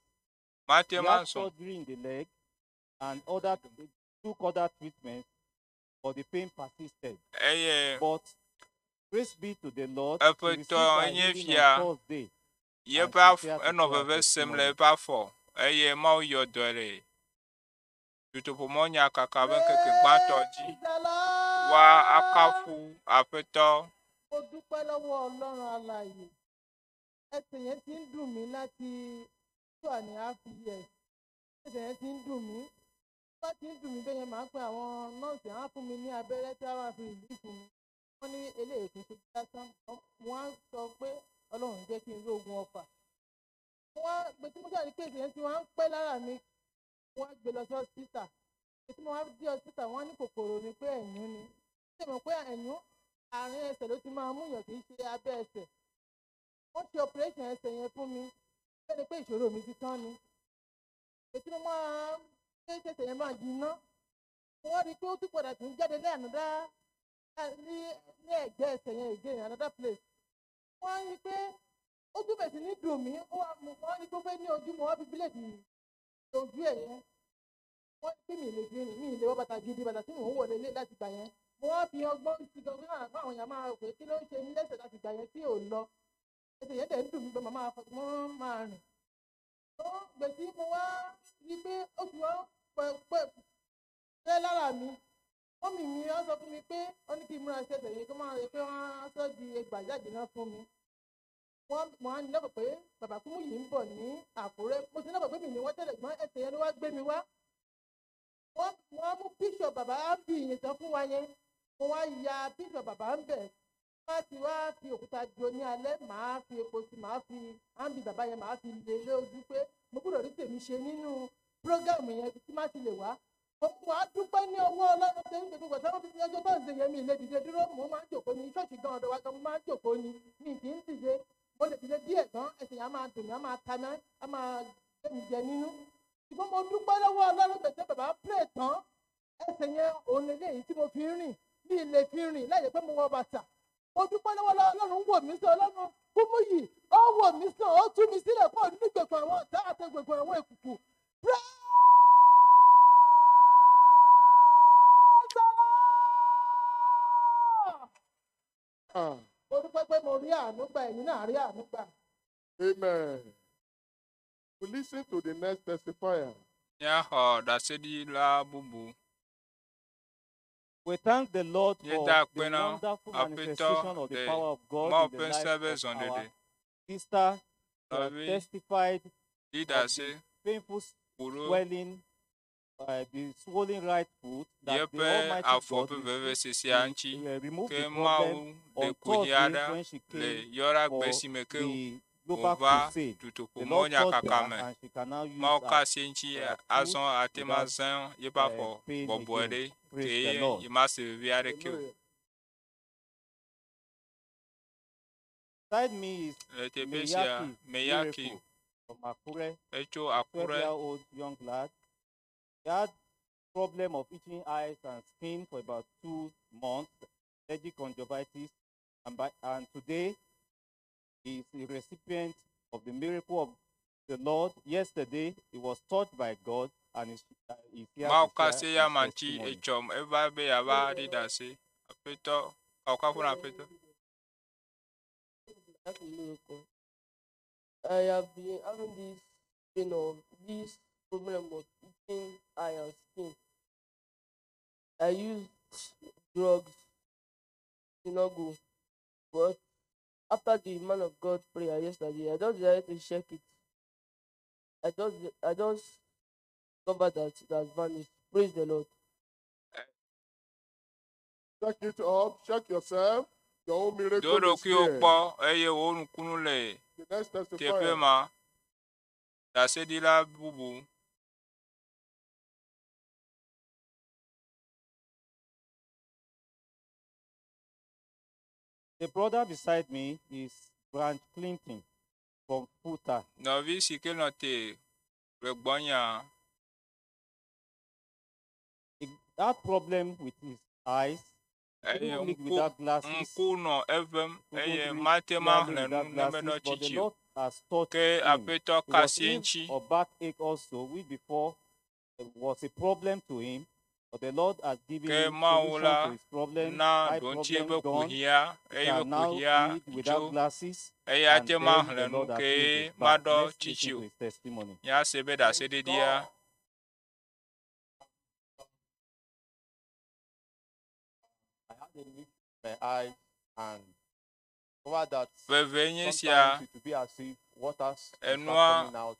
mate She had ma zɔn surgery in the leg and other took other treatments, but the pain persisted. eye But praise be to the Lord, she eƒe received tɔ her enye healing fia on Thursday, yeƒe and she's af here to enɔ share her veve sem le testimony. eƒe afɔ eye Mawu yɔ dɔe le Dutoƒomɔnyakaka ƒe ŋkeke gbãtɔ dzi. Woa akafu Aƒetɔ. Mo dúpẹ́ lọ́wọ́ Ọlọ́run alààyè. Ẹsẹ̀ yẹn ti ń dùn mí láti 2.5 years. Ẹsẹ̀ yẹn ti ń dùn mí. Bá ti ń dùn mí bẹ́ẹ̀ yẹn, màá pe àwọn nọ́ọ̀sì, á fún mi ní abẹ́rẹ́ tí wọ́n á fi relief mi. Wọ́n ní eléyìí kì í ṣe lásán. Wọ́n á sọ pé Ọlọ́run jẹ́ kí n rí ogun ọfà. Wọ́n á gbé tí mo ṣáà rí pé ẹsẹ̀ yẹn ti wá ń pẹ́ lára mi. Wọ́n á gbé lọ sí hospital. Tí mo wá dé hospital, wọ́n ní kòkòrò ni, pé ẹ̀yún ni. Ṣé mo pé ẹ̀yún àárín ẹsẹ̀ ló ti máa mú yàn, kì í ṣe abẹ́ ẹsẹ̀. Wọ́n ṣe operation ẹsẹ̀ yẹn fún mi. Bẹ́ẹ̀ ni pé ìṣòro mi ti tán ni. Ètí mo máa ṣe ẹsẹ̀ yẹn máa jiná. Wọ́n rí i pé ó tún padà tún jáde ní another ní ẹ̀gbẹ́ ẹsẹ̀ yẹn again, another place. Wọ́n rí i pé ó tún bẹ̀ sí ní dùn mí. Ó wá mú wọ́n rí i pé ó fẹ́ ní ojú, mo wá fi bíléèdì ojú ẹ̀ yẹn. Wọ́n ní pé mi ì lè fi rìn, mi ì lè wọ bàtà gidi, bàtà tí mò ń wọ̀ lélẹ̀ láti gbà yẹn. Mo wá fi ọgbọ́n sí gan pé àwọn èèyàn máa rò pé kí ló ń ṣe mí lẹ́sẹ̀ láti gbà yẹn tí ò lọ. Ẹsẹ̀ yẹn dẹ̀ ń dùn mí pé màá máa fọgbọ́n máa rìn. Ó gbè tí mo wá rí i pé ó ti wá pẹ́ pẹ́ lára mi. Mummy mi wá sọ fún mi pé ó ní kí n múra sí ẹsẹ̀ yẹn kó máa rí pé wọ́n á sọ di ẹgbàá jáde náà fún mi. Wọ́n mo á ní lọ́kàn pé bàbá Kúmúyì ń bọ̀ ní Àkúrẹ́. Mo ti lọ́kàn pé mi ní wọ́n tẹ́lẹ̀ gbọ́n, ẹsẹ̀ yẹn ló wá gbé mi wá. Wọ́n mú píṣọ̀ bàbá á bí ìyẹn tán fún wa yẹn. Mo wá ya píṣọ̀ bàbá ń bẹ̀. Wọ́n á ti wá fi òkúta jo ní alẹ́, màá fi epo sí, màá fi áńbì bàbá yẹn, màá fi lé lójú pé mo gbọ́dọ̀ rí tèmi ṣe nínú prógámù yẹn tí má ti lè wá. Mo wá dúpẹ́ ní ọwọ́ Ọlọ́run tó ń gbogbo tó ń fi ọjọ́ tó ń ṣe yẹn, mi lè dìde dúró, mo máa ń jòkó ní ṣọ́ọ̀ṣì gan, ọ̀dọ̀ wa gan, mo máa ń jòkó ní, mi kì í dìde. Mo lè dìde díẹ̀ gan, ẹsẹ̀ yẹn á máa dùn mí, á máa ta mí, á máa gbé mi jẹ nínú. Ṣùgbọ́n mo dúpẹ́ lọ́wọ́ Ọlọ́run pẹ̀sẹ̀ bàbá pray tán, ẹsẹ̀ yẹn òun lélẹ́yìí tí mo fi ń rìn, mi lè fi rìn láì jẹ́ pé mo wọ bàtà. Mo dúpẹ́ lọ́wọ́ Ọlọ́run wò mí sàn, Ọlọ́run Kúmúyì ó wò mí sàn, ó tú mi sílẹ̀ kúrò nínú ìgbèkùn àwọn ọ̀tá àti ìgbèkùn àwọn èkùkù. Praise the Lord! Ah, Mo dúpẹ́ pé mo rí àánú gbà, ẹ̀yin náà rí àánú gbà. Amen. We listen to the next testifier. Míaxɔ ɖaseɖila bubu. We thank the Lord for Míeda the akpe na wonderful Aƒetɔ manifestation of the le power of God Mawu in the ƒe life ŋusẽ ƒe of our zɔɖeɖe. sister who has Nɔvi testified ɖi of the ɖase painful ku ɖo swelling, the swollen right foot that the yeƒe Almighty afɔ God ƒe received vevesesea ŋuti. removed Ke the Mawu problem ɖe on kuxi Thursday aɖe when she le came yɔɖagbe for si me ke the global wòva crusade. The dutoƒomɔ Lord touched nyakaka her me. and she can now use Mawu her ka asi ŋuti foot azɔ ate ma without zã yeƒe afɔ pain bɔbɔe again. ɖe Praise ke the ye Lord. yi ma se veve aɖeke o. Hallelujah. Beside me is Le teƒe sia, Meyaki Meyaki Miracle from Akure, etso Akure. 12-year-old young lad. He had problem of itching eyes and skin for about 2 months, allergic conjunctivitis, and today he is a recipient of the miracle of the Lord. Yesterday, he was touched by God and is here Mawu to ka share asi ya his ma ŋuti testimony. etsɔ eva be yeava ɖi ɖase. Aƒetɔ, kafukafu na Aƒetɔ. That's a miracle. I have been having this pain of this problem of itching eye and skin. I used drugs, did not go. But after the man of God prayer yesterday, I just decided to check it. I just discovered that it has vanished. Praise the Lord. Check it up. Check yourself. Your own miracle Do is ɖokuiwò here. kpɔ eye wò nukunu le The next teƒe testifier. ma. Ɖaseɖila bubu. The brother beside me is Branch Clinton from Futa. Nɔvi si ke nɔ te le gbɔnyea, He had problem with his eyes. He eye couldn't read ŋku without glasses. ŋku nɔ evem Couldn't eye read mate ma clearly xlẽ without nu ne glasses, menɔ but the tsitsi o. Lord has touched Ke him. Aƒetɔ He ka was asi ill eŋuti. of backache also, which before was a problem to him, but the Lord has given Ke him Mawu solution la to his problem. na Eye ɖoŋtsi problem eƒe gone. kuxia He eye can eƒe now kuxia read without dzo glasses, eye and ate ma then the xlẽ nu Lord has ke healed his back. maɖɔ Let's tsitsi listen to o. his testimony. Míase be ɖaseɖiɖia. my eyes and over that Veve nye sia. sometimes it will be as if water start Enua coming out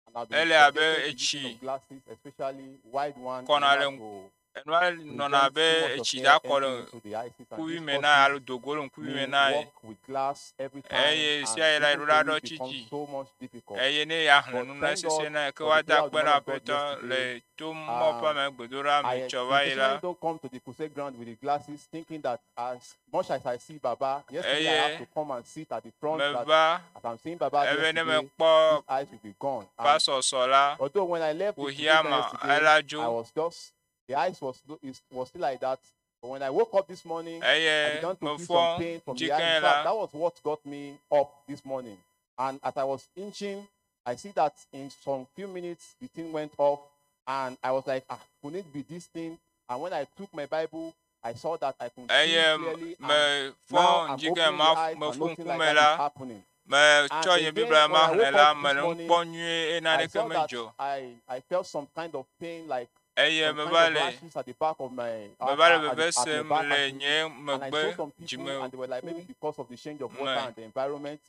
and I've been ele abe subjected to using etsi of glasses, especially wide one, in kɔna order le ŋku to enua nɔna prevent abe too much of etsi air da kɔ le entering into the eyes and ŋkuvi this me na alo causes dogo le ŋkuvi me me na ye. work with glass every time Eye and sia yi la even eɖo la to ɖɔ read becomes tsitsi. so much difficult. Eye ne ya xlẽ But nu na thank sese God na ye ke for the woada prayer of akpe the man na of God Aƒetɔ le yesterday. to mɔ ƒe ame gbedoɖa me I tsɔ va yi la. intentionally don't come to the crusade ground with the glasses, thinking that as much as I see Baba, yesterday I Eye have to come and sit at the front. That meva as I'm seeing Baba ebe ne yesterday, mekpɔ these eyes will be gone. And pasɔsɔ la, although when I left the crusade kuxia ground me yesterday, ela I dzo. was just the eyes was it was still like that. But when I woke up this morning, I Eye began to feel mefɔ some pain from the eye. ŋdikɛn In fact, la, that was what got me up this morning. And as I was inching, I see that in some few minutes the thing went off, and I was like, ah, could it be this thing? And when I took my Bible, I saw that I could see eye clearly, and mefɔ now I'm ŋdikɛn opening ma the eyes and mefu nothing like ŋkume that is la, happening. And metsɔ nye again, Biblia when ma I xlẽ woke la, up this mele nu morning, kpɔm nyuie eye I naneke saw that medzɔ. I felt some kind of pain, like Eye some kind meva of le rashes at the back of my at, meva le at, veve at, the, at my sem back le actually. nye And I saw megbe some people dzime and they were like maybe ku because of the change of water me. and the environment.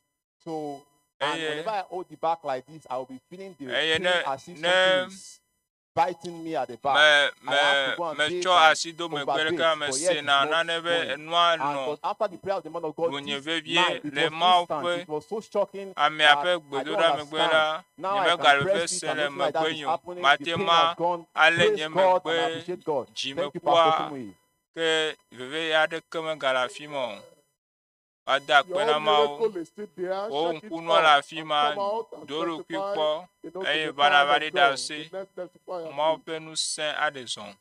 So and Eye whenever I hold the back like this, I will be feeling the eye pain ne as if ne something is biting me at the back. me I have me to go and bathe metsɔ and asi do megbe ɖeka overbathe, but yet it's mesena not nane be going. enua And nɔ but after the prayer of the man of God ŋunye this vevie night, it le was Mawu instant. ƒe It was so shocking amea that ƒe I don't gbedoɖa megbe understand. la, Now I can nyemegale veve press it sem and le nothing like that megbe is nye o. happening. The Mate pain ma has gone. alé Praise nye God and megbe appreciate God. Thank you, Pastor dzimekua Kumuyi. ke veve aɖeke megale afi ma o. Woada akpe Your na Mawu. miracle is still there. Wo Check it ŋkunua le up afi and ma, come out and do ɖokui testify, kpɔ to eye the va power nava of ɖi God. ɖase. The next testifier, Mawu please. ƒe ŋusẽ aɖe zɔ.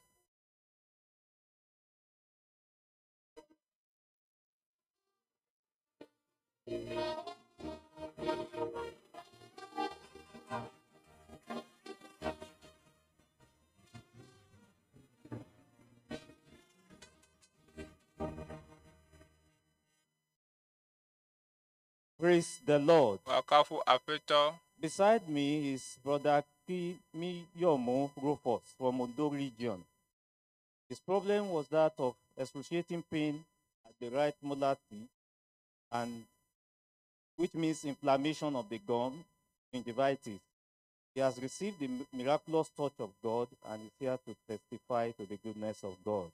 Praise the Lord. Woakafu Aƒetɔ. Beside me is Brother Kimiyomo Rufus from Ondo region. His problem was that of excruciating pain at the right molar teeth, and which means inflammation of the gum, gingivitis. He has received the miraculous touch of God and is here to testify to the goodness of God.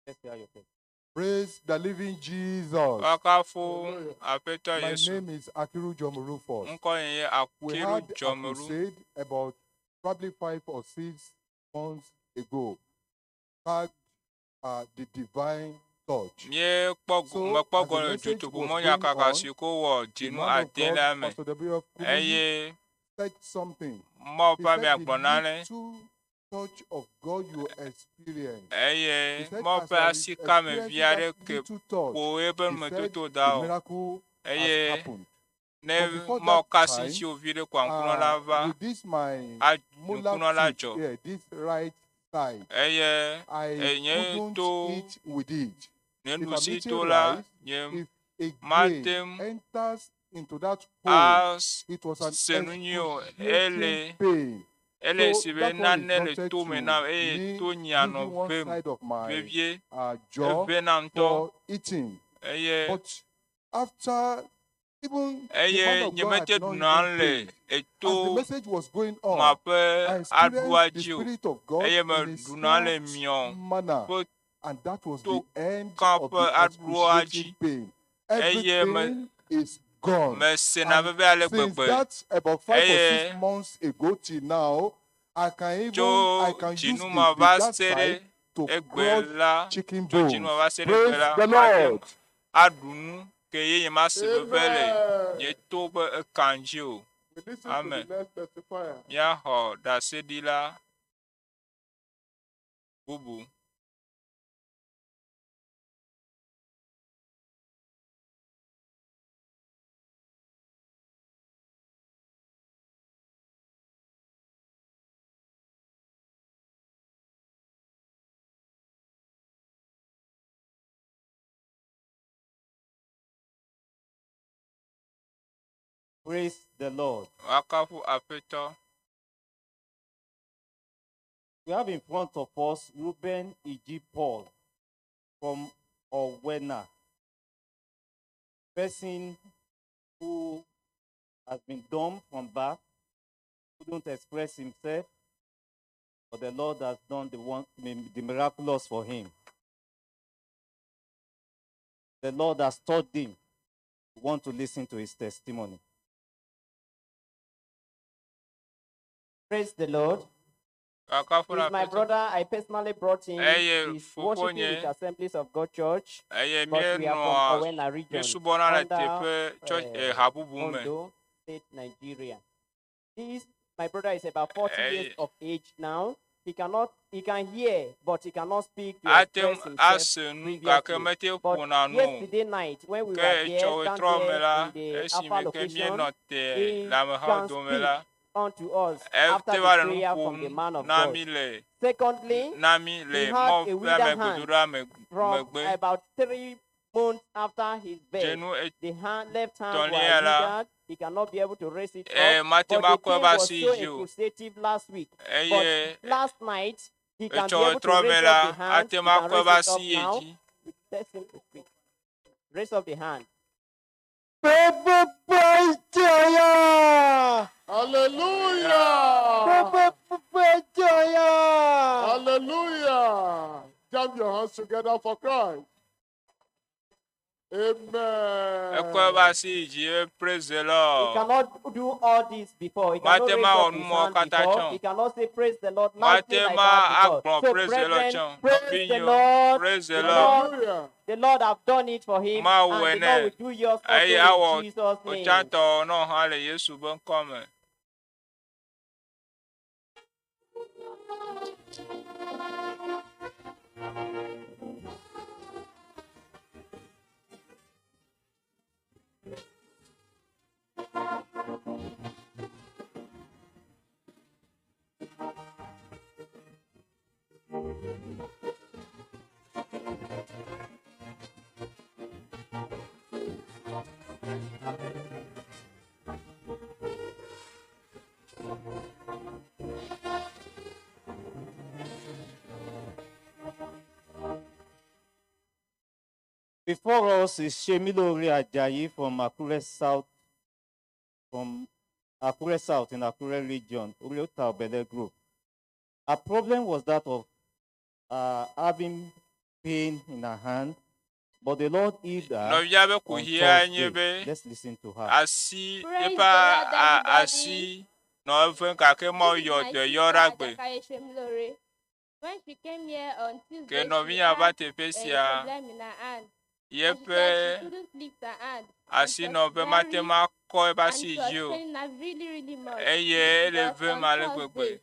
Let's hear your testimony. Praise the living Jesus. Woakafu Aƒetɔ My Yesu. name is Akiru Jomu Rufus. Ŋkɔ nye We Akiru had a Jɔmeru. crusade about probably 5 or 6 months ago, tagged the divine touch. Míekpɔ So, mekpɔ as the gɔme le message dutoƒo was going mɔnyakaka on, si ko wɔ the dzinu man of ade God, la me Pastor W.F. Kumuyi, eye said something. Mawu He ƒe amea said, the gblɔ nane little touch of God you experience. eye He said, Mawu as ƒe you are asi ka me vi experiencing aɖe that ke little touch, ƒo eƒe he said, numetoto the da o miracle has eye happened. ne But before Mawu that ka asi time, ŋuti wò vi ɖe koa ŋkunɔ la va with this my a molar ŋkunɔ la tooth dzɔ here, this right side, eye I enye couldn't to eat with it. nye If I'm nusi eating to la rice, nye if a mate grain ŋu enters into that hole, it was an ase nu nyuie o excruciating ele pain. ele So si be that one nane le resulted to me to nam eye me to nyea nɔ using one vem side of my vevie jaw evena ŋutɔ for eating. eye But after even the eye man of God nyemete had not ɖuna even le prayed. As the eto message was going ma on, ƒe I aɖua experienced the dzi o Spirit of God eye in a meɖuna le soft miɔ manner. ƒe And that was to the end kã of ƒe the aɖua dzi excruciating pain. eye me Everything is gone. mesena And veve ale since gbegbe that about 5 or 6 eye months ago till now, I can even tso I can use dzinu the, ma the va that se ɖe side to egbe crush la chicken tso dzinu bones. ma va se ɖe egbe Praise la the mate ŋu Lord. aɖu nu ke ye nyemase veve le Amen. nye to ƒe eka dzi o. We listen to Amen. the next testifier. Míaxɔ ɖaseɖila bubu. Praise the Lord. Woakafu Aƒetɔ. We have in front of us Reuben E.G. Paul from Owena. Person who has been dumb from birth, couldn't express himself, but the Lord has done the, one, the miraculous for him. The Lord has taught him. We want to listen to his testimony. Praise the Lord. Kakafuna He's my Peter. brother. I personally brought him. Eye He's worshiping fofonye. with Assemblies of God Church, Eye but we are míenɔa from Owena region míesubɔna le under teƒe tsɔ eh, ha bubu me. Ondo State, Nigeria. This my brother is about 40 years Eye of age now. He cannot, he can hear, but he cannot speak to ate ŋu express himself ase nu gake previously. mete But ƒona nu o. yesterday night, when we Ke were there, etsɔ down wetrɔ me there la, in the esime Alpha ke location, míenɔ te he le amehawo can dome speak la, unto us after ete the va le nu prayer from the ƒom man of na God. mí le Secondly, na mí le he had Mawu a ƒe withered hand amegbedoɖa me from megbe. about 3 months after his birth. Dzenu The hand, left hand was etɔ̃lia la, withered. He cannot be able to raise it eh, up. mate But ŋu the akɔ pain eƒe was asi so dzi o. excruciating last week. Eye But last night, he can be etsɔ able to wetrɔ me raise la, up the hand. ate He ŋu can akɔ raise eƒe it up asi ye now. dzi. Let him speak. Raise up the hand. Hallelujah. Hallelujah. Jam your hands together for Christ. Amen. Ekɔ eƒe asi yi dzi eye praise the He Lord. cannot do all this before. He cannot Mate raise ma wɔ up his nu mawo hand katã before. tsã o. He cannot say praise the Lord loudly Mate like ma that before. agblɔ So praise the Lord brethren, tsã. praise the Nɔvinyewo, Lord. praise the The Lord. Lord, the Lord have done it for him, Mawu and the ene. Lord will do yours also Eye in awɔ Jesus' name. wotsãtɔ nɔ hã le Yesu ƒe ŋkɔ me. Before us is Shemilori Ajayi from Akure South, from Akure South in Akure region, Uriota Obele Group. Her problem was that of having pain in her hand, but the Lord healed her Nɔvia be on kuxia nye Thursday. be Let's listen to her. asi Praise eƒe the Lord, everybody. asi nɔ evem gake Mawu This is yɔ my dɔe sister yɔ ɖe agbe. Ajakaye Shemilore. When she came here on Ke Tuesday, she nɔvinya va had teƒe a sia, problem in her hand. And she said she yeƒe couldn't lift her hand. And asi it nɔ was be mate very, ŋu akɔ eƒe and asi it was dzi o. paining her really, really much. Eye ele But vem on ale gbegbe. Thursday,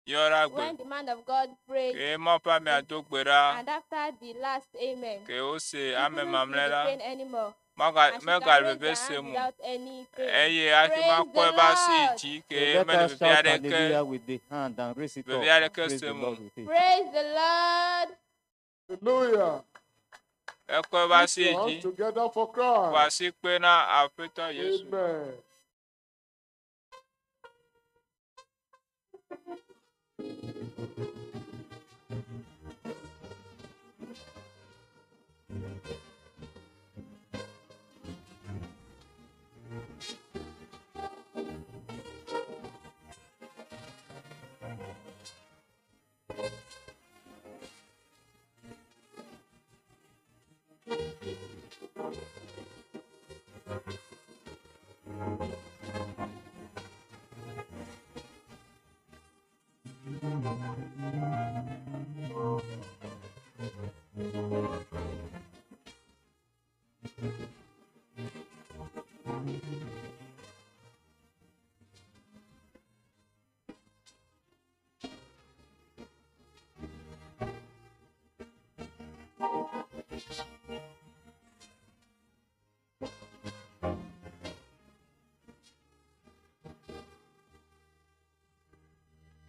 Yɔ ɖe agbe. when the man of God prayed, Ke Mawu ƒe amea do gbe ɖa, and after the last amen, ke wose she ame couldn't feel mamlɛ the la, pain anymore. maga And she can megale raise veve her hand sem o. without any pain. Eye hafi Praise makɔ the eƒe asi yi Lord. dzi So ke let mele us veve shout aɖeke hallelujah with the hand and raise it veve up and aɖeke praise the sem o. Lord with it. Praise the Lord. Hallelujah. Ekɔ eƒe Put asi yi your hands dzi. together for Ƒo Christ. asi kpe na Aƒetɔ Yesu. Amen.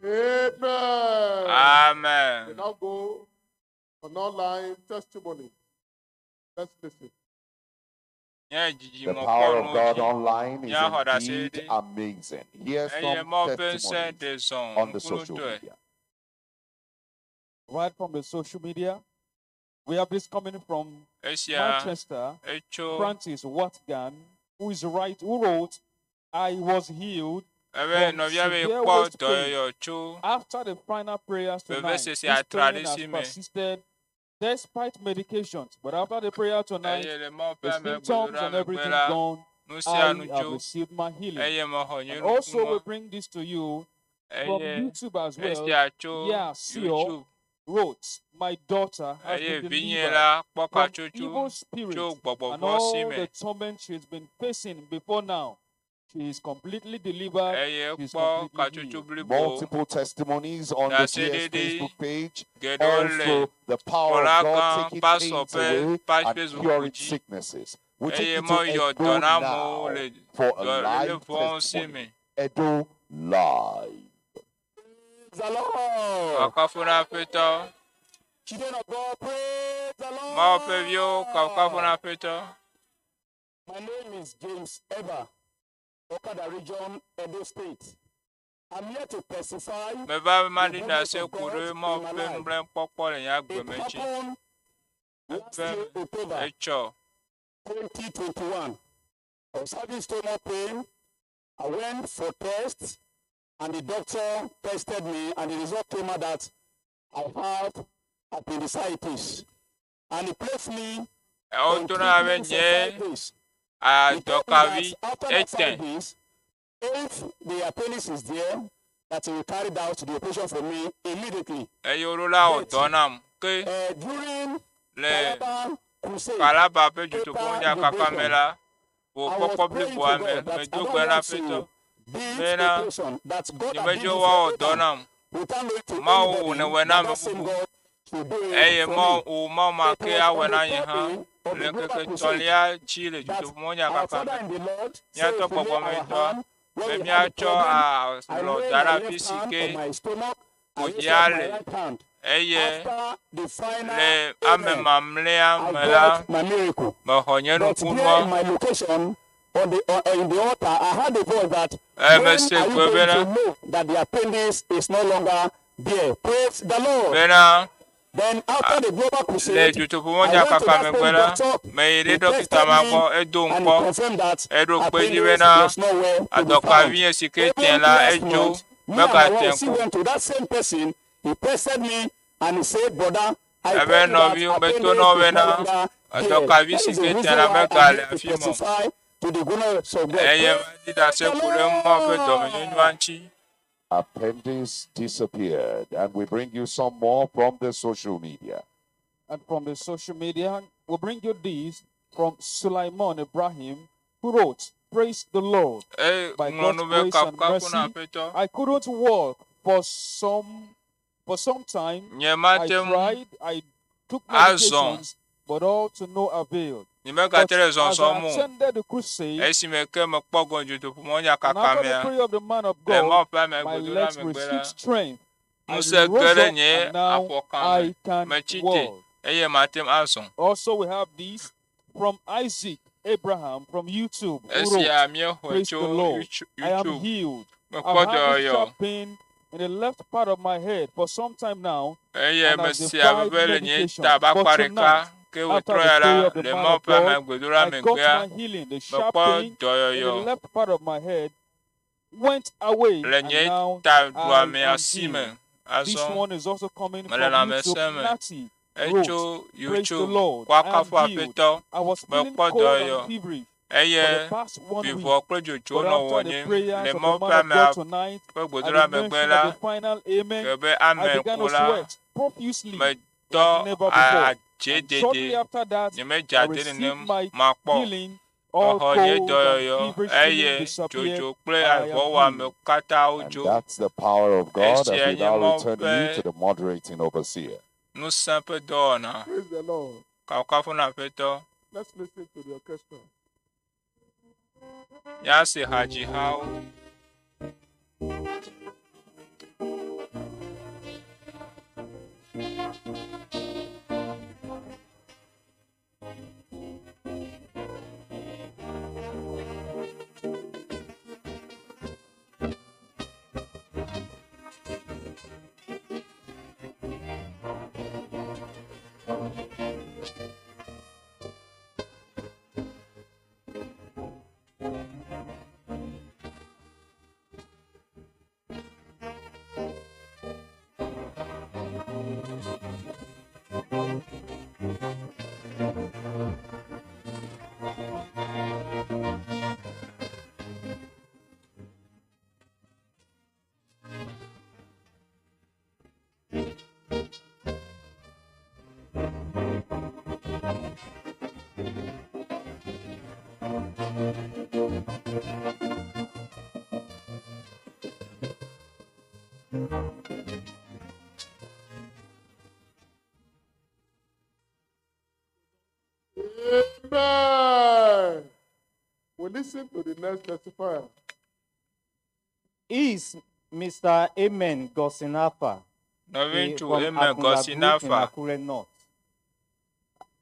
Amen. Amen. We now go on online testimony. Let's listen. Nye The power of dzidzimekpɔnuwo God dzi. online is Míaxɔ ɖase indeed ɖi. amazing. Here's Eye some Mawu ƒe ŋusẽ testimonies ɖe zɔ on the social ŋkunutɔe. media. Right from the social media, We have this coming from Esia Manchester, etso Francis Watgan, who is right, who wrote, I was healed ebe from nɔvia be severe kpɔ waist pain dɔyɔyɔ tso after the final prayers tonight. vevesese This pain atraɖi has si me. persisted despite medications, but after the prayer tonight, Eye le Mawu the ƒe ame symptoms gbedoɖa and megbe everything la, gone. nu I sia nu have tso received my healing. eye mexɔ nye And also, we nukunua. bring this to you from Eye YouTube as well. esia tso Yeah, Sio YouTube. wrote, My daughter has Eye been vinye delivered la kpɔ from katsotso evil tso spirits and gbɔgbɔ si all me. the torment she's been facing before now. She is completely delivered. Eye She is kpɔ completely katsotso healed. blibo. Multiple testimonies on the GS Ɖaseɖiɖi Facebook page. geɖewo le Also, the power of kplɔla God gã taking pastor pains ƒe away page and Facebook curing dzi. sicknesses. We take Eye you Mawu to yɔ Edo dɔ na amewo now le for a dɔléle live vɔ̃wo si testimony. me. Edo Live. Praise the Lord. Kafukafu na Aƒetɔ. Children of God, praise the Lord. Mawu ƒe viwo kafukafu na Aƒetɔ. My name is James Eba, Okada Region, Edo State. I'm here to testify Meva be the maɖi goodness ɖase of ku God ɖe in Mawu my ƒe life. nublanuikpɔkpɔ le nye agbe It me dzi. happened last Eve year, October etsɔ 2021. I was having stomach pain. I went for tests, and the doctor tested me, and the result came out that I have appendicitis. And he placed me on wotona be treatment for nye 5 days. He told me adɔkavi that after that 5 ete. days, if the appendix is there, that he will carry out the operation for me immediately. Eye woɖo la wɔ But dɔ nam ke during le Calabar Crusade, Kalaba ƒe Paper dzotoƒonya kaka me Liberation, la, wò I was kpɔkpɔ praying to bliboa me God that I medo don't gbe na want Aƒetɔ to build bena a person that God had nyemedzo did it for woawɔ dɔ Abraham nam. without knowing to Mawu wò anybody nèwɔe na that ame that same bubu God should do it eye for Mawu me. wò Mawu ma It ke was awɔe on na the nye third hã day of le the global ŋkeke crusade etɔ̃lia dzi le that dzotoƒonya our kaka Father me. in the Lord Míatɔ said to lay our gbɔgbɔmetɔ hand be when we have a míatsɔ problem. I alɔ lay da my ɖe afi left si hand ke on my stomach. I raised kodzia up my le right hand. eye After the final le ame amen, mamlɛa I me la, got my miracle. mexɔ nye But there in nukunua. my location, on the in the altar, I had a voice that Eye when mese are you gbe going bena to know that the appendix is no longer there? Praise the Lord. bena Then after the global le crusade, I dzotoƒonya went to kaka that megbe same la, doctor. meyi ɖe He ɖɔkita tested ma me gbɔ edo and he ŋkpɔ confirmed that eɖo kpe dzi appendix bena was nowhere to be found. adɔkavi si ke tẽ Even la last edzo month, me and my megatẽ wife still ko. went to that same person. He tested me and he said, Brother, I Ebe told you that nɔviwo meto appendix na wo is no bena longer there. adɔkavi That si is the ke tẽ reason la why I'm megale here to afi ma o. testify to the goodness of God. Eye Praise medi ɖase the ku ɖe Mawu ƒe dɔmenyonyoa ŋuti. Appendix disappeared. And we bring you some more from the social media. And from the social media, we'll bring you these from Sulaiman Ibrahim, who wrote, Praise the Lord. Eye By ŋlɔ God's nu be grace and kafukafu na mercy, Aƒetɔ. I couldn't walk for some time. Nye I mate ŋu tried, I took azɔ. medications, but all to no avail. Nye megate But le as I zɔzɔm o. attended the crusade, Esime ke mekpɔ gɔme dzotoƒomɔnya and kaka after the mea, prayer of the man of le God, Mawu ƒe ame my gbedoɖa legs megbe la, received strength. I ŋusẽ ge rose ɖe up nye and now afɔka I me. can Metsi te walk. eye mate ŋu azɔ. Also, we have these from Isaac Abraham from YouTube, who Esia wrote, míexɔe Praise tso the Lord. I am YouTube. healed. I've Mekpɔ had this dɔyɔyɔ sharp pain in the left part of my head for some time now, eye and I've mesia defied veve le nye medication. ta ƒe But akpa ɖeka tonight, ke after wòtrɔ the ya prayer la of the le man Mawu of ƒe ame God, gbedoɖa I got megbea, my healing. The sharp mekpɔ pain in the dɔyɔyɔ left part of my head went away, le and nye now ta I ɖuamea am si me. healed. This Azɔ one is also coming mele from lãmesẽ YouTube. me. Nati wrote, Etso Praise the YouTube Lord. I am woakafu healed. Aƒetɔ. I was feeling Mekpɔ cold and dɔyɔyɔ feverish for the eye past 1 week. vivɔ kple dzodzo But nɔ after the wɔnyem prayers le of the Mawu man ƒe of amea God tonight ƒe and gbedoɖa the megbe mention la, of the final amen, ke be I ame began ko to la, sweat profusely metɔ like never before. And shortly adzedede. after that, Nyemedze I ade received nenem my makpɔ o. healing. All Mexɔ nye cold and dɔyɔyɔ feverish feeling eye disappeared. dzodzo kple I am avɔwɔame healed. katã And wodzo. that's the power of God as Esia we nye now Mawu return you ƒe to the moderating overseer. ŋusẽ ƒe dɔwɔna. Praise the Lord. Kafukafu na Aƒetɔ. Let's listen to the orchestra. Míase hadzihawo. Thank you. Amen. We listen to the next testifier. He is Mr. Amen Gosinafa. Nɔviŋutsu from Amen Agula Group in Gosinafa. Akure North.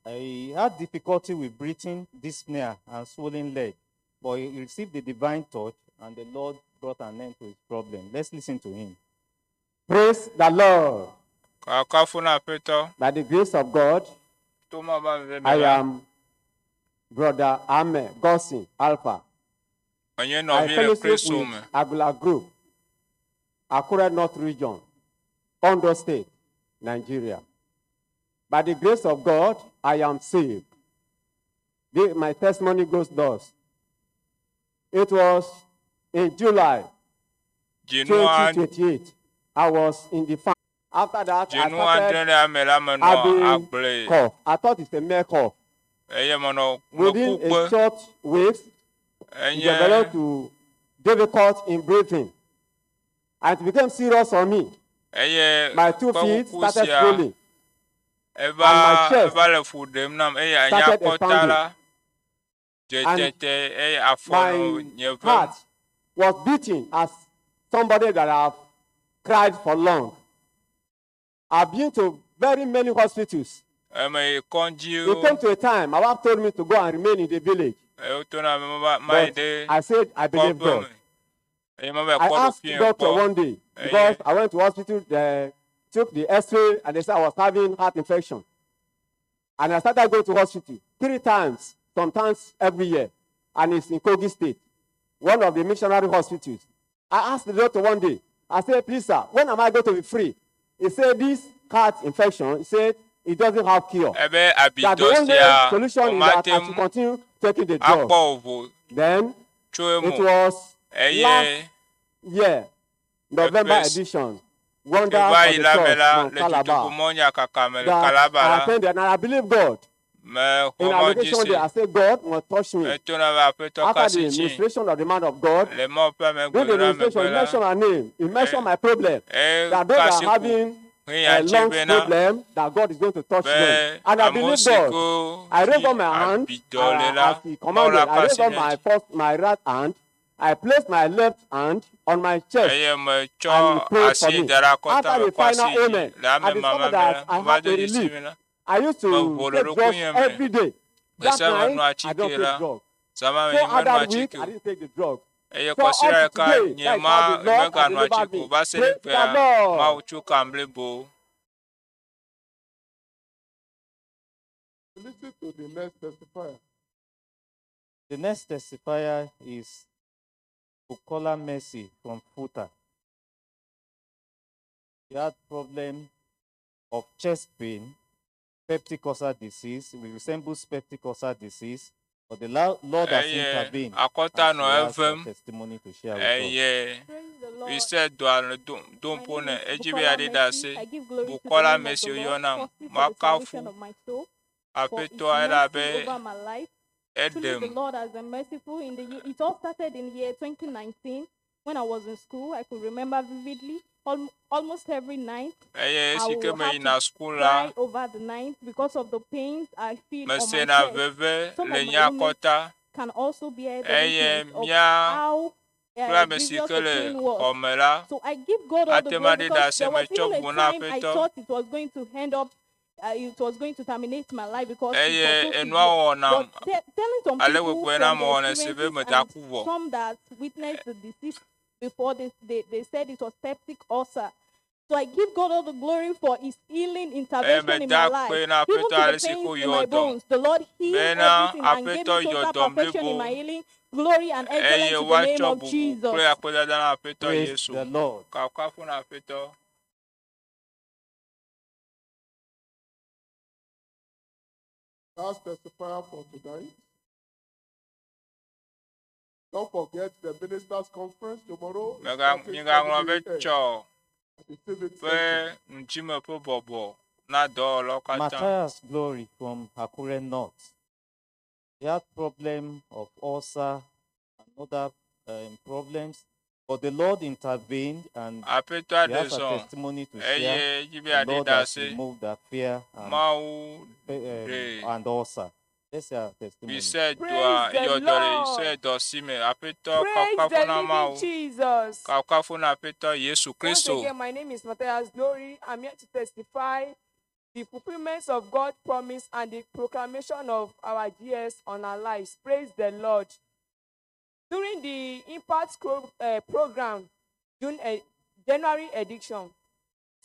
He had difficulty with breathing, dyspnea, and swollen leg, but he received the divine touch, and the Lord brought an end to his problem. Let's listen to him. Praise the Lord. Kafu na Aƒetɔ. By the grace of God, To Mawu be amenuveve me I la, am Brother Ahmed Gosin Alpha. menye I nɔvi le fellowship Kristo with me. Agula Group, Akure North Region, Ondo State, Nigeria. By the grace of God, I am saved. My testimony goes thus. It was in July Dzinua 2028. I was in the farm. After that, I dzinu started adrelia me la menɔ having agble cough. I thought it's a mere cough. eye menɔ Within meku a kpe. short weeks, it Enye developed to difficult in breathing. And it became serious on me. eye My two feet kpekuku started sia swelling. eva and my chest eva le fu ɖem nam eye nye started akɔta expanding. la dze And tete eye afɔ nɔ My nye vem. heart was beating as somebody that have cried for long. I've been to very many hospitals. Eme yi It kɔdziwo came to a time my wife told me to go and remain in the village. eye woto na be mava mayi But ɖe I said I believe kɔƒe God. me eye mava I kpɔ asked ɖokuinye doctor kpɔ one day eye because I went to hospital, they took the X-ray and they said I was having heart infection. And I started going to hospital three times, sometimes every year. And it's in Kogi State, one of the missionary hospitals. I asked the doctor one day, I said, please, sir, when am I going to be free? He said, this heart infection, he said, it doesn't have cure. ebe That the abidɔ only sia solution is womate that I should ŋu continue taking the drug. akpɔ ʋu Then tso it eme o was eye last year, November Eƒe si edition, Wonders eva of yi the la me Church la from le Calabar. dutoƒomɔnya kaka me le That Kalaba I la attended and I believe God. mexɔ In mɔ dzi allocation se day, I said, God must touch me. eto na be Aƒetɔ After kasi the dzi ministration of the man of God, le Mawu ƒe during the amegbeɖoɖa ministration, megbe he la mentioned my name, he mentioned my problem. e That those that kasi are ko having heya a dzi lungs bena problem, that God is going to touch be them. And I amewo believe si God. ko I raised dzi up my hand abidɔ le la as he Mawu commanded. la I kɔ raised asi up mía my dzi first, my right hand. I placed my left hand on my chest eye metsɔ and he prayed for asi me. da ɖe akɔta After me the kɔ asi final dzi amen, le I ame discovered mamame that la I meva had do a dzesi relief. mi la I used meʋu to le take drugs ɖokuinye me every day. gbe That sia gbe night, menɔa I atike don't take la drugs. zã ma me So nye at menɔa that week, atike I o didn't take the drug. eye So up kɔsiɖa to ɖeka today, nye that is ma how the Lord has meganɔ delivered atike o me. va se ɖe Praise the ƒea Lord. Mawu tso kam blibo. Listen to the next testifier. The next testifier is Bukola Mercy from Futa. She had problem of chest pain, peptic ulcer disease, which resembles peptic ulcer disease, but the Lord has Eye intervened akɔta and nɔ she has her evem testimony to share with us. eye mise dɔa le dom ƒo My nɛ name is edzi be Bukola yeaɖi Mercy. ɖase. I give glory to the Bukola name of Mercy the Lord, woyɔnam. firstly for the Makafu salvation of my soul, for His Aƒetɔa elabe mercy over my life. Truly, the eɖem. Lord has been merciful. In the year, it all started in the year 2019 when I was in school. I could remember vividly. Almost every night, Eye I esi ke will have meyina to suku la cry over the night because of the pains I feel on my mesena chest. veve Some le of my nye roommates akɔta can also bear the eye witness of mía how kple ame si grievous ke the le pain was. xɔme la So I give God all the ate ŋu glory aɖi because ɖase there was metsɔ even a ʋu na time I Aƒetɔ. thought it was going to end up, it was going to terminate my life because it Eye was so enua severe. wɔna But telling some ale people gbegbe na from mewɔ the ne si be experiences meda and ku vɔ. some that witnessed the disease before they said it was peptic ulcer. So I give God all the glory for his healing Eye intervention in meda my life. akpe na Even Aƒetɔ to the ale si pains ko in yɔ my dɔm. bones, the Lord healed Bena everything and gave me Aƒetɔ yɔ total dɔm perfection in blibo my healing. Glory and excellence eye to the name woatsɔ of bubu Jesus. kple akpedada na Aƒetɔ Praise Yesu. the Lord. Kafukafu na Aƒetɔ. Last testifier for tonight. Don't forget the ministers' conference tomorrow. is starting Migaŋlɔ 7 be a.m. tsɔ at the Civic ƒe Center. ŋutsime ƒe bɔbɔ na dɔwɔlawo katã. Matthias Glory from Akure North. He had problem of ulcer and other problems, but the Lord intervened and Aƒetɔa he ɖe has a zɔ testimony to eye share. edzi be The yeaɖe Lord has ɖase. removed that fear and, Mawu ɖe and ulcer. Let's hear her testimony. Isɛ Praise doa the yɔdɔ le Lord. Isɛ dɔ si me. Aƒetɔ Praise kafukafu the na living Mawu. Jesus. Kafukafu na Aƒetɔ Yesu Once Kristo. again, my name is Matthias Glory. I'm here to testify the fulfillment of God's promise and the proclamation of our GS on our lives. Praise the Lord. During the Impact program, January edition,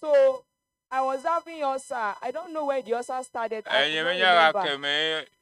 so I was having ulcer. I don't know where the ulcer started. I Eye could not menya remember. gake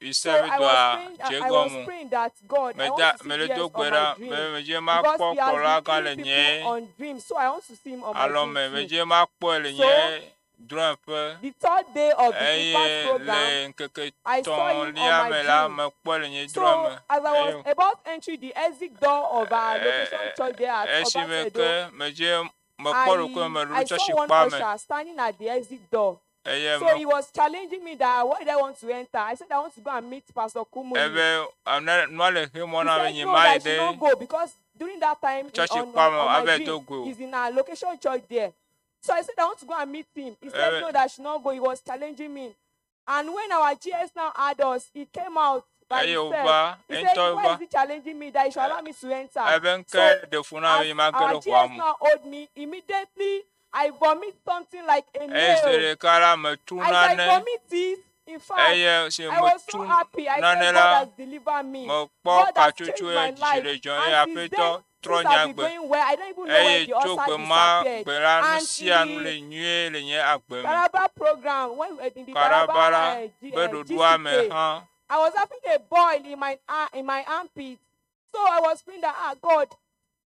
me Isɛ So I was doa praying, dze I was gɔme. praying that God, I Meda want to see mele GS do on gbe my ɖa dream be medze makpɔ because he has kplɔla been gã le killing nye people on dreams. So I want to see him on my dream alɔme. too. Medze makpɔe le So nye drɔ̃eƒe. the third day of the impact Eye program, le ŋkeke I saw him on tɔ̃lia my me la dream. mekpɔe le nye So drɔ̃e me. as I was Eye about entering the exit door of our location church there at esime Obatedo, ke medze mekpɔ ɖokuinye meɖo I saw tsɔtsi one kpɔa me usher standing at the exit door. eye So me he was challenging me that why did I want to enter? I said I want to go and meet Pastor Kumuyi. ebe ame nua le xe mɔ He na be said nye no, ma that yi I should not ɖe go because during that time in, tsɔtsi on, kpɔa on, me on my ave dream, do goe o. he's in our location church there. So I said I want to go and meet him. He said Ebe no, that I should not go. He was challenging me. And when our GS now had us, he came out by eye himself. wòva He said, ŋutɔ why va is he challenging me that he should allow me to enter? ebe So ŋke ɖe fu na as be ma ge our ɖe xɔa GS me. now owed me, immediately I vomit something like a Eye zi nail. ɖeka la metu As I nane vomit it, in fact, eye si I was so metu happy. I nane said, la God has delivered me. mekpɔ God has changed katsotso my ye dzi life. le dzɔ eye And since Aƒetɔ then, trɔ things nye have been agbe. going well. I don't even know where Eye the tso ulcer gbe ma disappeared. gbe la nu And sia in nu the le nyuie le nye agbe me. Taraba program, when we in the Taraba Karaba la be ɖoɖoa me GCK, hã I was having a boil in my armpit. So I was praying that, God,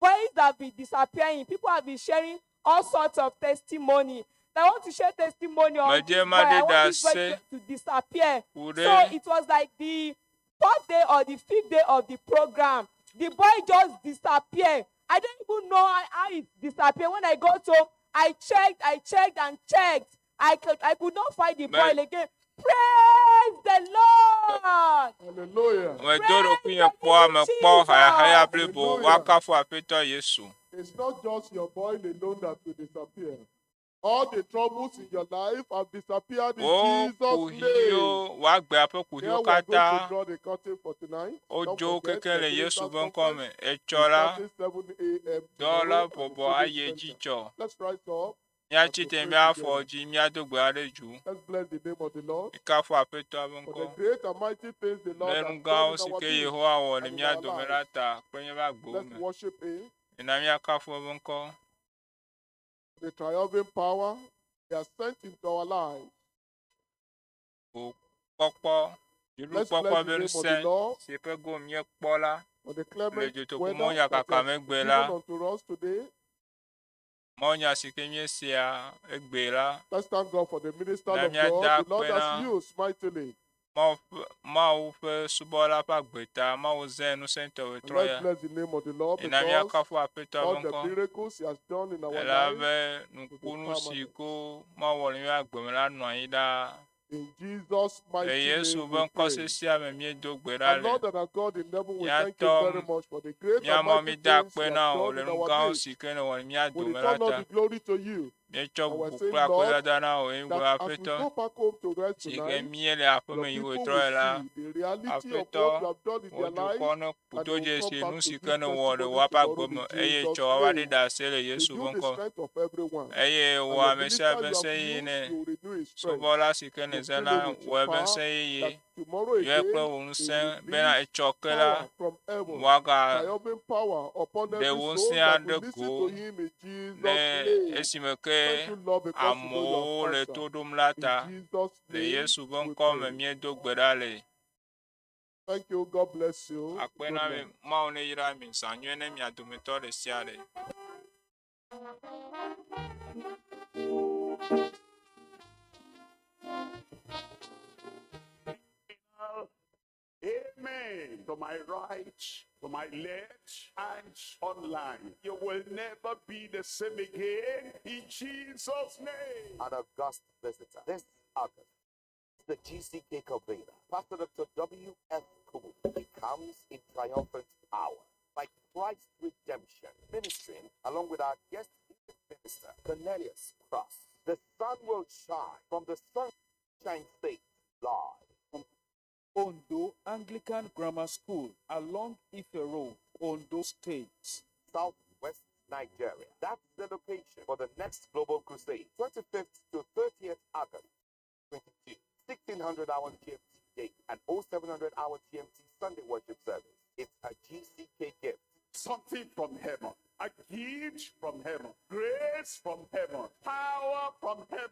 boils have been disappearing. People have been sharing all sorts of testimony. I want to share testimony on medze this boy. ma I ɖe want this boy ɖase to disappear. ku So ɖe it was like the fourth day or the fifth day of the program. The boy just disappeared. I don't even know how it disappeared. When I got home, I checked, and checked. I could not find the me boy again. Praise the Lord. Hallelujah. medo Praise ɖokuinye the kpɔa living mekpɔ hayahaya Jesus. blibo Hallelujah. woakafu Aƒetɔ Yesu. It's not just your boil alone that will disappear. All the troubles in your life have disappeared in Wo Jesus' kuxiwo name. woagbea ƒe Here kuxiwo we are going to katã draw the curtain for tonight. Don't wodzo forget kekeŋ the le Yesu Ministers' ƒe ŋkɔ Conference me. is Etsɔ la starting 7 a.m. dɔwɔla tomorrow at the bɔbɔ Civic ayi Center. edzi tsɔ. Let's rise up and Míatsi we te pray míafɔ together. dzi míado gbe aɖe dzu. Let's bless the name of the Lord Mikafu Aƒetɔa ƒe for ŋkɔ. the great and mighty things the Lord Le nu has done gãwo in si our ke midst Yehowa wɔ le and in mía our dome la lives. ta kple míaƒe agbewo Let's me. worship Him. Mina míakafu eƒe ŋkɔ. The triumphing power He has sent into our lives. Wò kpɔkpɔ, Let's dziɖuɖukpɔkpɔ bless the be name of the ŋusẽ Lord si ƒe gome míekpɔ la for the le clement dzotoƒo weather mɔnya that He kaka has megbe given la, unto us today. mɔnya si ke míesea egbe la, Let's thank God for the ministers na of God míada the Lord akpe has na used mightily. Mawu ƒe Mawu ƒe subɔla ƒe agbeta, Mawu zẽ ŋusẽtɔ And wòtrɔ let's ya. bless the name of the Lord Mina because míakafu Aƒetɔa all ƒe the ŋkɔ. miracles He has done in our lives Elabe will be nukunu si permanent. ko Mawu wɔ le míaƒe agbe me la nɔ anyi ɖaa. In Jesus' Le mighty Yesu name ƒe we ŋkɔ pray. sesia me míedo gbe ɖa Our le. Lord and our God in heaven, we thank you Míatɔ very much for the great and míamɔ mighty mída things akpe you have na wò done le in nu our gãwo midst. si ke nèwɔ le mía We dome la return all ta. the glory to you. Míetsɔ And we're bubu saying, kple Lord, akpedada na wò eye that gblɔ as we Aƒetɔ go back home to rest si ke tonight, míele your aƒeme yi people wòtrɔ will la, see the reality of what Aƒetɔ you have done in wò their dukɔ lives ne and they do will dzesi come back nu to si give ke nèwɔ le testimony woaƒe agbe tomorrow me in eye Jesus' tsɔ woava ɖe name. ɖase le Yesu ƒe Renew the ŋkɔ. strength of everyone. Eye And wò your ame sia minister ƒe you have ŋusẽ yeye used, nɛ. you will renew his strength. Subɔla si ke You nèzã fill la, him with wɔ your eƒe power ŋusẽ yeye. that tomorrow Yɔe kple again wò he will ŋusẽ bena release etsɔ ke la, power from heaven, wòaga triumphing power upon ɖe every wò soul ŋusẽa that ɖe will listen go to him in Jesus' ne name. esime ke Thank you, Lord, because you know you amewo have le answered. to ɖom la In ta. Jesus' Le name Yesu ƒe we ŋkɔ me pray. míedo gbe ɖa le. Thank you. God bless you. Akpe Good na mi, night. Mawu ne yra mi, zã nyuie ne mia dometɔ ɖe sia ɖe. Amen. To my right, to my left, and online. You will never be the same again in Jesus' name. An august visitor. This August, the GCK Convener, Pastor Dr. W.F. Yakubu. He comes in triumphant power by Christ's redemption, ministering along with our guest minister, Cornelius Cross. The sun will shine from the Sunshine State live. From Ondo Anglican Grammar School along Ife Road, Ondo State. Southwest Nigeria. That's the location for the next Global Crusade, 25th to 30th August 22, 1600 hours GMT date and 0700 hour GMT Sunday worship service. It's a GCK gift. Something from heaven, a gift from heaven, grace from heaven, power from heaven.